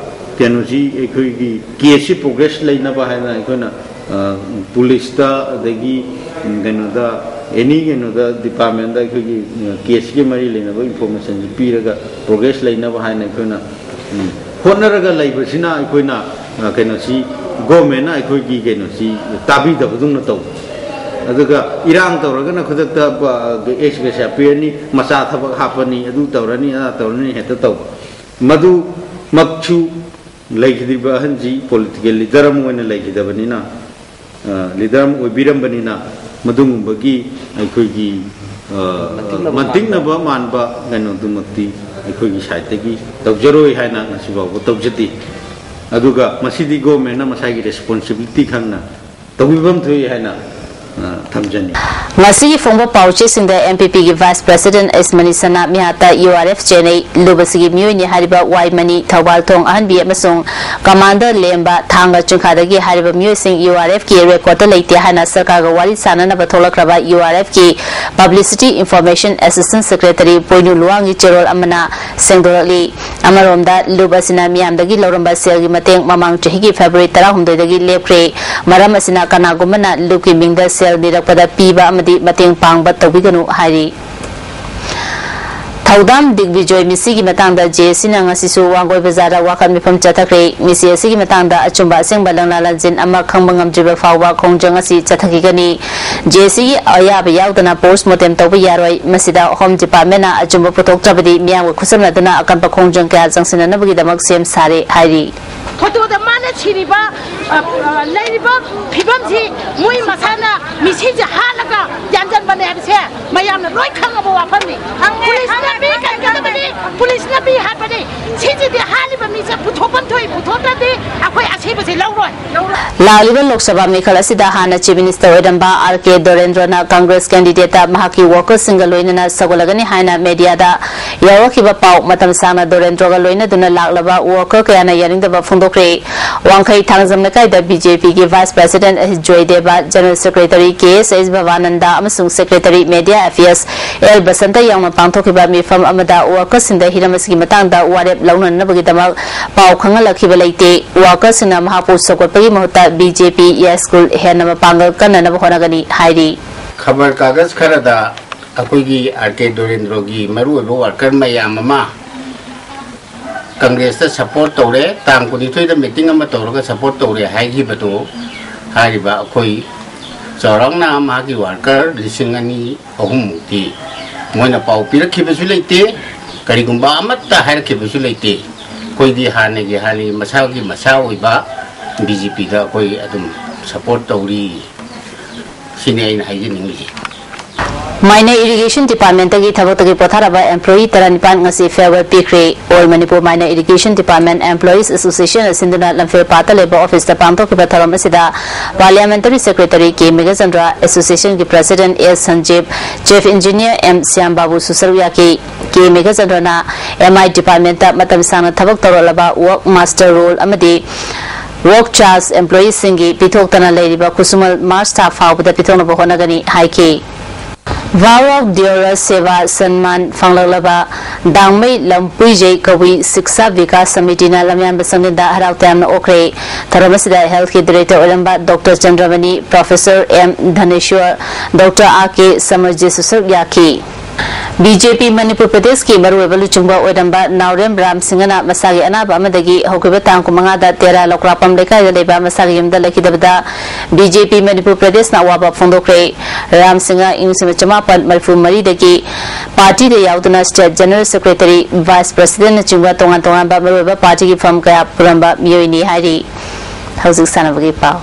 ꯀꯩꯅꯣꯁꯤ, ꯑꯩꯈꯣꯏꯒꯤ ꯀꯦꯁꯁꯤ ꯄ꯭ꯔꯣꯒ꯭ꯔꯦꯁ ꯂꯩꯅꯕ ꯍꯥꯏꯅ ꯑꯩꯈꯣꯏꯅ, ꯑ, ꯄꯨꯂꯤꯁꯇ, ꯑꯗꯒꯤ, ꯎꯝ, ꯀꯩꯅꯣꯗ, ꯑꯦꯅꯤ ꯀꯩꯅꯣꯗ, ꯗꯤꯄꯥꯔꯠꯃꯦꯟꯗ ꯑꯩꯈꯣꯏꯒꯤ, ꯑ, ꯀꯦꯁꯀꯤ ꯃꯔꯤ ꯂꯩꯅꯕ ꯏꯟꯐꯣꯔꯃꯦꯁꯟꯁꯤ ꯄꯤꯔꯒ ꯄ꯭ꯔꯣꯒ꯭ꯔꯦꯁ ꯂꯩꯅꯕ ꯍꯥꯏꯅ ꯑꯩꯈꯣꯏꯅ, ꯎꯝ, ꯍꯣꯠꯅꯔꯒ ꯂꯩꯕꯁꯤꯅ ꯑꯩꯈꯣꯏꯅ, ꯑ, ꯀꯩꯅꯣꯁꯤ, ꯒꯣꯔꯃꯦꯟꯅ ꯑꯩꯈꯣꯏꯒꯤ ꯀꯩꯅꯣꯁꯤ ꯇꯥꯕꯤꯗꯕꯗꯧꯅ ꯇꯧꯕ꯫ ꯑꯗꯨꯒ ꯏꯔꯥꯡ ꯇꯧꯔꯒꯅ ꯈꯨꯗꯛꯇ, ꯑ, ꯑꯦꯛꯁ ꯒ꯭ꯔꯦꯁꯤꯌꯥ ꯄꯤꯔꯅꯤ, ꯃꯆꯥ ꯊꯕꯛ ꯍꯥꯞꯄꯅꯤ, ꯑꯗꯨ ꯇꯧꯔꯅꯤ, ꯑꯗꯥ ꯇꯧꯔꯅꯤ ꯍꯦꯛꯇ ꯇꯧꯕ꯫ ꯃꯗꯨꯃꯛꯁꯨ ꯂꯩꯈꯤꯗ꯭ꯔꯤꯕ ꯑꯍꯟꯁꯤ ꯄꯣꯂꯤꯇꯤꯀꯦꯜ ꯂꯤꯗꯔ ꯑꯃ ꯑꯣꯏꯅ ꯂꯩꯈꯤꯗꯕꯅꯤꯅ, ꯑ, ꯂꯤꯗꯔ ꯑꯃ ꯑꯣꯏꯕꯤꯔꯝꯕꯅꯤꯅ, ꯃꯗꯨꯒꯨꯝꯕꯒꯤ ꯑꯩꯈꯣꯏꯒꯤ, ꯑ, ꯃꯟꯇꯤꯛꯅꯕ ꯃꯟꯇꯤꯛꯅꯕ ꯃꯥꯟꯕ ꯀꯩꯅꯣꯗꯨꯃꯛꯇꯤ ꯑꯩꯈꯣꯏꯒꯤ ꯁꯥꯏꯠꯇꯒꯤ ꯇꯧꯖꯔꯣꯏ ꯍꯥꯏꯅ ꯉꯁꯤ ꯐꯥꯎꯕ ꯇꯧꯖꯗꯦ꯫ ꯑꯗꯨꯒ ꯃꯁꯤꯗꯤ ꯒꯣꯔꯃꯦꯟꯅ ꯃꯁꯥꯒꯤ ꯔꯦꯁꯄꯣꯟꯁꯤꯕꯤꯂꯤꯇꯤ ꯈꯪꯅ ꯇꯧꯕꯤꯐꯝ ꯊꯣꯛꯏ ꯍꯥꯏꯅ, ꯑ, ꯊꯝꯖꯅꯤꯡꯏ꯫ ꯉꯁꯤꯒꯤ ꯐꯣꯡꯕ ꯄꯥꯎꯆꯦꯁꯤꯡꯗ ꯑꯦꯝ ꯄꯤ ꯄꯤꯒꯤ ꯚꯥꯏꯁ ꯄ꯭ꯔꯁꯤꯗꯦꯟꯠ ꯑꯦꯁ ꯃꯅꯤꯁꯅꯥ ꯃꯤꯍꯥꯠꯇ ꯌꯨ ꯑꯥꯔ ꯑꯦꯐ ꯆꯦꯟꯅꯩ, ꯂꯨꯞ ꯑꯁꯤꯒꯤ ꯃꯤꯑꯣꯏꯅꯤ ꯍꯥꯏꯔꯤꯕ ꯋꯥꯏ ꯃꯅꯤ, ꯊꯧꯕꯥꯜ ꯊꯣꯡ ꯑꯍꯟꯕꯤ ꯑꯃꯁꯨꯡ ꯀꯃꯥꯟꯗꯔ ꯂꯦꯝꯕ, ꯊꯥꯡꯒ ꯆꯤꯡꯈꯥꯗꯒꯤ ꯍꯥꯏꯔꯤꯕ ꯃꯤꯑꯣꯏꯁꯤꯡ ꯌꯨ ꯑꯥꯔ ꯑꯦꯐꯀꯤ ꯔꯦꯀꯣꯔꯗꯇ ꯂꯩꯇꯦ ꯍꯥꯏꯅ ꯁꯔꯀꯥꯔꯒ ꯋꯥꯔꯤ ꯁꯥꯅꯅꯕ ꯊꯣꯛꯂꯛꯈ꯭ꯔꯕ ꯌꯨ ꯑꯥꯔ ꯑꯦꯐꯀꯤ publicity information assistant secretary Poinu ꯂꯨꯋꯥꯡꯒꯤ ꯆꯦꯔꯣꯜ ꯑꯃꯅ ꯁꯦꯡꯗꯣꯔꯛꯂꯤ꯫ ꯑꯃꯔꯣꯝꯗ, ꯂꯨꯞ ꯑꯁꯤꯅ ꯃꯤꯌꯥꯝꯗꯒꯤ ꯂꯧꯔꯝꯕ ꯁꯦꯜꯒꯤ ꯃꯇꯦꯡ ꯃꯃꯥꯡ ꯆꯍꯤꯒꯤ ꯐꯦꯕ꯭ꯔꯨꯋꯥꯔꯤ ꯇꯔꯥꯍꯨꯝꯗꯣꯏꯗꯒꯤ ꯂꯦꯞꯈ꯭ꯔꯦ꯫ ꯃꯔꯝ ꯑꯁꯤꯅ ꯀꯅꯥꯒꯨꯝꯕꯅ ꯂꯨꯞꯀꯤ ꯃꯤꯡꯗ ꯁꯦꯜ ꯅꯤꯔꯛꯄꯗ ꯄꯤꯕ ꯑꯃꯗꯤ ꯃꯇꯦꯡ ꯄꯥꯡꯕ ꯇꯧꯕꯤꯒꯅꯨ ꯍꯥꯏꯔꯤ꯫ ꯊꯧꯗꯥꯝ ꯗꯤꯒꯕꯤꯖꯣꯏ ꯃꯤꯁꯤꯒꯤ ꯃꯇꯥꯡꯗ ꯖꯦ ꯑꯦꯁ ꯁꯤꯅ ꯉꯁꯤꯁꯨ ꯋꯥꯡꯒꯣꯏ ꯕꯖꯥꯔꯗ ꯋꯥꯀꯠ ꯃꯤꯐꯝ ꯆꯠꯊꯈ꯭ꯔꯦ꯫ ꯃꯤꯁꯤ ꯑꯁꯤꯒꯤ ꯃꯇꯥꯡꯗ ꯑꯆꯨꯝꯕ ꯑꯁꯦꯡꯕ ꯂꯪꯂꯥ ꯂꯪꯖꯤꯟ ꯑꯃ ꯈꯪꯕ ꯉꯝꯗ꯭ꯔꯤꯕ ꯐꯥꯎꯕ ꯈꯣꯡꯖꯪ ꯑꯁꯤ ꯆꯠꯊꯈꯤꯒꯅꯤ꯫ ꯖꯦ ꯑꯦꯁ ꯁꯤꯒꯤ ꯑꯌꯥꯕ ꯌꯥꯎꯗꯅ ꯄꯣꯁ ꯃꯣꯔꯇꯦꯝ ꯇꯧꯕ ꯌꯥꯔꯣꯏ꯫ ꯃꯁꯤꯗ ꯍꯣꯝ ꯗꯤꯄꯥꯔꯠꯃꯦꯟꯅ ꯑꯆꯨꯝꯕ ꯄꯨꯊꯣꯛꯇ꯭ꯔꯕꯗꯤ ꯃꯤꯌꯥꯝꯒ ꯈꯨꯠꯁꯝꯅꯗꯨꯅ ꯑꯀꯟꯕ ꯈꯣꯡꯖꯪ ꯀꯌꯥ ꯆꯪꯁꯤꯟꯅꯅꯕꯒꯤꯗꯃꯛ ꯁꯦꯝ ꯁꯥꯔꯦ ꯍꯥꯏꯔꯤ꯫ ꯐꯣꯇꯣꯗ ꯃꯥꯅ ꯁꯤꯔꯤꯕ, ꯑ, ꯑ, ꯂꯩꯔꯤꯕ ꯐꯤꯕꯝꯁꯤ ꯃꯣꯏ ꯃꯁꯥꯅ ꯃꯤꯁꯤꯁꯦ ꯍꯥꯠꯂꯒ ꯌꯥꯟꯁꯤꯟꯕꯅꯦ ꯍꯥꯏꯕꯁꯦ ꯃꯌꯥꯝꯅ ꯂꯣꯏ ꯈꯪꯉꯕ ꯋꯥꯐꯝꯅꯤ꯫ ꯄꯨꯂꯤꯁꯅ ꯃꯤ ꯀꯟꯒꯗꯕꯅꯤ, ꯄꯨꯂꯤꯁꯅ ꯃꯤ ꯍꯥꯠꯄꯅꯤ꯫ ꯁꯤꯁꯤꯗꯤ ꯍꯥꯠꯂꯤꯕ ꯃꯤꯁꯦ ꯄꯨꯊꯣꯛꯐꯝ ꯊꯣꯛꯏ, ꯄꯨꯊꯣꯛꯇ꯭ꯔꯗꯤ ꯑꯩꯈꯣꯏ ꯑꯁꯤꯕꯁꯦ ꯂꯧꯔꯣꯏ꯫ ꯂꯥꯛꯂꯤꯕ ꯂꯣꯛ ꯁꯚꯥ ꯃꯤꯈꯜ ꯑꯁꯤꯗ ꯍꯥꯟꯅ ꯆꯤꯐ ꯃꯤꯅꯤꯁꯇꯔ ꯑꯣꯏꯔꯝꯕ ꯑꯥꯔ ꯀꯦ ꯗꯣꯔꯦꯟꯗ꯭ꯔꯣꯅ ꯀꯪꯒ꯭ꯔꯦꯁ ꯀꯦꯟꯗꯤꯗꯦꯠꯇ ꯃꯍꯥꯛꯀꯤ ꯋꯥꯔꯀꯔꯁꯤꯡꯒ ꯂꯣꯏꯅꯅ ꯁꯧꯒꯠꯂꯒꯅꯤ ꯍꯥꯏꯅ ꯃꯦꯗꯤꯌꯥꯗ ꯌꯥꯎꯔꯛꯈꯤꯕ ꯄꯥꯎ ꯃꯇꯝ ꯁꯥꯡꯅ ꯗꯣꯔꯦꯟꯗ꯭ꯔꯣꯒ ꯂꯣꯏꯅꯗꯨꯅ ꯂꯥꯛꯂꯕ ꯋꯥꯔꯀꯔ ꯀꯌꯥꯅ ꯌꯥꯅꯤꯡꯗꯕ ꯐꯣꯡꯗꯣꯛꯈ꯭ꯔꯦ꯫ ꯋꯥꯡꯈꯩ ꯊꯥꯡꯖꯝ ꯂꯩꯀꯥꯏꯗ ꯕꯤ ꯖꯦ ꯄꯤꯒꯤ ꯚꯥꯏꯁ ꯄ꯭ꯔꯁꯤꯗꯦꯟ ꯑꯦꯁ ꯖꯣꯏꯗꯦꯕ, ꯖꯦꯅꯔꯦꯜ ꯁꯦꯀ꯭ꯔꯦꯇꯔꯤ ꯀꯦ ꯑꯦꯁ ꯑꯦꯁ ꯚꯕꯥꯅꯟꯗ ꯑꯃꯁꯨꯡ secretary media affairs L Basanta ꯌꯥꯎꯅ ꯄꯥꯡꯊꯣꯛꯈꯤꯕ ꯃꯤꯐꯝ ꯑꯃꯗ ꯋꯥꯔꯀꯔꯁꯤꯡꯗ ꯍꯤꯔꯝ ꯑꯁꯤꯒꯤ ꯃꯇꯥꯡꯗ ꯋꯥꯔꯦꯞ ꯂꯧꯅꯅꯕꯒꯤꯗꯃꯛ ꯄꯥꯎ ꯈꯪꯍꯜꯂꯛꯈꯤꯕ ꯂꯩꯇꯦ꯫ ꯋꯥꯔꯀꯔꯁꯤꯡꯅ ꯃꯍꯥꯛꯄꯨ ꯁꯧꯒꯠꯄꯒꯤ ꯃꯍꯨꯠꯇ ꯕꯤ ꯖꯦ ꯄꯤ ꯌꯥꯏꯁ꯭ꯀꯨꯜ ꯍꯦꯟꯅ ꯃꯄꯥꯡꯒꯜ ꯀꯟꯅꯅꯕ ꯍꯣꯠꯅꯒꯅꯤ ꯍꯥꯏꯔꯤ꯫ ꯈꯕꯔ ꯀꯥꯒꯖ ꯈꯔꯗ ꯑꯩꯈꯣꯏꯒꯤ ꯑꯥꯔ ꯀꯦ ꯗꯣꯔꯦꯟꯗ꯭ꯔꯣꯒꯤ ꯃꯔꯨꯑꯣꯏꯕ ꯋꯥꯔꯀꯔ ꯃꯌꯥꯝ ꯑꯃ ꯀꯪꯒ꯭ꯔꯦꯁꯇ ꯁꯄꯣꯔꯠ ꯇꯧꯔꯦ, ꯇꯥꯡ ꯀꯨꯟꯅꯤꯊꯣꯏꯗ ꯃꯤꯇꯤꯡ ꯑꯃ ꯇꯧꯔꯒ ꯁꯄꯣꯔꯠ ꯇꯧꯔꯦ ꯍꯥꯏꯈꯤꯕꯗꯨ, ꯍꯥꯏꯔꯤꯕ ꯑꯩꯈꯣꯏ ꯆꯥꯎꯔꯥꯛꯅ ꯃꯥꯒꯤ ꯋꯥꯔꯀꯔ ꯂꯤꯁꯤꯡ ꯑꯅꯤ ꯑꯍꯨꯝꯃꯨꯛꯇꯤ ꯃꯣꯏꯅ ꯄꯥꯎ ꯄꯤꯔꯛꯈꯤꯕꯁꯨ ꯂꯩꯇꯦ, ꯀꯔꯤꯒꯨꯝꯕ ꯑꯃꯠꯇ ꯍꯥꯏꯔꯛꯈꯤꯕꯁꯨ ꯂꯩꯇꯦ꯫ ꯑꯩꯈꯣꯏꯗꯤ ꯍꯥꯟꯅꯒꯤ ꯍꯥꯟꯅꯒꯤ ꯃꯁꯥꯒꯤ ꯃꯁꯥ ꯑꯣꯏꯕ ꯕꯤ ꯖꯦ ꯄꯤꯗ ꯑꯩꯈꯣꯏ ꯑꯗꯨꯝ ꯁꯄꯣꯔꯠ ꯇꯧꯔꯤ꯫ ꯁꯤꯅꯤ ꯑꯩꯅ ꯍꯥꯏꯖꯅꯤꯡꯉꯤꯁꯦ꯫ ꯃꯥꯏꯅ ꯏꯔꯤꯒꯦꯁꯟ ꯗꯤꯄꯥꯔꯠꯃꯦꯟꯇꯒꯤ ꯊꯕꯛꯇꯒꯤ ꯄꯣꯊꯥꯔꯕ ꯑꯦꯝꯄ꯭ꯂꯣꯌꯤ ꯇꯔꯥꯅꯤꯄꯥꯟ ꯉꯁꯤ farewell ꯄꯤꯈ꯭ꯔꯦ꯫ All Manipur Minor Irrigation Department Employees Association ꯑꯁꯤꯟꯗꯨꯅ ꯂꯝꯐꯦꯜ ꯄꯥꯠꯇ ꯂꯩꯕ ꯑꯣꯐꯤꯁꯇ ꯄꯥꯡꯊꯣꯛꯈꯤꯕ ꯊꯧꯔꯝ ꯑꯁꯤꯗ ꯄꯥꯔꯂꯤꯌꯥꯃꯦꯟꯇꯔꯤ ꯁꯦꯀ꯭ꯔꯦꯇꯔꯤ ꯀꯦ ꯃꯦꯘꯆꯟꯗ꯭ꯔ, ꯑꯦꯁꯣꯁꯤꯌꯦꯁꯟꯒꯤ ꯄ꯭ꯔꯁꯤꯗꯦꯟ ꯑꯦꯁ ꯁꯟꯖꯤꯞ, ꯆꯤꯐ ꯏꯟꯖꯤꯅꯤꯌꯔ ꯑꯦꯝ ꯁ꯭ꯌꯥꯝ ꯕꯥꯕꯨꯁꯨ ꯁꯔꯨꯛ ꯌꯥꯈꯤ꯫ ꯀꯦ ꯃꯦꯘꯆꯟꯗ꯭ꯔꯅ ꯑꯦꯝ ꯑꯥꯏ ꯗꯤꯄꯥꯔꯠꯃꯦꯟꯇ ꯃꯇꯝ ꯁꯥꯡꯅ ꯊꯕꯛ ꯇꯧꯔꯛꯂꯕ ꯋꯥꯔꯛ ꯃꯥꯁꯇꯔ ꯔꯣꯜ ꯑꯃꯗꯤ ꯋꯥꯔꯛ ꯆꯥꯔꯖ ꯑꯦꯝꯄ꯭ꯂꯣꯌꯤꯁꯤꯡꯒꯤ ꯄꯤꯊꯣꯛꯇꯅ ꯂꯩꯔꯤꯕ ꯈꯨꯠꯁꯨꯃꯟ ꯃꯥꯔꯆ ꯊꯥ ꯐꯥꯎꯕꯗ ꯄꯤꯊꯣꯛꯅꯕ ꯍꯣꯠꯅꯒꯅꯤ ꯍꯥꯏꯈꯤ꯫ ꯚꯥꯔꯠ ꯗꯤꯌꯣꯔ ꯁꯦꯕꯥ ꯁꯟꯃꯥꯟ ꯐꯪꯂꯛꯂꯕ ꯗꯥꯡꯃꯩ ꯂꯝꯄꯨꯏꯖꯩ ꯀꯕꯨꯏ ꯁꯤꯛꯁꯥ ꯕꯤꯀꯥꯁ ꯁꯃꯤꯇꯤꯅ ꯂꯝꯌꯥꯟꯕ ꯆꯪꯁꯤꯟꯗ ꯍꯔꯥꯎ ꯇꯌꯥꯝꯅ ꯑꯣꯛꯈ꯭ꯔꯦ꯫ ꯊꯧꯔꯝ ꯑꯁꯤꯗ ꯍꯦꯜꯊꯀꯤ ꯗꯤꯔꯦꯛꯇꯔ ꯑꯣꯏꯔꯝꯕ doctor Chandramani, professor M Dhaneshwar, doctor R K ꯁꯃꯔꯖꯤꯠꯁꯨ ꯁꯔꯨꯛ ꯌꯥꯈꯤ꯫ ꯕꯤ ꯖꯦ ꯄꯤ ꯃꯅꯤꯄꯨꯔ ꯄ꯭ꯔꯗꯦꯁꯀꯤ ꯃꯔꯨꯑꯣꯏꯕ ꯂꯨꯆꯤꯡꯕ ꯑꯣꯏꯔꯝꯕ ꯅꯥꯎꯔꯦꯝ ꯔꯥꯝ ꯁꯤꯡꯍꯅ ꯃꯁꯥꯒꯤ ꯑꯅꯥꯕ ꯑꯃꯗꯒꯤ ꯍꯧꯈꯤꯕ ꯇꯥꯡ ꯀꯨꯟꯃꯉꯥꯗ ꯇꯦꯔꯥ ꯂꯧꯀ꯭ꯔꯥꯛꯄꯝ ꯂꯩꯀꯥꯏꯗ ꯂꯩꯕ ꯃꯁꯥꯒꯤ ꯌꯨꯝꯗ ꯂꯩꯈꯤꯗꯕꯗ ꯕꯤ ꯖꯦ ꯄꯤ ꯃꯅꯤꯄꯨꯔ ꯄ꯭ꯔꯗꯦꯁꯅ ꯑꯋꯥꯕ ꯐꯣꯡꯗꯣꯛꯈ꯭ꯔꯦ꯫ ꯔꯥꯝ ꯁꯤꯡꯍ ꯏꯪ ꯂꯤꯁꯤꯡ ꯑꯃ ꯆꯃꯥꯄꯟ ꯃꯔꯤꯐꯨ ꯃꯔꯤꯗꯒꯤ ꯄꯥꯔꯇꯤꯗ ꯌꯥꯎꯗꯨꯅ ꯁ꯭ꯇꯦꯠ ꯖꯦꯅꯔꯦꯜ ꯁꯦꯀ꯭ꯔꯦꯇꯔꯤ, ꯚꯥꯏꯁ ꯄ꯭ꯔꯁꯤꯗꯦꯟꯠꯅꯆꯤꯡꯕ ꯇꯣꯉꯥꯟ ꯇꯣꯉꯥꯟꯕ ꯃꯔꯨꯑꯣꯏꯕ ꯄꯥꯔꯇꯤꯒꯤ ꯐꯝ ꯀꯌꯥ ꯄꯨꯔꯝꯕ ꯃꯤꯑꯣꯏꯅꯤ ꯍꯥꯏꯔꯤ꯫ ꯍꯧꯖꯤꯛ ꯁꯥꯟꯅꯕꯒꯤ ꯄꯥꯎ꯫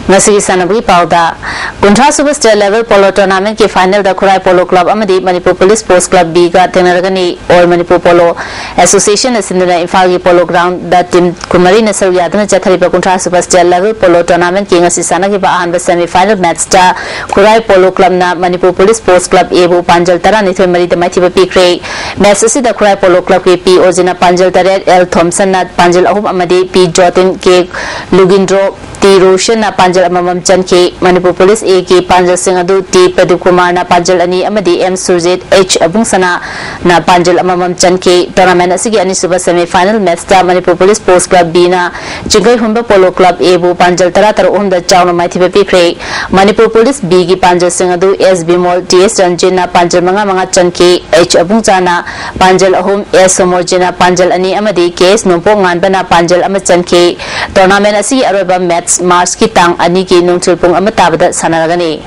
ꯉꯁꯤꯒꯤ ꯁꯥꯟꯅꯕꯒꯤ ꯄꯥꯎꯗ, ꯀꯨꯟꯊ꯭ꯔꯥ ꯁꯨꯕ ꯁ꯭ꯇꯦꯠ ꯂꯦꯚꯦꯜ ꯄꯣꯂꯣ ꯇꯣꯔꯅꯥꯃꯦꯟꯠꯀꯤ ꯐꯥꯏꯅꯦꯜꯗ ꯈꯨꯔꯥꯏ ꯄꯣꯂꯣ ꯀ꯭ꯂꯕ ꯑꯃꯗꯤ ꯃꯅꯤꯄꯨꯔ ꯄꯨꯂꯤꯁ ꯁ꯭ꯄꯣꯔꯠꯁ ꯀ꯭ꯂꯕ ꯕꯤꯒ ꯊꯦꯡꯅꯔꯒꯅꯤ꯫ ꯑꯣꯜ ꯃꯅꯤꯄꯨꯔ ꯄꯣꯂꯣ ꯑꯦꯁꯣꯁꯤꯌꯦꯁꯟꯅ ꯁꯤꯟꯗꯨꯅ ꯏꯝꯐꯥꯜꯒꯤ ꯄꯣꯂꯣ ꯒ꯭ꯔꯥꯎꯟꯗ ꯇꯤꯝ ꯀꯨꯟꯃꯔꯤꯅ ꯁꯔꯨꯛ ꯌꯥꯗꯨꯅ ꯆꯠꯊꯔꯤꯕ ꯀꯨꯟꯊ꯭ꯔꯥ ꯁꯨꯕ ꯁ꯭ꯇꯦꯠ ꯂꯦꯚꯦꯜ ꯄꯣꯂꯣ ꯇꯣꯔꯅꯥꯃꯦꯟꯠꯀꯤ ꯉꯁꯤ ꯁꯥꯟꯅꯈꯤꯕ ꯑꯍꯥꯟꯕ ꯁꯦꯃꯤ ꯐꯥꯏꯅꯦꯜ ꯃꯦꯠꯆꯇ ꯈꯨꯔꯥꯏ ꯄꯣꯂꯣ ꯀ꯭ꯂꯕꯅ ꯃꯅꯤꯄꯨꯔ ꯄꯨꯂꯤꯁ ꯁ꯭ꯄꯣꯔꯠꯁ ꯀ꯭ꯂꯕ ꯑꯦꯕꯨ ꯄꯥꯟꯖꯜ ꯇꯔꯥꯅꯤꯊꯣꯏ ꯃꯔꯤꯗ ꯃꯥꯏꯊꯤꯕ ꯄꯤꯈ꯭ꯔꯦ꯫ ꯃꯦꯠꯆ ꯑꯁꯤꯗ ꯈꯨꯔꯥꯏ ꯄꯣꯂꯣ ꯀ꯭ꯂꯕꯀꯤ ꯄꯤ ꯑꯣꯖꯤꯅ ꯄꯥꯟꯖꯜ ꯇꯔꯦꯠ, ꯑꯦꯜ ꯊꯣꯝꯁꯟꯅ ꯄꯥꯟꯖꯜ ꯑꯍꯨꯝ ꯑꯃꯗꯤ ꯄꯤ ꯖꯣꯇꯤꯟ, ꯀꯦ ꯂꯨꯒꯤꯟꯗ꯭ꯔꯣ, ꯇꯤ ꯔꯣꯁꯟꯅ ꯄꯥꯟꯖꯜ ꯑꯃꯃꯝ ꯆꯟꯈꯤ꯫ ꯃꯅꯤꯄꯨꯔ ꯄꯨꯂꯤꯁ ꯑꯦꯒꯤ ꯄꯥꯟꯖꯜꯁꯤꯡ ꯑꯗꯨ ꯇꯤ ꯄ꯭ꯔꯗꯤꯞ ꯀꯨꯃꯥꯔꯅ ꯄꯥꯟꯖꯜ ꯑꯅꯤ ꯑꯃꯗꯤ ꯑꯦꯝ ꯁꯨꯔꯖꯤꯠ, ꯑꯩꯆ ꯑꯕꯨꯡꯁꯅꯥꯅ ꯄꯥꯟꯖꯜ ꯑꯃꯃꯝ ꯆꯟꯈꯤ꯫ ꯇꯣꯔꯅꯥꯃꯦꯟꯠ ꯑꯁꯤꯒꯤ ꯑꯅꯤꯁꯨꯕ ꯁꯦꯃꯤ ꯐꯥꯏꯅꯦꯜ ꯃꯦꯠꯆꯇ ꯃꯅꯤꯄꯨꯔ ꯄꯨꯂꯤꯁ ꯁ꯭ꯄꯣꯔꯠꯁ ꯀ꯭ꯂꯕ ꯕꯤꯅ ꯆꯤꯡꯈꯩꯍꯨꯟꯕ ꯄꯣꯂꯣ ꯀ꯭ꯂꯕ ꯑꯦꯕꯨ ꯄꯥꯟꯖꯜ ꯇꯔꯥ ꯇꯔꯨꯛ ꯑꯍꯨꯝꯗ ꯆꯥꯎꯅ ꯃꯥꯏꯊꯤꯕ ꯄꯤꯈ꯭ꯔꯦ꯫ ꯃꯅꯤꯄꯨꯔ ꯄꯨꯂꯤꯁ ꯕꯤꯒꯤ ꯄꯥꯟꯖꯜꯁꯤꯡ ꯑꯗꯨ ꯑꯦꯁ ꯕꯤꯃꯣꯜ, ꯇꯤ ꯑꯦꯁ ꯔꯟꯖꯤꯟꯅ ꯄꯥꯟꯖꯜ ꯃꯉꯥ ꯃꯉꯥ ꯆꯟꯈꯤ꯫ ꯑꯩꯆ ꯑꯕꯨꯡꯆꯥꯅ ꯄꯥꯟꯖꯜ ꯑꯍꯨꯝ, ꯑꯦꯁ ꯁꯣꯃꯣꯔꯖꯤꯅ ꯄꯥꯟꯖꯜ ꯑꯅꯤ ꯑꯃꯗꯤ ꯀꯦ ꯑꯦꯁ ꯅꯣꯡꯄꯣꯛ ꯉꯥꯟꯕꯅ ꯄꯥꯟꯖꯜ ꯑꯃ ꯆꯟꯈꯤ꯫ ꯇꯣꯔꯅꯥꯃꯦꯟꯠ ꯑꯁꯤꯒꯤ ꯑꯔꯣꯏꯕ ꯃꯦꯠꯆ ꯃꯥꯔꯆꯀꯤ ꯇꯥꯡ ꯑꯅꯤꯒꯤ ꯅꯨꯡꯊꯤꯜ ꯄꯨꯡ ꯑꯃ ꯇꯥꯕꯗ ꯁꯥꯟꯅꯔꯒꯅꯤ꯫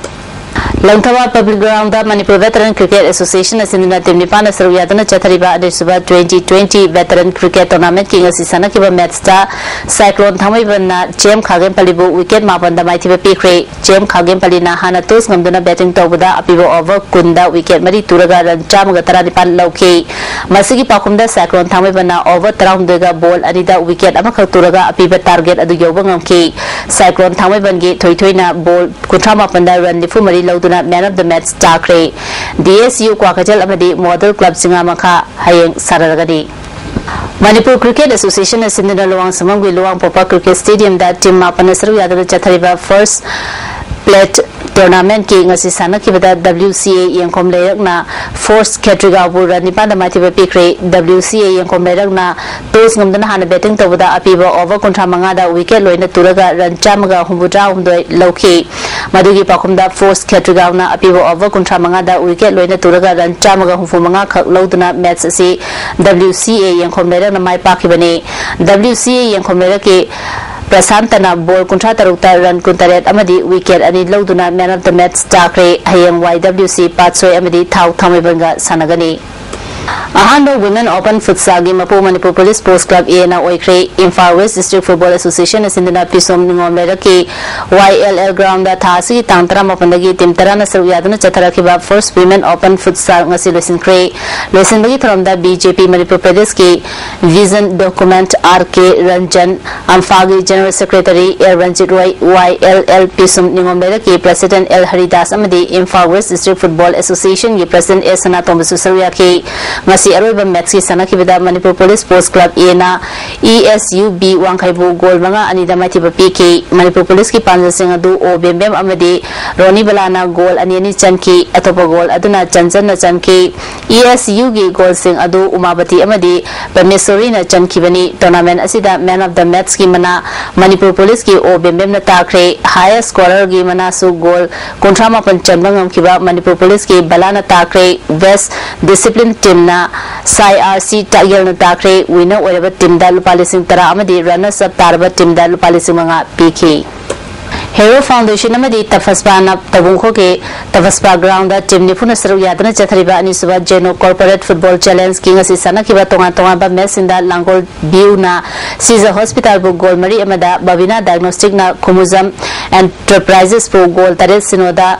Langthabal public ground Manipur veteran cricket ꯑꯦꯁꯣꯁꯤꯌꯦꯁꯟꯅ ꯁꯤꯟꯗꯨꯅ ꯇꯤꯝ ꯅꯤꯄꯥꯟꯅ ꯁꯔꯨꯛ ꯌꯥꯗꯨꯅ ꯆꯠꯊꯔꯤꯕ ꯑꯅꯤꯁꯨꯕ ꯇ꯭ꯋꯦꯟꯇꯤ ꯇ꯭ꯋꯦꯟꯇꯤ ꯚꯦꯇꯔꯟ ꯀ꯭ꯔꯤꯀꯦꯠ ꯇꯣꯔꯅꯥꯃꯦꯟꯠꯀꯤ ꯉꯁꯤ ꯁꯥꯟꯅꯈꯤꯕ ꯃꯦꯠꯆꯇ ꯁꯥꯏꯀ꯭ꯂꯣꯟ ꯊꯥꯡꯃꯩꯕꯟꯅ ꯆꯦꯝ ꯈꯥꯒꯦꯝꯄꯜꯂꯤꯕꯨ ꯋꯤꯀꯦꯠ ꯃꯥꯄꯟꯗ ꯃꯥꯏꯊꯤꯕ ꯄꯤꯈ꯭ꯔꯦ꯫ ꯆꯦꯝ ꯈꯥꯒꯦꯝꯄꯜꯂꯤꯅ ꯍꯥꯟꯅ ꯇꯣꯁ ꯉꯝꯗꯨꯅ ꯕꯦꯇꯤꯡ ꯇꯧꯕꯗ ꯑꯄꯤꯕ ꯑꯣꯚꯔ ꯀꯨꯟꯗ ꯋꯤꯀꯦꯠ ꯃꯔꯤ ꯇꯨꯔꯒ ꯔꯟ ꯆꯥꯝꯃꯒ ꯇꯔꯥꯅꯤꯄꯥꯟ ꯂꯧꯈꯤ꯫ ꯃꯁꯤꯒꯤ ꯄꯥꯎꯈꯨꯝꯗ ꯁꯥꯏꯀ꯭ꯂꯣꯟ ꯊꯥꯡꯃꯩꯕꯟꯅ ꯑꯣꯚꯔ ꯇꯔꯥꯍꯨꯝꯗꯣꯏꯒ ꯕꯣꯜ ꯑꯅꯤꯗ ꯋꯤꯀꯦꯠ ꯑꯃꯈꯛ ꯇꯨꯔꯒ ꯑꯄꯤꯕ ꯇꯥꯔꯒꯦꯠ ꯑꯗꯨ ꯌꯧꯕ ꯉꯝꯈꯤ꯫ ꯁꯥꯏꯀ꯭ꯂꯣꯟ ꯊꯥꯡꯃꯩꯕꯟꯒꯤ ꯊꯣꯏꯊꯣꯏꯅ ꯕꯣꯜ ꯀꯨꯟꯊ꯭ꯔꯥ ꯃꯥꯄꯟꯗ ꯔꯟ ꯅꯤꯐꯨ ꯃꯔꯤ ꯂꯧꯗꯨꯅ ꯃꯦꯟ ꯑꯣꯐ ꯗ ꯃꯦꯠꯆ ꯇꯥꯈ꯭ꯔꯦ꯫ ꯗꯤ ꯑꯦꯁ ꯌꯨ ꯀ꯭ꯋꯥꯀꯩꯊꯦꯜ ꯑꯃꯗꯤ ꯃꯣꯗꯦꯜ ꯀ꯭ꯂꯕ ꯆꯤꯉꯥꯃꯈꯥ ꯍꯌꯦꯡ ꯁꯥꯟꯅꯔꯒꯅꯤ꯫ ꯃꯅꯤꯄꯨꯔ ꯀ꯭ꯔꯤꯀꯦꯠ ꯑꯦꯁꯣꯁꯤꯌꯦꯁꯟꯅ ꯁꯤꯟꯗꯨꯅ ꯂꯨꯋꯥꯡꯁꯪꯕꯝꯒꯤ ꯂꯨꯋꯥꯡꯄꯣꯛꯄ ꯀ꯭ꯔꯤꯀꯦꯠ ꯁ꯭ꯇꯦꯗꯤꯌꯝꯗ ꯇꯤꯝ ꯃꯥꯄꯟꯅ ꯁꯔꯨꯛ ꯌꯥꯗꯨꯅ ꯆꯠꯊꯔꯤꯕ ꯐꯥꯔꯁ Plate Tournamentꯀꯤ ꯉꯁꯤ ꯁꯥꯟꯅꯈꯤꯕꯗ W C A ꯌꯦꯡꯈꯣꯝ ꯂꯩꯔꯛꯅ Force Khetrigao ꯕꯨ run ꯅꯤꯄꯥꯟꯗ ꯃꯥꯏꯊꯤꯕ ꯄꯤꯈ꯭ꯔꯦ꯫ W C A ꯌꯦꯡꯈꯣꯝ ꯂꯩꯔꯛꯅ toss ꯉꯝꯗꯨꯅ ꯍꯥꯟꯅ batting ꯇꯧꯕꯗ ꯑꯄꯤꯕ over ꯀꯨꯟꯊ꯭ꯔꯥ ꯃꯉꯥꯗ wicket ꯂꯣꯏꯅ ꯇꯨꯔꯒ run ꯆꯥꯝꯃꯒ ꯍꯨꯝꯐꯨꯇꯔꯥꯍꯨꯝꯗꯣꯏ ꯂꯧꯈꯤ꯫ ꯃꯗꯨꯒꯤ ꯄꯥꯎꯈꯨꯝꯗ Force Khetrigaoꯅ ꯑꯄꯤꯕ over ꯀꯨꯟꯊ꯭ꯔꯥ ꯃꯉꯥꯗ wicket ꯂꯣꯏꯅ ꯇꯨꯔꯒ run ꯆꯥꯝꯃꯒ ꯍꯨꯝꯐꯨ ꯃꯉꯥ ꯈꯛ ꯂꯧꯗꯨꯅ match ꯑꯁꯤ W C A ꯌꯦꯡꯈꯣꯝ ꯂꯩꯔꯛꯅ ꯃꯥꯏ ꯄꯥꯛꯈꯤꯕꯅꯤ꯫ W C A ꯌꯦꯡꯈꯣꯝ ꯂꯩꯔꯛꯀꯤ ꯄ꯭ꯔꯁꯥꯟꯇꯅ ball ꯀꯨꯟꯊ꯭ꯔꯥ ꯇꯔꯨꯛꯇ run ꯀꯨꯟꯇꯔꯦꯠ ꯑꯃꯗꯤ wicket ꯑꯅꯤ ꯂꯧꯗꯨꯅ man of the match ꯇꯥꯈ꯭ꯔꯦ꯫ ꯍꯌꯦꯡ Y W C ꯄꯥꯠꯁꯣꯏ ꯑꯃꯗꯤ ꯊꯥꯎ ꯊꯥꯡꯃꯩꯕꯟꯒ ꯁꯥꯟꯅꯒꯅꯤ꯫ ꯑꯍꯥꯟꯕ Women Open Futsalꯒꯤ ꯃꯄꯨ ꯃꯅꯤꯄꯨꯔ Police Sports Club Aꯅ ꯑꯣꯏꯈ꯭ꯔꯦ꯫ ꯏꯝꯐꯥꯜ West District Football Associationꯅ ꯁꯤꯟꯗꯨꯅ ꯄꯤꯁꯣꯝ ꯅꯤꯉꯣꯝ ꯂꯩꯔꯛꯀꯤ Y L L groundꯗ ꯊꯥ ꯑꯁꯤꯒꯤ ꯇꯥꯡ ꯇꯔꯥꯃꯥꯄꯟꯗꯒꯤ team ꯇꯔꯥꯅ ꯁꯔꯨꯛ ꯌꯥꯗꯨꯅ ꯆꯠꯊꯔꯛꯈꯤꯕ First Women Open Futsal ꯉꯁꯤ ꯂꯣꯏꯁꯤꯟꯈ꯭ꯔꯦ꯫ ꯂꯣꯏꯁꯤꯟꯕꯒꯤ ꯊꯧꯔꯝꯗ B J P ꯃꯅꯤꯄꯨꯔ ꯄ꯭ꯔꯗꯦꯁꯀꯤ Vision Document R K Ranjan, ꯑꯝꯐꯥꯒꯤ General Secretary L Ranjit Roy, Y L L ꯄꯤꯁꯨꯝ ꯅꯤꯉꯣꯝ ꯂꯩꯔꯛꯀꯤ President L Haridas ꯑꯃꯗꯤ Imphal West District Football Associationꯒꯤ President S ꯁꯅꯥꯇꯣꯝꯕꯁꯨ ꯁꯔꯨꯛ ꯌꯥꯈꯤ꯫ ꯉꯁꯤ ꯑꯔꯣꯏꯕ matchꯀꯤ ꯁꯥꯟꯅꯈꯤꯕꯗ Manipur Police Sports Club Aꯅ E S U B ꯋꯥꯡꯈꯩꯕꯨ goal ꯃꯉꯥ ꯑꯅꯤꯗ ꯃꯥꯏꯊꯤꯕ ꯄꯤꯈꯤ꯫ ꯃꯅꯤꯄꯨꯔ Policeꯀꯤ ꯄꯥꯟꯖꯜꯁꯤꯡ ꯑꯗꯨ ꯑꯣ ꯕꯦꯝꯕꯦꯝ ꯑꯃꯗꯤ ꯔꯣꯅꯤ ꯕꯂꯥꯅ goal ꯑꯅꯤ ꯑꯅꯤ ꯆꯟꯈꯤ꯫ ꯑꯇꯣꯞꯄ goal ꯑꯗꯨꯅ ꯆꯟꯖꯟꯅ ꯆꯟꯈꯤ꯫ E S Uꯒꯤ goalꯁꯤꯡ ꯑꯗꯨ ꯎꯃꯥꯕꯇꯤ ꯑꯃꯗꯤ ꯄꯔꯃꯦꯁꯣꯔꯤꯅ ꯆꯟꯈꯤꯕꯅꯤ꯫ Tournament ꯑꯁꯤꯗ Man of the Matchꯀꯤ ꯃꯅꯥ ꯃꯅꯤꯄꯨꯔ Policeꯀꯤ ꯑꯣ ꯕꯦꯝꯕꯦꯝꯅ ꯇꯥꯈ꯭ꯔꯦ꯫ Highest scorerꯒꯤ ꯃꯅꯥꯁꯨ goal ꯀꯨꯟꯊ꯭ꯔꯥ ꯃꯥꯄꯟ ꯆꯟꯕ ꯉꯝꯈꯤꯕ ꯃꯅꯤꯄꯨꯔ Policeꯀꯤ ꯕꯂꯥꯅ ꯇꯥꯈ꯭ꯔꯦ꯫ Best Discipline Teamꯅ ꯁꯥꯏ R C ꯇꯥꯛꯌꯦꯜꯅ ꯇꯥꯈ꯭ꯔꯦ꯫ Winner ꯑꯣꯏꯔꯕ teamꯗ ꯂꯨꯄꯥ ꯂꯤꯁꯤꯡ ꯇꯔꯥ ꯑꯃꯗꯤ runners up ꯇꯥꯔꯕ teamꯗ ꯂꯨꯄꯥ ꯂꯤꯁꯤꯡ ꯃꯉꯥ ꯄꯤꯈꯤ꯫ Hero Foundation ꯑꯃꯗꯤ ꯇꯐꯁꯄꯥꯅ ꯇꯧꯕꯨꯡꯈꯣꯛꯀꯤ ꯇꯐꯁꯄꯥ groundꯗ team ꯅꯤꯐꯨꯅ ꯁꯔꯨꯛ ꯌꯥꯗꯨꯅ ꯆꯠꯊꯔꯤꯕ ꯑꯅꯤꯁꯨꯕ Jeno Corporate Football Challengeꯀꯤ ꯉꯁꯤ ꯁꯥꯟꯅꯈꯤꯕ ꯇꯣꯉꯥꯟ ꯇꯣꯉꯥꯟꯕ matchꯁꯤꯡꯗ ꯂꯥꯡꯒꯣꯜ Viewꯅ ꯁꯤꯖ Hospitalꯕꯨ goal ꯃꯔꯤ ꯑꯃꯗ, ꯕꯕꯤꯅꯥ Diagnosticꯅ ꯈꯨꯃꯨꯖꯝ Enterprisesꯄꯨ goal ꯇꯔꯦꯠ ꯁꯤꯅꯣꯗ,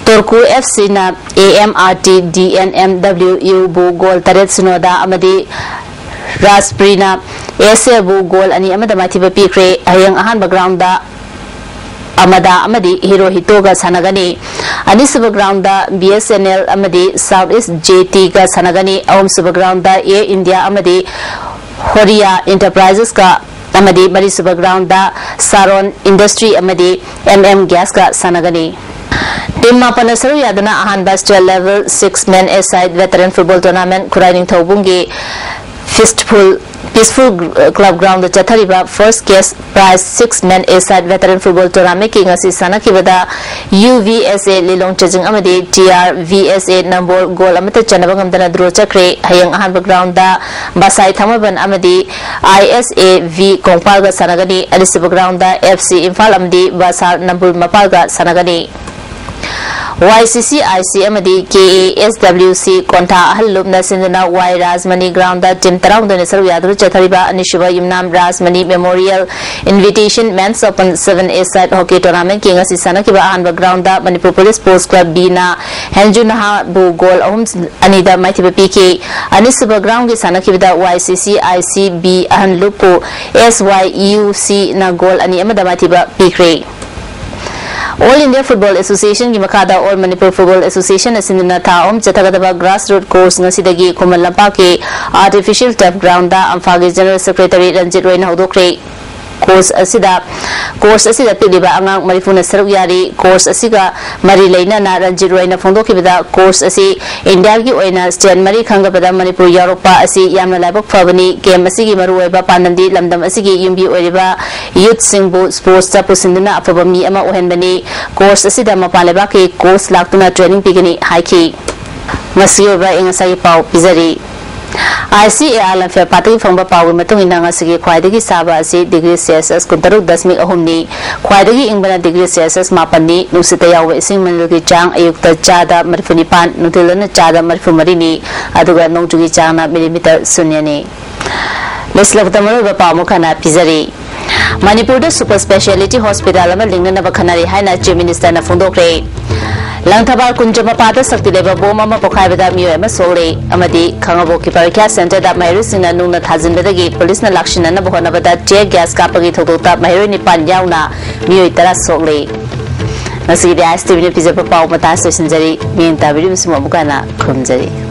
ꯇꯣꯔꯀꯨ F Cꯅ A M R T D N M W Uꯕꯨ goal ꯇꯔꯦꯠ ꯁꯤꯅꯣꯗ ꯑꯃꯗꯤ ꯔꯥꯖꯄ꯭ꯔꯤꯅ S Lꯕꯨ goal ꯑꯅꯤ ꯑꯃꯗ ꯃꯥꯏꯊꯤꯕ ꯄꯤꯈ꯭ꯔꯦ꯫ ꯍꯌꯦꯡ ꯑꯍꯥꯟꯕ groundꯗ ꯑꯃꯗ ꯑꯃꯗꯤ ꯍꯤꯔꯣꯍꯤꯇꯣꯒ ꯁꯥꯟꯅꯒꯅꯤ꯫ ꯑꯅꯤꯁꯨꯕ groundꯗ B S N L ꯑꯃꯗꯤ South East J Tꯒ ꯁꯥꯟꯅꯒꯅꯤ꯫ ꯑꯍꯨꯝꯁꯨꯕ groundꯗ Air India ꯑꯃꯗꯤ Horia Enterprisesꯀ ꯑꯃꯗꯤ ꯃꯔꯤꯁꯨꯕ ground ꯗ Saron Industry ꯑꯃꯗꯤ M M Gas ꯀ ꯁꯥꯟꯅꯒꯅꯤ꯫ Team ꯃꯥꯄꯟꯅ ꯁꯔꯨꯛ ꯌꯥꯗꯨꯅ ꯑꯍꯥꯟꯕ state level six man aside veteran football tournament ꯈꯨꯔꯥꯏ ꯅꯤꯡꯊꯧꯕꯨꯡꯒꯤ Fistful Peaceful Club ground ꯗ ꯆꯠꯊꯔꯤꯕ first cash prize six man aside veteran football tournament ꯀꯤ ꯉꯁꯤ ꯁꯥꯟꯅꯈꯤꯕꯗ U V S A ꯂꯤꯂꯣꯡ ꯆꯦꯖꯤꯡ ꯑꯃꯗꯤ T R V S A Nambol goal ꯑꯃꯠꯇ ꯆꯟꯅꯕ ꯉꯝꯗꯅ draw ꯆꯠꯈ꯭ꯔꯦ꯫ ꯍꯌꯦꯡ ꯑꯍꯥꯟꯕ ground ꯗ ꯕꯁꯥꯏ ꯊꯥꯡꯃꯩꯕꯟ ꯑꯃꯗꯤ I S A V ꯀꯣꯡꯄꯥꯜꯒ ꯁꯥꯟꯅꯒꯅꯤ꯫ ꯑꯅꯤꯁꯨꯕ ground ꯗ F C ꯏꯝꯐꯥꯜ ꯑꯃꯗꯤ ꯕꯁꯥꯔ ꯅꯝꯕꯨꯜ ꯃꯄꯥꯜꯒ ꯁꯥꯟꯅꯒꯅꯤ꯫ Y C C I C ꯑꯃꯗꯤ K A S W C ꯀꯣꯟꯊꯥ ꯑꯍꯜ ꯂꯨꯞꯅ ꯁꯤꯟꯗꯨꯅ Y ꯔꯥꯖꯃꯅꯤ ground ꯗ team ꯇꯔꯥꯍꯨꯝꯗꯣꯏꯅ ꯁꯔꯨꯛ ꯌꯥꯗꯨꯅ ꯆꯠꯊꯔꯤꯕ ꯑꯅꯤꯁꯨꯕ ꯌꯨꯝꯅꯥꯝ Rajmani Memorial Invitation Men's Open seven A side hockey tournament ꯀꯤ ꯉꯁꯤ ꯁꯥꯟꯅꯈꯤꯕ ꯑꯍꯥꯟꯕ ground ꯗ Manipur Police Sports Club B ꯅ ꯍꯦꯟꯖꯨ ꯅꯍꯥꯕꯨ goal ꯑꯍꯨꯝ ꯑꯅꯤꯗ ꯃꯥꯏꯊꯤꯕ ꯄꯤꯈꯤ꯫ ꯑꯅꯤꯁꯨꯕ ground ꯒꯤ ꯁꯥꯟꯅꯈꯤꯕꯗ Y C C I C B ꯑꯍꯟ ꯂꯨꯞꯄꯨ S Y U C ꯅ goal ꯑꯅꯤ ꯑꯃꯗ ꯃꯥꯏꯊꯤꯕ ꯄꯤꯈ꯭ꯔꯦ꯫ All India Football Association ꯒꯤ ꯃꯈꯥꯗ All Manipur Football Association ꯅ ꯁꯤꯟꯗꯨꯅ ꯊꯥ ꯑꯍꯨꯝ ꯆꯠꯊꯒꯗꯕ grassroot course ꯉꯁꯤꯗꯒꯤ ꯈꯨꯃꯟ ꯂꯝꯄꯥꯛꯀꯤ Artificial Turf ground ꯗ ꯑꯝꯐꯥꯒꯤ General Secretary ꯔꯟꯖꯤꯠ ꯔꯣꯏꯅ ꯍꯧꯗꯣꯛꯈ꯭ꯔꯦ꯫ Course ꯑꯁꯤꯗ, course ꯑꯁꯤꯗ ꯄꯤꯛꯂꯤꯕ ꯑꯉꯥꯡ ꯃꯔꯤꯐꯨꯅ ꯁꯔꯨꯛ ꯌꯥꯔꯤ꯫ Course ꯑꯁꯤꯒ ꯃꯔꯤ ꯂꯩꯅꯅ ꯔꯟꯖꯤꯠ ꯔꯣꯏꯅ ꯐꯣꯡꯗꯣꯛꯈꯤꯕꯗ, course ꯑꯁꯤ ꯏꯟꯗꯤꯌꯥꯒꯤ ꯑꯣꯏꯅ state ꯃꯔꯤ ꯈꯪꯒꯕꯗ ꯃꯅꯤꯄꯨꯔ ꯌꯥꯎꯔꯛꯄ ꯑꯁꯤ ꯌꯥꯝꯅ ꯂꯥꯏꯕꯛ ꯐꯕꯅꯤ꯫ Camp ꯑꯁꯤꯒꯤ ꯃꯔꯨꯑꯣꯏꯕ ꯄꯥꯟꯗꯝꯗꯤ ꯂꯝꯗꯝ ꯑꯁꯤꯒꯤ ꯌꯨꯝꯕꯤ ꯑꯣꯏꯔꯤꯕ youth ꯁꯤꯡꯕꯨ sports ꯇ ꯄꯨꯁꯤꯟꯗꯨꯅ ꯑꯐꯕ ꯃꯤ ꯑꯃ ꯑꯣꯏꯍꯟꯕꯅꯤ꯫ Course ꯑꯁꯤꯗ ꯃꯄꯥꯟ ꯂꯩꯕꯥꯛꯀꯤ coach ꯂꯥꯛꯇꯨꯅ training ꯄꯤꯒꯅꯤ ꯍꯥꯏꯈꯤ꯫ ꯃꯁꯤꯒꯤ ꯑꯣꯏꯕ ꯑꯏꯪ ꯑꯁꯥꯒꯤ ꯄꯥꯎ ꯄꯤꯖꯔꯤ꯫ I C A R ꯂꯝꯐꯦꯜ ꯄꯥꯠꯇꯒꯤ ꯐꯪꯕ ꯄꯥꯎꯒꯤ ꯃꯇꯨꯡ ꯏꯟꯅ, ꯉꯁꯤꯒꯤ ꯈ꯭ꯋꯥꯏꯗꯒꯤ ꯁꯥꯕ ꯑꯁꯤ degree Celsius ꯀꯨꯟꯇꯔꯨꯛ ꯗꯁꯃꯤꯛ ꯑꯍꯨꯝꯅꯤ, ꯈ꯭ꯋꯥꯏꯗꯒꯤ ꯏꯪꯕꯅ degree Celsius ꯃꯥꯄꯟꯅꯤ, ꯅꯨꯡꯁꯤꯠꯇ ꯌꯥꯎꯕ ꯏꯁꯤꯡ ꯃꯅꯤꯜꯒꯤ ꯆꯥꯡ ꯑꯌꯨꯛꯇ ꯆꯥꯗ ꯃꯔꯤꯐꯨ ꯅꯤꯄꯥꯟ, ꯅꯨꯡꯊꯤꯜꯗꯅ ꯆꯥꯗ ꯃꯔꯤꯐꯨ ꯃꯔꯤꯅꯤ, ꯑꯗꯨꯒ ꯅꯣꯡꯖꯨꯒꯤ ꯆꯥꯡꯅ millimeter ꯁꯨꯟꯌꯅꯤ꯫ ꯂꯣꯏꯁꯤꯜꯂꯛꯄꯗ ꯃꯔꯨꯑꯣꯏꯕ ꯄꯥꯎ ꯑꯃꯨꯛ ꯍꯟꯅ ꯄꯤꯖꯔꯤ꯫ ꯃꯅꯤꯄꯨꯔꯗ super speciality hospital ꯑꯃ ꯂꯤꯡꯅꯅꯕ ꯈꯟꯅꯔꯤ ꯍꯥꯏꯅ Chief Minister ꯅ ꯐꯣꯡꯗꯣꯛꯈ꯭ꯔꯦ꯫ ꯂꯪꯊꯕꯥꯜ ꯀꯨꯟꯖ ꯃꯄꯥꯗ ꯁꯛꯇꯤ ꯂꯩꯕ bomb ꯑꯃ ꯄꯣꯈꯥꯏꯕꯗ ꯃꯤꯑꯣꯏ ꯑꯃ ꯁꯣꯛꯂꯦ ꯑꯃꯗꯤ ꯈꯥꯉꯕꯣꯛꯀꯤ ꯄꯔꯤꯈ꯭ꯌꯥ centre ꯗ ꯃꯍꯩꯔꯣꯏꯁꯤꯡꯅ ꯅꯨꯡꯅ ꯊꯥꯖꯤꯟꯕꯗꯒꯤ police ꯅ ꯂꯥꯛꯁꯤꯟꯅꯅꯕ ꯍꯣꯠꯅꯕꯗ tear gas ꯀꯥꯞꯄꯒꯤ ꯊꯧꯗꯣꯛꯇ ꯃꯍꯩꯔꯣꯏ ꯅꯤꯄꯥꯟ ꯌꯥꯎꯅ ꯃꯤꯑꯣꯏ ꯇꯔꯥ ꯁꯣꯛꯂꯦ꯫ ꯉꯁꯤꯒꯤꯗꯤ I S T V ꯅ ꯄꯤꯖꯕ ꯄꯥꯎ ꯃꯇꯥꯡ ꯑꯁꯤꯗ ꯂꯣꯏꯁꯤꯟꯖꯔꯤ꯫ ꯃꯤꯠꯌꯦꯡ ꯇꯥꯕꯤꯔꯤꯕꯁꯤꯡꯕꯨ ꯑꯃꯨꯛ ꯍꯟꯅ ꯈꯨꯔꯨꯝꯖꯔꯤ꯫